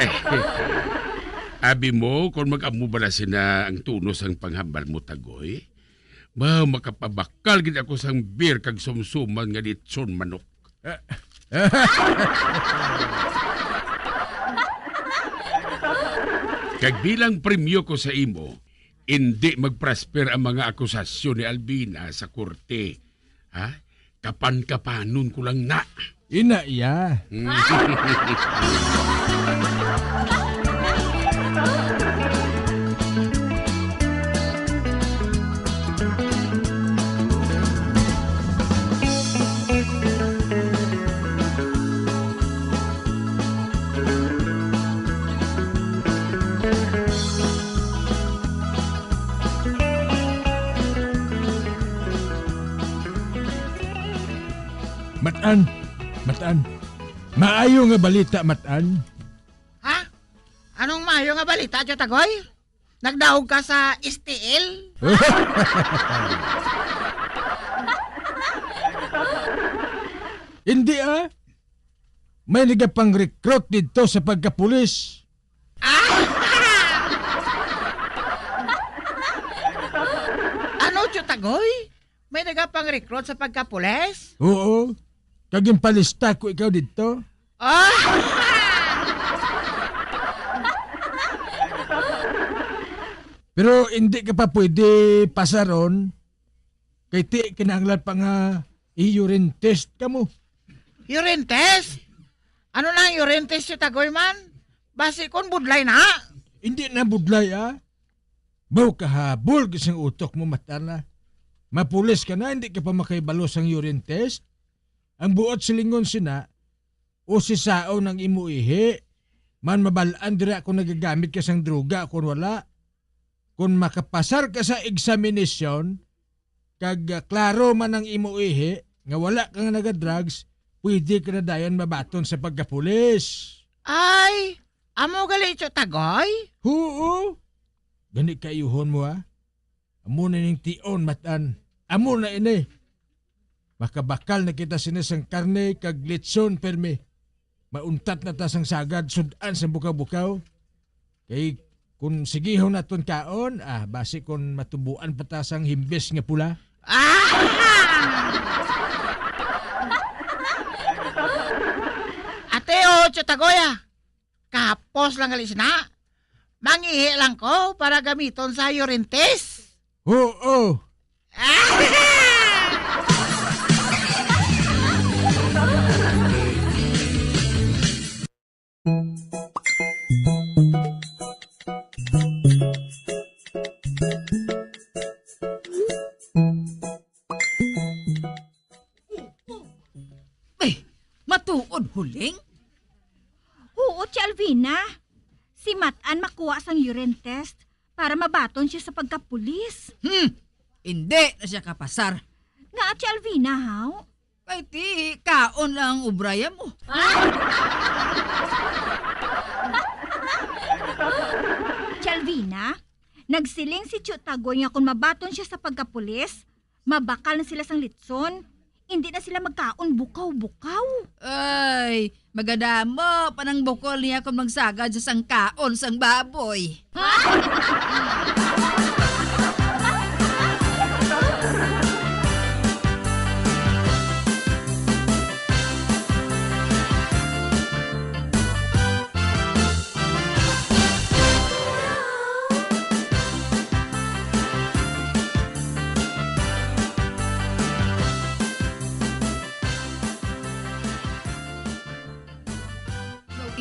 Eh. Abi mo, kung mag-amo bala sina ang tunos ang panghambal mo, Tagoy? Ba, makapabakal gid ako sang beer kag sumsuman nga litson manok. Kag bilang premyo ko sa imo, indi magprosper ang mga akusasyon ni Albina sa korte. Ha? Kapan-kapanon ko lang na. Ina iya. Matan, matan. Maayo nga balita, matan. Ha? Anong maayo nga balita, Tio Tagoy? Nagdaog ka sa S T L? Hindi, ah. May nagapang-recruit dito sa pagkapulis. Ah! Ano, Tio Tagoy? May nagapang-recruit sa pagkapulis? Oo. Kag ginpalista ko ikaw didto. Ah! Pero hindi ka pa pwede pasaron kay ti kinahanglan pa nga i-urine test kamo. Urine test? Ano na ang urine test, Tio Tagoy man? Basi kon budlay na. Hindi na budlay, ah. Mao kahabol gid sang utok mo, matan, ah. Mapulis ka na, hindi ka pa makahibalo sang urine test? Ang buot silingon sina, usisaon ang imo ihi, man mabal-an dira kung nagagamit ka sang droga o kon wala. Kung makapasar ka sa examination, kag, ah, klaro man ang imo ihi nga wala ka nga naga-drugs, pwede ka na dayon mabaton sa pagkapulis. Ay, amo gali, Tio Tagoy? Huo. Gani kaayuhon mo, ha? Amo na ning tion, matan. Amo na ini. Makabakal na kita sini sang karne kag litson, permi. Mauntat na ta sang sagad, sud-an sang bukaw-bukaw. Kay kung sigihon naton kaon, ah, basi kung matubuan pa ta sang himbis nga pula. Ah! Ate, o, Tio Tagoy, ah. Kapos lang gali sina. Mangihi lang ko para gamiton sa urine test. Oo. Ay, matuod, Huling? Huo, Tia Alvina. Si Matan makuha sang urine test para mabaton sia sa pagkapulis. Hmm, indi na sia kapasar. Ngaa, Tia Alvina, haw? Kay ti, kaon lang ang obraya mo. Tia Alvina, nagsiling si Tio Tagoy nga kon mabaton sia sa pagkapulis, mabakal na sila sang litson. Indi na sila magkaon bukaw-bukaw. Ay, magadamo pa nang bukol niya kon magsagad sa sangkaon sang baboy.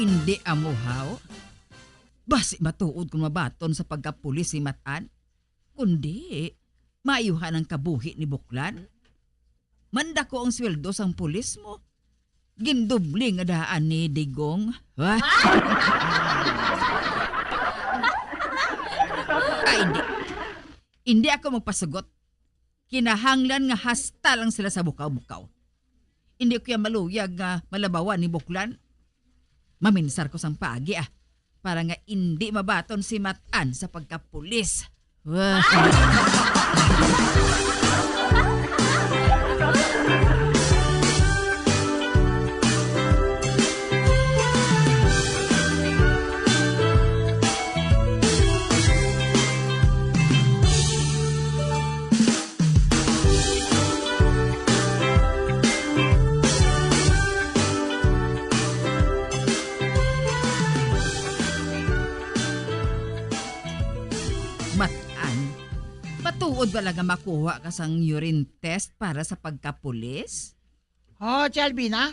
Indi amo, haw? Basi matuod kon mabaton sa pagkapulis si Matan? Kundi, maayuhan ang kabuhi ni Buklan. Mandako ang sweldo sang pulis mo. Gindubli nga daan ni Digong. Ay, indi. Indi ako magpasugot. Kinahanglan nga hasta lang sila sa bukaw-bukaw. Indi ko ya maluyag nga malabawan ni Buklan. Maminsar ko sang paagi, ah, para nga indi mabaton si Matan sa pagkapulis. Wah. Matan, matuod bala nga makuha ka sang urine test para sa pagkapulis? Oh, Tia Alvina,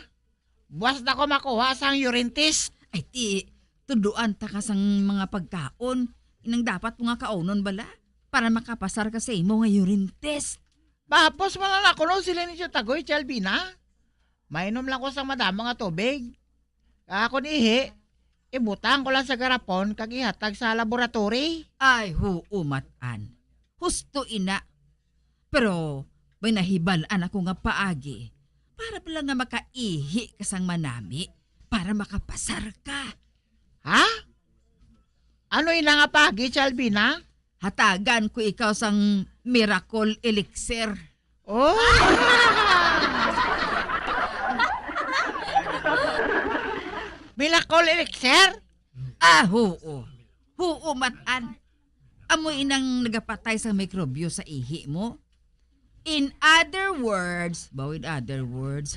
Buas na ko makuha sang urine test. Ay, ti, tuduan ta ka sang mga pagkaon. Inang dapat mo nga kaunon bala para makapasar ka sa imo nga urine test. Mahapos man lang ako, no, sila ni Tio Tagoy, Tio Albina. Mainom lang ko sang madamo nga tubig. Akon ihi, ibutang ko lang sa garapon kag ihatag sa laboratory. Ay, huo, Matan. Husto ina. Pero may nahibal-an ako nga paagi para pala nga makaihi ka sang manami para makapasar ka. Ha? Ano ina nga paagi, Tio Albina? Hatagan ko ikaw sang miracle elixir. Oh! Miracle elixir? Ah, huo. Huo, Matan. Amo inang nagapatay sa mikrobyo sa ihi mo. In other words, ba, in other words,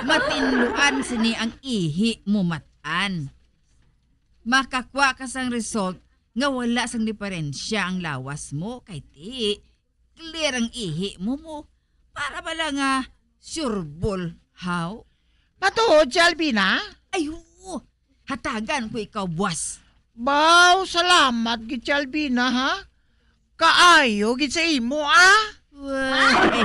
matinluan sini ang ihi mo, Matan. Makakwa ka sang result nga wala sang diferensya ang lawas mo, kay ti, clear ang ihi mo mo. Para bala nga sureball, haw? Matuod, Tio Albina? Ay, oo. Hatagan ko ikaw, buas. Baw, salamat gid, Tio Albina, ha? Kaayo gid sa imo, ah. Way.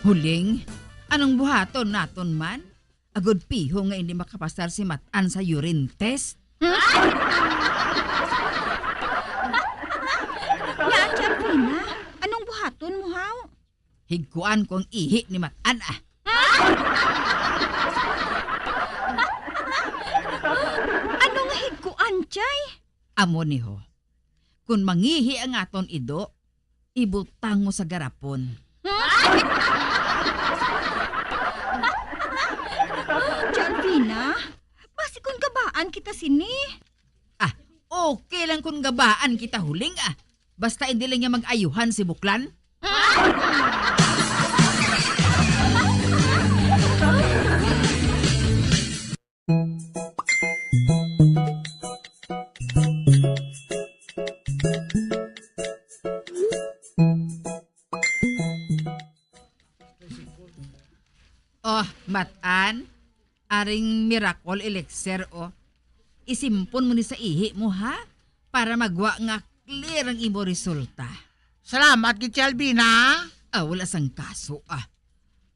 Huling, anong buhaton naton man? Agod piho nga hindi makapasar si Matan sa urine test. Nga, Ate Alvina, anong buhaton mo, haw? Higkuan ko ang ihi ni Matan, ah. Ano nga higkuan, Chay? Amo ni ho. Kun mangihi ang aton ido, ibutang mo sa garapon. Ate Alvina, basi kun gabaan kita sini. Ah, okay lang kun gabaan kita, Huling, ah. Basta hindi lang niya mag-ayuhan si Buklan. Oh, Matan, aring miracle elixir, oh. Isimpon mo ni sa ihi mo, ha? Para magwa nga clear ang imo resulta. Salamat gid, Ate Alvina. Ah, wala sang kaso, ah.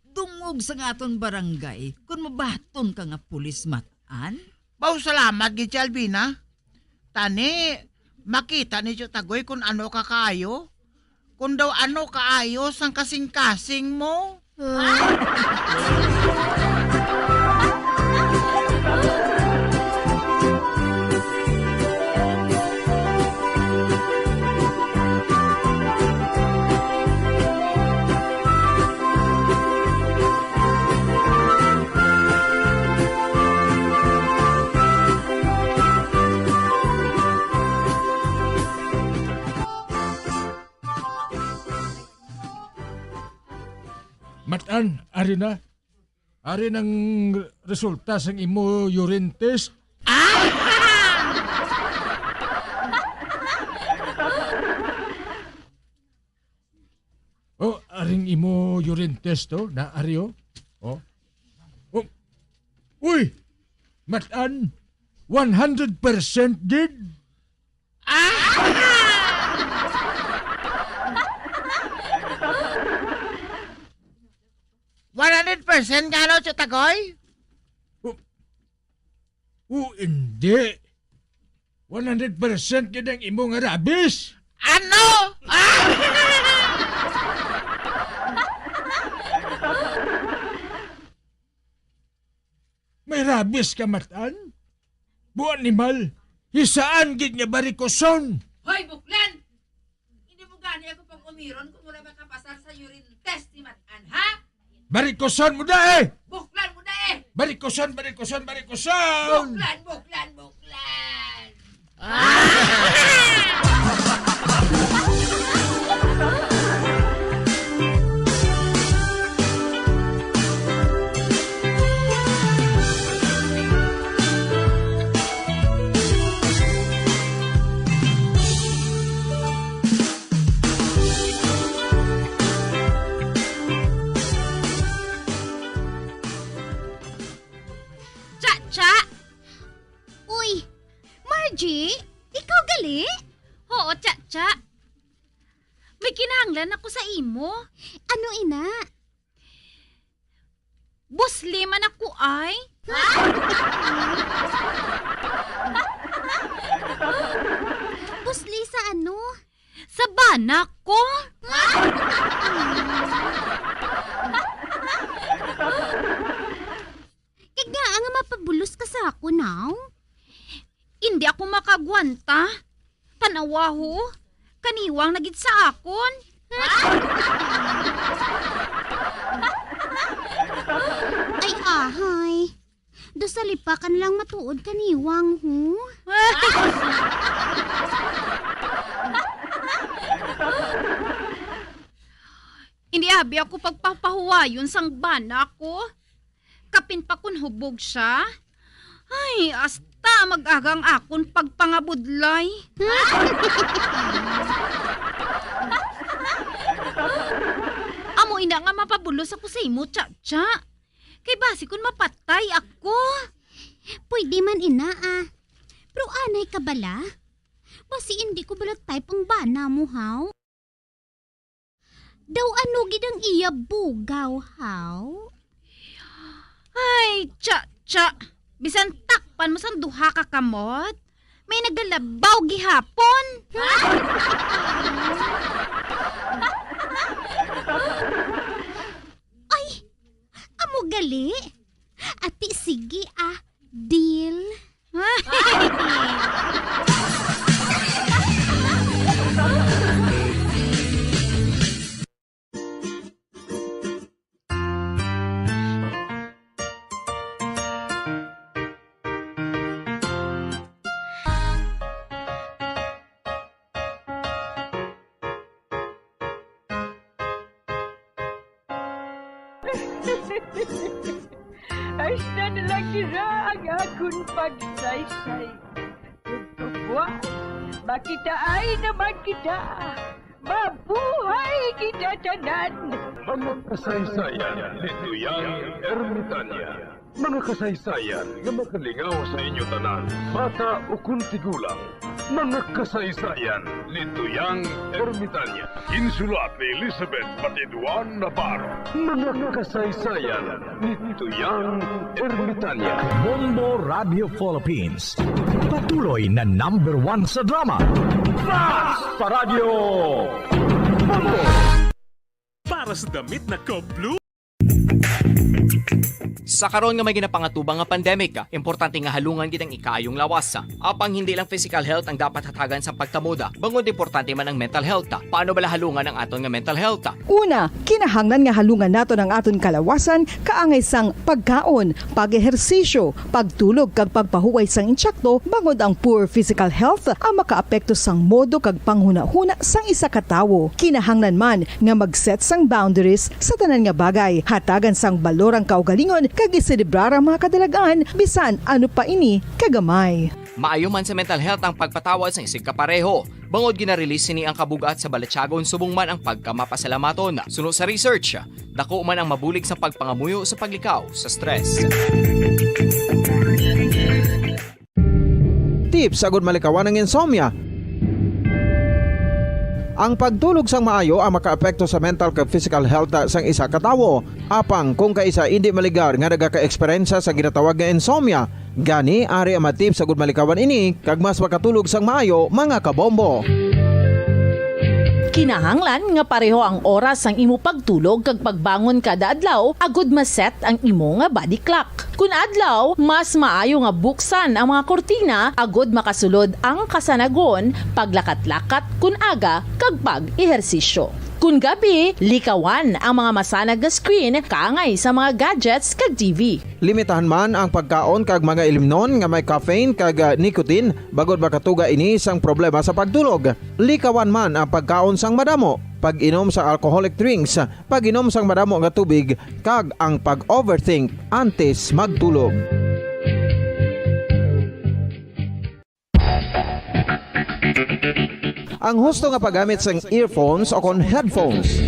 Dungog sa nga aton barangay kun mabaton ka nga pulis, Matan. Baw, salamat gid, Ate Alvina. Tani, makita ni Tio Tagoy kun ano ka kaayo. Kun daw ano kaayo sang kasing-kasing mo. Matan, ari na. Ari nang resulta sang imo urine test. Ah! Oh, aring imo urine test, oh, na ari, oh. Oh. Oh. Uy! Matan, one hundred percent gid. Ah! One hundred percent nga ano, Tio Tagoy? O, o, hindi. One hundred percent gid ang imo nga rabies. Ano? Ah! May rabies ka, Matan? Bu animal, hisaan gid nga barikoson? Hoy, Buklan! Hindi mo gani ako pag-umiron kung wala makapasar sa urine test ni Matan, ha? Barikoson mo da eh! Buklan mo da eh! Barikoson, barikoson, barikoson! Buklan, Buklan, Buklan! Cha-cha! Uy, Margie, ikaw gali? Oo, Cha-cha. May kinahanglan ako sa imo. Ano ina? Busli man ako ay. Busli sa ano? Sa bana ko. Kag ngaa nga mapabulos ka sa akon, haw? Indi ako makagwanta. Tan-awa, ho. Kaniwang na gid sa akon. Ay, ahay. Daw salipakan lang matuod kaniwang, ho. Indi abi ako pagpapahuwayon sang bana ko. Kapin pa kon hubog sia. Ay, hasta mag-aga ang akon pagpangabudlay. Amo ina nga mapabulos ako sa imo, Cha-cha. Kay basi kon mapatay ako. Pwede man ina, ah. Pero anay ka bala? Basi indi ko bala type ang bana mo, haw? Daw ano gid ang iya bugaw, haw? Ay, Cha-cha. Bisan takpan mo sang duha ka kamot, may nagalabaw gihapon. Ay, amo gali? Ati, sige, ah. Deal. Hasta na lang dira ang akon pagsaysay. Tugtugwa, makitaay naman kita. Mabuhay kita tanan! Mga kasaysayan ni Tuyang Ermitania. Mga kasaysayan nga makalingaw sa inyo tanan, bata ukon tigulang. Mga kasaysayan ni Tuyang Ermitania. Ginsulat ni Elizabeth Patiduan Navarro. Mga kasaysayan ni Tuyang Ermitania. Bombo Radio Philippines. Patuloy na number one sa drama. Fast Paradyo! Bombo! Para sa damit na ka-blue. Sa karon nga may ginapangatubang nga pandemic, importante nga halungan gid ang ikaayong lawas. Apang hindi lang physical health ang dapat hatagan sa pagtamod, bangod importante man ang mental health. Paano bala halungan ang aton nga mental health? Una, kinahanglan nga halungan naton ang aton kalawasan kaangay sang pagkaon, pag-ehersisyo, pagtulog kag pagpahuway sang insakto, bangod ang poor physical health ang makaapekto sang modo kag panghunahuna sang isa ka tawo. Kinahanglan man nga mag-set sang boundaries sa tanan nga bagay, hatagan sang balor ang kaugalingon kag iselebrar ang mga kadalag-an bisan ano pa ini kagamay. Maayo man sa mental health ang pagpatawad sang isigkapareho. Bangod gina-release sini ang kabug-at sa balatyagon subong man ang pagkamapasalamaton. Suno sa research, dako man ang mabulig sa pagpangamuyo sa paglikaw sa stress. Tips agud malikawan ang insomnia. Ang pagtulog sang maayo ang makaapekto sa mental kag physical health sang isa ka tawo. Apang kung kaisa indi maligar nga nagaka-eksperyensya sa ginatawag nga insomnia, gani ari ang mga tips agud malikawan ini kag mas makatulog sang maayo, mga kabombo. Kinahanglan nga pareho ang oras sang imo pagtulog kag pagbangon kada adlaw agud ma-set ang imo nga body clock. Kun adlaw, mas maayo nga buksan ang mga kurtina agud makasulod ang kasanagon, paglakat-lakat kun aga, kag pag-ehersisyo. Kun gabi, likawan ang mga masanag nga screen kaangay sa mga gadgets kag T V. Limitahan man ang pagkaon kag mga ilimnon nga may caffeine kag, ah, nicotine, bangod makatuga ini sang problema sa pagtulog. Likawan man ang pagkaon sang madamo, pag-inom sang alcoholic drinks, pag-inom sang madamo nga tubig, kag ang pag-overthink antes magtulog. Ang husto nga paggamit sang earphones o kon headphones.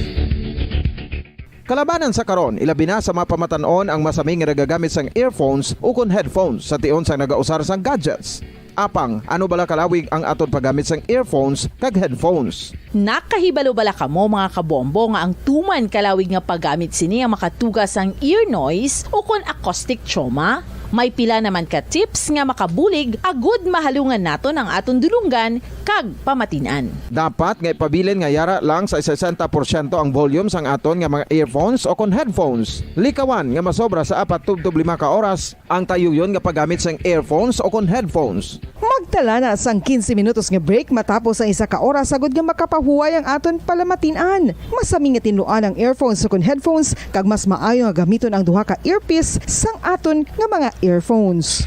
Kalabanan sa karon, ilabi na sa mga pamatan-on ang masami nga nagagamit sang earphones ukon headphones sa tion sang nagausar sang gadgets. Apang, ano bala kalawig ang aton paggamit sang earphones kag headphones? Nakahibalo bala kamo, mga kabombo, nga ang tuman kalawig nga paggamit sini ang makatuga sang ear noise ukon acoustic trauma? May pila naman ka tips nga makabulig agud mahalungan naton ang aton dulonggan kag pamatin-an. Dapat nga ipabilin nga yara lang sa sesenta porsyento ang volume sang aton nga mga earphones o kon headphones. Likawan nga masobra sa apat tubtob lima ka oras ang tayuyon nga paggamit sang earphones o kon headphones. Magtala na sang quince minutos nga break matapos ang isa ka oras, agud nga makapahuway ang aton palamatin-an. Masami nga tinluan ang earphones o kon headphones, kag mas maayo nga gamiton ang duha ka earpiece sang aton nga mga earphones.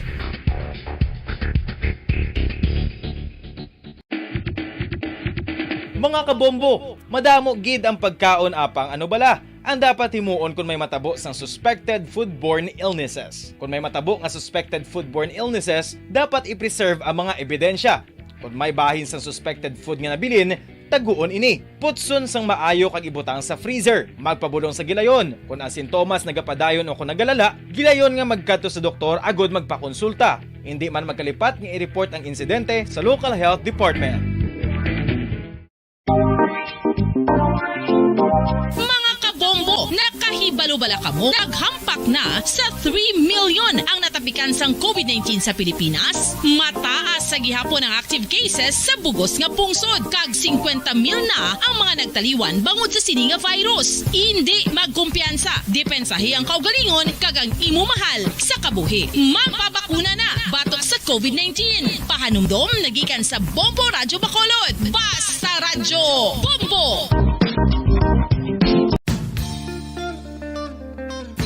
Mga kabombo, madamo gid ang pagkaon, apang ano bala ang dapat himuon kon may matabo sang suspected foodborne illnesses? Kon may matabo nga suspected foodborne illnesses, dapat i-preserve ang mga ebidensya. Kon may bahin sang suspected food nga nabilin, taguon ini. Putson sang maayo kag ibutang sa freezer. Magpabulong sa gilayon. Kon ang sintomas nagapadayon o kon nagalala, gilayon nga magkadto sa doktor agud magpakonsulta. Indi man magkalipat nga i-report ang insidente sa local health department. Mga kabombo, nakahibalo bala kamo? Naghampak na sa three million ang natapikan sang covid nineteen sa Pilipinas. Mataas sa gihapon ang active cases sa bug-os nga pungsod, kag singkwenta mil na ang mga nagtaliwan bangod sa sini nga virus. Indi magkumpiyansa, depensahi ang kaugalingon kag ang imo mahal sa kabuhi. Magpabakuna na batok sa covid nineteen. Pahanumdom nagikan sa Bombo Radyo Bacolod. Basta Radyo Bombo!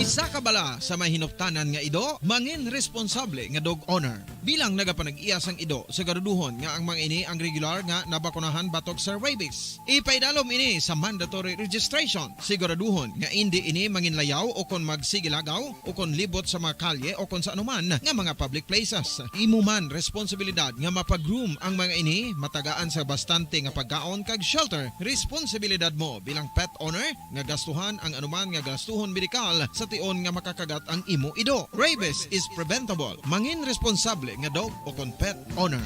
Isa ka bala sa may hinuptanan nga ido, mangin responsable nga dog owner. Bilang nagapanag-iya sang ido, siguraduhon nga ang mga ini ang regular nga nabakunahan batok sa rabies. Ipaidalom ini sa mandatory registration. Siguraduhon nga indi ini manginlayaw o kon magsigilagaw o kon libot sa mga kalye o kon sa anuman nga mga public places. Imo man responsibilidad nga mapa-groom ang mga ini, matagaan sa bastante nga pagkaon kag shelter. Responsibilidad mo bilang pet owner nga gastuhan ang anuman nga gastuhon medikal sa tion nga makakagat ang imo ido. Rabies is preventable. Mangin responsable nga dog o kon pet owner.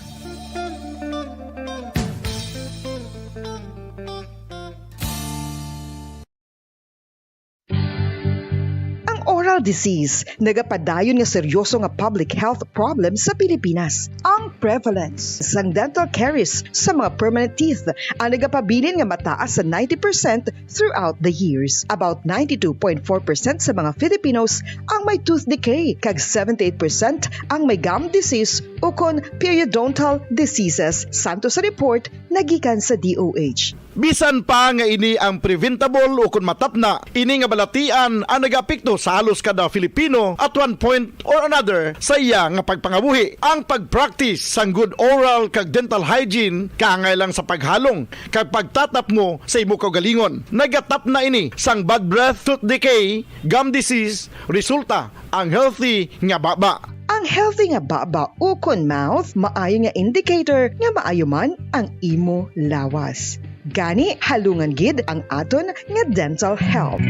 Ang oral disease nagapadayon nga seryoso nga public health problem sa Pilipinas. Ang prevalence sang dental caries sa mga permanent teeth ang nagapabilin nga mataas sa ninety percent throughout the years. About ninety-two point four percent sa mga Filipinos ang may tooth decay, kag seventy-eight percent ang may gum disease ukon periodontal diseases, santo sa report nga gikan sa D O H. Bisan pa nga ini ang preventable ukon matapna, ini nga balatian ang nagaapekto sa halos kada Filipino at one point or another sa iya nga pagpangabuhi. Ang pag-practice sang good oral kag dental hygiene kaangay lang sa paghalong kag pagtatapno sa imo kaugalingon. Nagatapna ini sang bad breath, tooth decay, gum disease, resulta ang healthy nga baba. Ang healthy nga baba ukon mouth maayo nga indicator nga maayo man ang imo lawas. Gani, halungan gid ang aton nga dental health.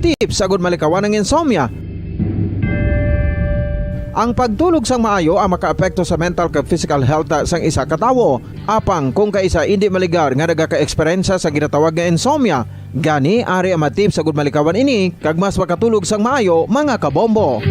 Tips agud malikawan ang insomnia. Ang pagtulog sang maayo ang makaapekto sa mental kag physical health sang isa ka tawo. Apang kung kaisa indi maligar nga nagaka-eksperyensya sa ginatawag nga insomnia, gani ari ang mga tips agud malikawan ini kag mas makatulog sang maayo, mga kabombo.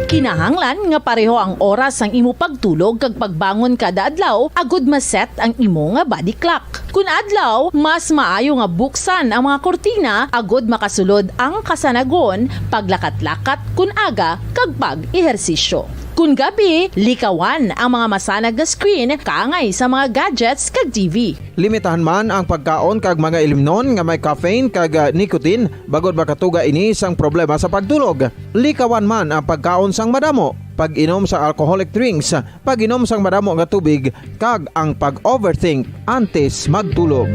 Kinahanglan nga pareho ang oras sang imo pagtulog kag pagbangon kada adlaw agud ma-set ang imo nga body clock. Kun adlaw, mas maayo nga buksan ang mga kurtina agud makasulod ang kasanagon, paglakat-lakat kun aga, kag pag-ehersisyo. Kun gabi, likawan ang mga masanag nga screen kaangay sa mga gadgets kag T V. Limitahan man ang pagkaon kag mga ilimnon nga may caffeine kag, ah, nicotine, bangod makatuga ini sang problema sa pagtulog. Likawan man ang pagkaon sang madamo, pag-inom sa alcoholic drinks, pag-inom sang madamo nga tubig, kag ang pag-overthink antes magtulog.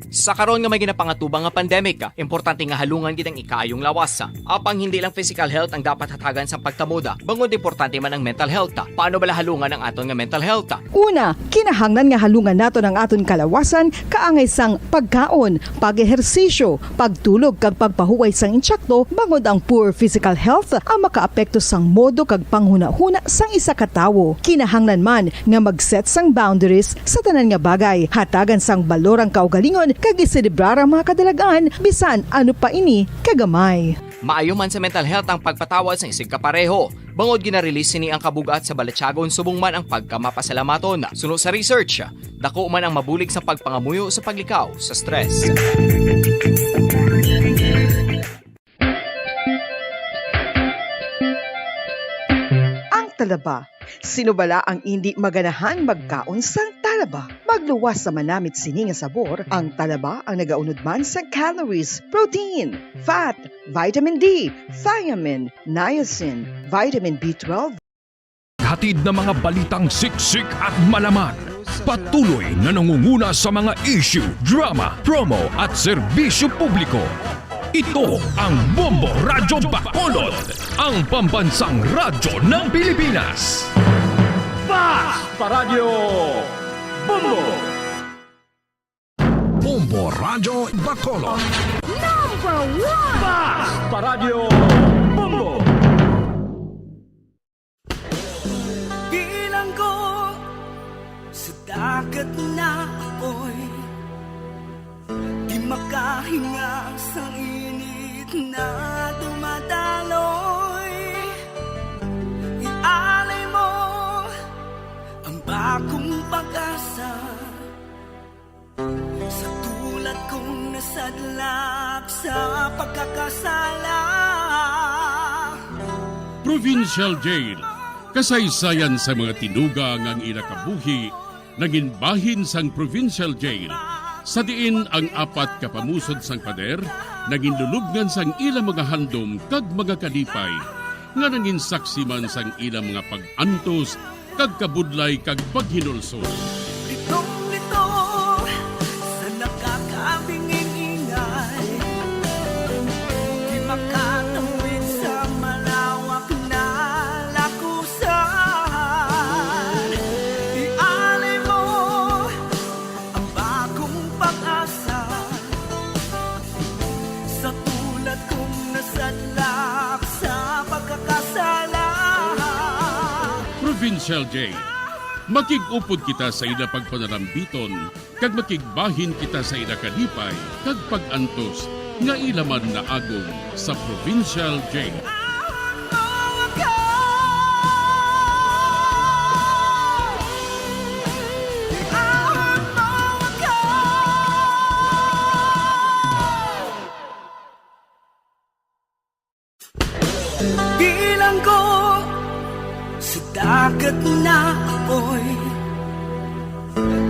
Sa karon nga may ginapangatubang nga pandemic, importante nga halungan gid ang ikaayong lawas. Apang hindi lang physical health ang dapat hatagan sang pagtamod, bangod importante man ang mental health. Paano bala halungan ang aton nga mental health? Una, kinahanglan nga halungan naton ang aton kalawasan kaangay sang pagkaon, pag-ehersisyo, pagtulog kag pagpahuway sang insakto, bangod ang poor physical health ang makaapekto sang modo kag panghunahuna sang isa ka tawo. Kinahanglan man nga mag-set sang boundaries sa tanan nga bagay, hatagan sang balor ang kaugalingon kag iselebrar ang mga kadalag-an bisan ano pa ini kagamay. Maayo man sa mental health ang pagpatawad sang isigkapareho, bangod gina-release sini ang kabug-at sa balatyagon subong man ang pagkamapasalamaton. Suno sa research, dako man ang mabulig sa pagpangamuyo sa paglikaw sa stress. Ang talaba. Sino bala ang indi maganahan magkaon sang talaba? Magluwas sa manamit sini nga sabor, ang talaba ang nagaunod man sang calories, protein, fat, vitamin D, thiamine, niacin, vitamin B twelve. Hatid na mga balitang siksik at malaman. Patuloy na nangunguna sa mga issue, drama, promo at serbisyo publiko. Ito ang Bombo Radyo Bacolod, ang pambansang radyo ng Pilipinas. Basta Radyo Bombo! Bombo Radyo Bacolod. Number one! Basta Radyo Bombo! Bilanggo sa dagat na apoy, di makahinga sa init na dumadaloy. Ialay mo ang bagong pag-asa sa tulad kong nasadlak sa pagkakasala. Provincial Jail, kasaysayan sa mga tinuga nga ang ila kabuhi nangin bahin sang Provincial Jail, sa diin ang apat ka pamusod sang pader nangin lulubngan sang ila mga handom kag mga kalipay, nga nangin saksi man sang ila mga pag-antos kag kabudlay kag paghinulsol. Litong-lito sa nakakabinging ingay, di makatawid sa malawak na lakusan. Ialay mo ang bagong pag-asa sa tulad kong nasadlak sa pagkakasala. Provincial Jail. Makig-upod kita sa ila pagpanarambiton, kag makigbahin kita sa ila kalipay kag pag-antos nga ila man naagom sa Provincial Jail. Bilanggo sa dagat na apoy,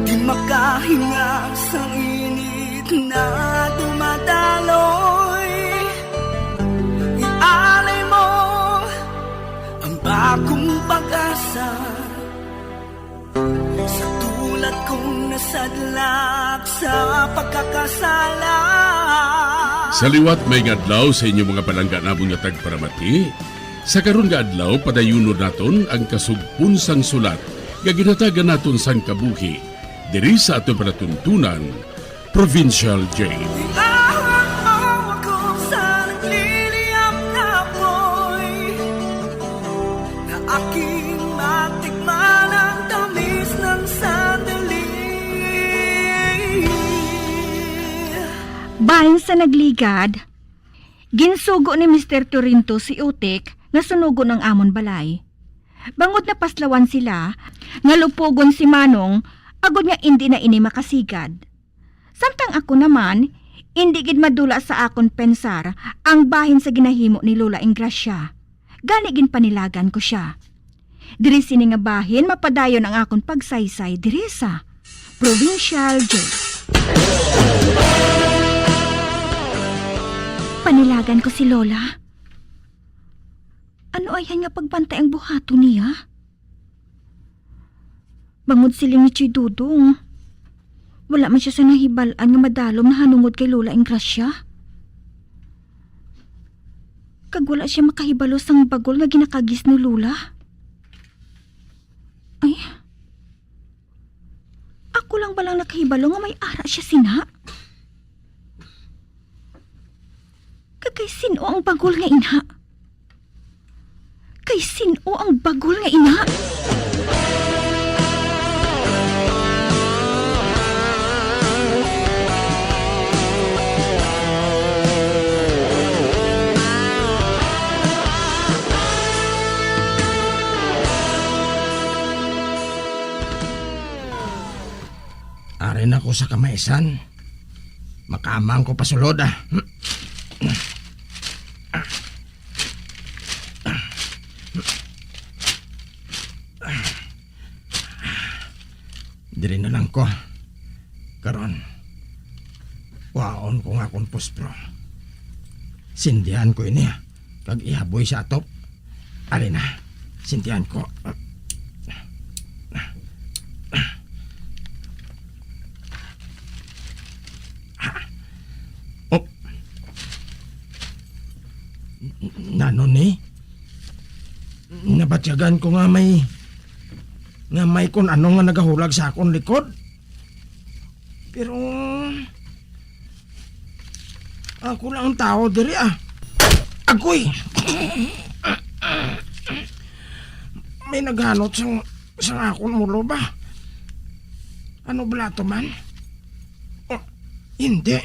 di makahinga sa init na dumadaloy. Ialay mo ang bagong pag-asa sa tulad kong nasadlak sa pagkakasala. Sa liwat, maayong adlaw sa inyo, mga palangga namon nga tagparamati. Sa karon nga adlaw, padayunon naton ang kasugpon sang sulat nga ginhatagan naton sang kabuhi diri sa aton palatuntunan, Provincial Jail. Ang mga Bahin sa nagligad, ginsugo ni Mister Torrento si Utik nga sunugon ang amon balay. Bangod napaslawan sila nga lupogon si Manong, agod nga indi na ini makasigad. Samtang ako naman, indi gid madula sa akon pensar ang bahin sa ginahimo ni Lola Ingracia. Gani ginpanilagan ko sia. Diri sini nga bahin mapadayon ang akon pagsaysay diri sa Provincial Jail. Panilagan ko si Lola. Ano ayhan nga pagbantay ang buhaton niya? Bangod siling ni Choy Dudong, wala man sia sa nahibal-an nga madalom nahanungod kay Lola Ingracia. Kag wala sia makahibalo sang bagol nga ginakagis ni Lola. Ay, ako lang bala nakahibalo nga may ara sia sina? Kag kay sin-o ang bagol nga ina? Kay sin-o ang bagol nga ina? Ari na ko sa kamaisan. Makaamang ko pasulod, ah. Diri na lang ko. Karon, kuhaon ko nga akon puspro. Sindihan ko ini, ah, kag ihaboy sa atop. Ari na, sindihan ko. Oh. Nano ni? Nabatyagan ko nga may, nga may kun ano nga nagahulag sa akon likod. Pero, ako lang ang tao diri, ah. Agoy! May naghanot sang, sang akon ulo ba? Ano bala to man? Oh, hindi.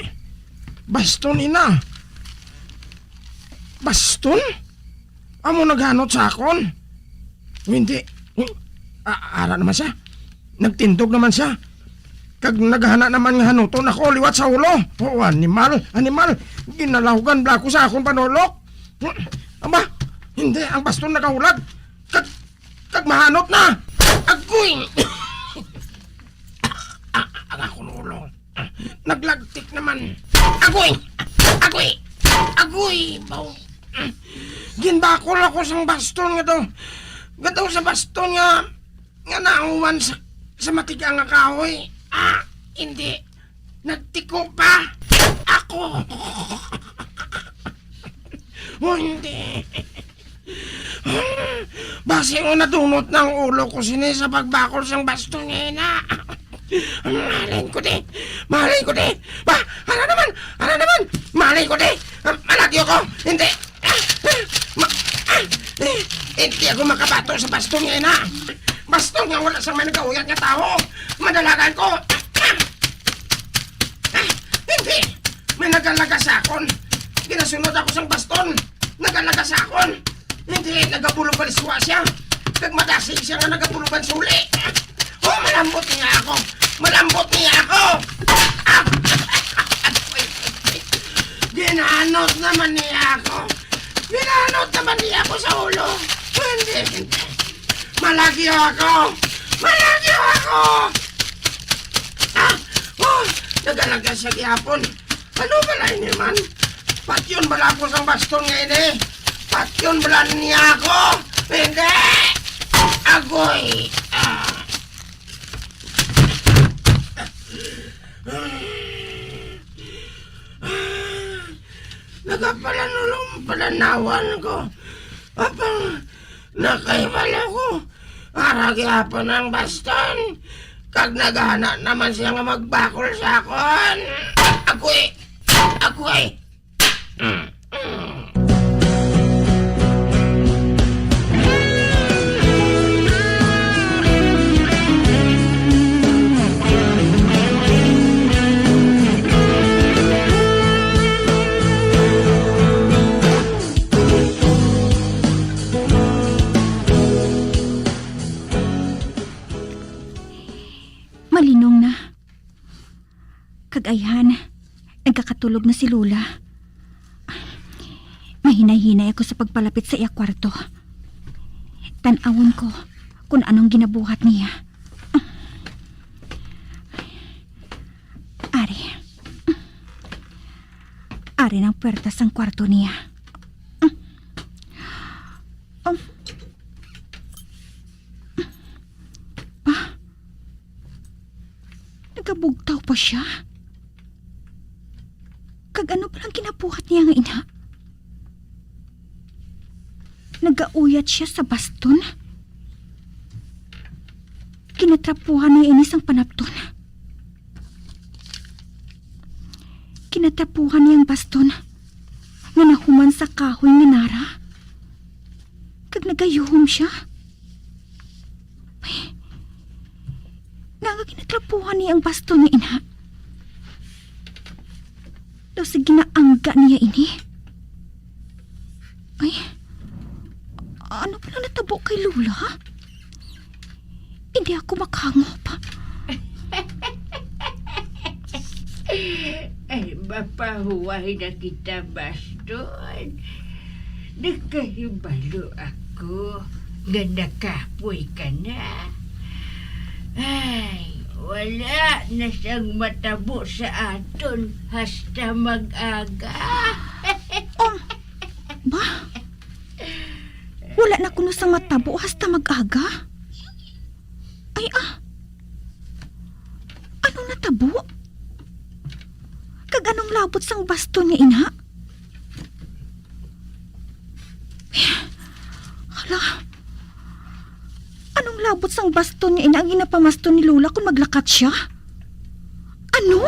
Baston ina. Baston? Amo naghanot sa akon? Hindi. A-, ara naman siya. Nagtindog naman siya. Kag naghana naman nga hanuton ako liwat sa ulo. Oh, animal, animal. Ginalahugan bala ako sa akon panulok. Aba, hindi. Ang baston nagahulag. Kag, kag mahanot na. Agoy! Ang akon ulo. Naglagtik naman. Agoy! Agoy! Agoy! Baw! Ginbakol ako sang baston nga daw. Nga daw sa baston nga, nga nahuman sa, sa matiga nga kahoy. Ah, hindi. Nagtiko pa. Ako. Oh, hindi. Basi o nadunot na ang ulo ko sini sa pagbakol sang baston nga ina. Malin ko di. Malin ko di. Ba, ano naman? Ano naman? Malin ko di. Malagyo ko. Hindi. Ma, ah, eh, hindi ako makabato sa baston nga ina. Baston nga wala sang may nagauyat nga tawo. Madalagan ko. Ah, hindi. May nagalaga sa akon. Ginasunod ako sang baston. Nagalaga sa akon. Hindi, nagabulog-banswa siya. Kag madasig siya nga nagabulog-bansuli. Oh, malambot niya ako. Malambot niya ako. Ginanot naman niya ako. Ginanot naman niya ako sa ulo. Hindi, hindi. Malagyo ako. Malagyo ako. Ah, oh, nagalaga siya gihapon. Ano bala ini man? Patyon bala ako sang baston nga ini? Patyon bala niya ako? Hindi! Agoy! Ah. Nagapalanulong palanawan ko. Apang nakaiwala ko. Ara gihapon ang baston. Kag naghana naman siya nga magbakol sa akon. Agoy! Agoy! Malinong na. Kag ayhan, nagakatulog na si Lola. Mahinay-hinay ako sa pagpalapit sa iya kwarto. Tan-awon ko kung anong ginabuhat niya. Ari. Ari ang puwerta sang kwarto niya. Um, Pa? Nagabugtaw pa siya? Kag ano pa lang ginabuhat niya nga ina? Nagauyat siya sa baston? Ginatrapuhan niya ini sang panapton. Ginatrapuhan niya ang baston nga nahuman sa kahoy nga nara. Kag nagayuhom siya. Ay, nga nga ginatrapuhan niya ang baston nga ina. Daw sa ginaangga niya ini. Ay, ano pala natabo kay Lola? Hindi ako makahangop. Ay, mapahuway na kita, Baston. Nakahibalo ako nga nakapoy ka na. Ay, wala na sang matabo sa aton hasta mag-aga. Um, ba? Wala na kuno sang matabo hasta mag-aga? Ay, ah. Anong natabo? Kag anong labot sang baston nga ina? Hala. Anong labot sang baston nga ina ang ginapamaston ni Lola kung maglakat siya? Ano?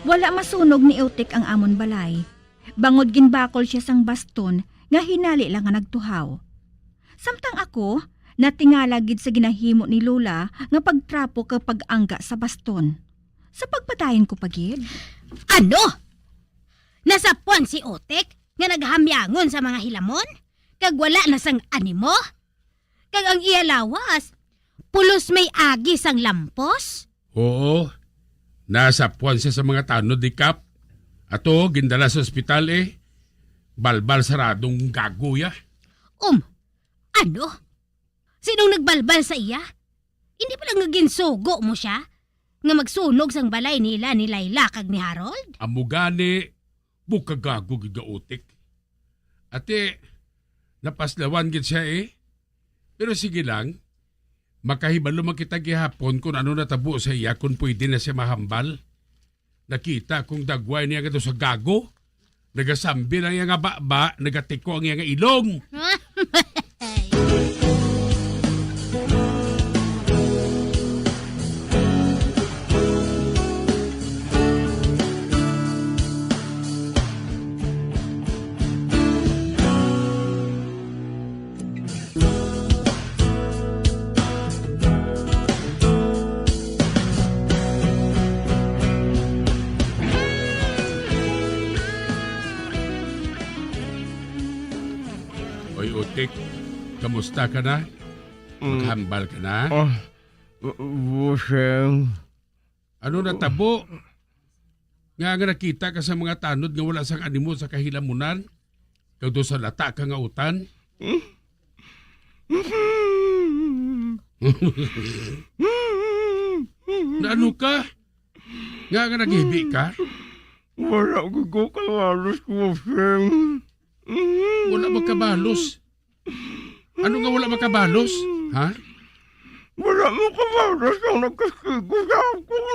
Wala masunog ni Utik ang amon balay, bangod ginbakol siya sang baston nga hinali lang nga nagtuhaw. Samtang ako, natingala gid sa ginahimo ni Lola nga pagtrapo kag pag-angga sa baston. Sa pagpadayon ko pa gid. Ano? Nasapwan si Utik nga naghamyangon sa mga hilamon, kag wala na sang animo? Kag ang iya lawas, pulos may agi sang lampos? Oo, nasapwan siya sa mga tanod ni Kap. Ato, gindala sa ospital, eh. Balbal saradong gago ya. Um, ano? Sinong nagbalbal sa iya? Hindi pala nga ginsugo mo siya nga magsunog sang balay nila ni Laila kag ni Harold? Amo gani, bukag gago gid nga Utik. Ate, napaslawan gid siya, eh. Pero sige lang, makahibalo man kita gihapon kung ano natabo sa iya, kung pwede na siya mahambal. Nakita kong dagway niya nga daw sa gago. Nagasambi lang iya nga baba, nagatiko ang iya nga ilong. Oy, Utik, kamusta ka na? Mm. Maghambal ka na? Ah, w-, Bossing. Ano natabo? Nga, nga nakita ka sa mga tanod nga wala sang animo sa kahilamunan? Kag do sa lata ka nga utan? Naano ka? Nga, nga naghibi ka? Wala gid ko kabalos, Bossing. Wala magkabalos? Ano nga wala makabalos? Ha? Wala makabalos ang nagkastigo sa akon.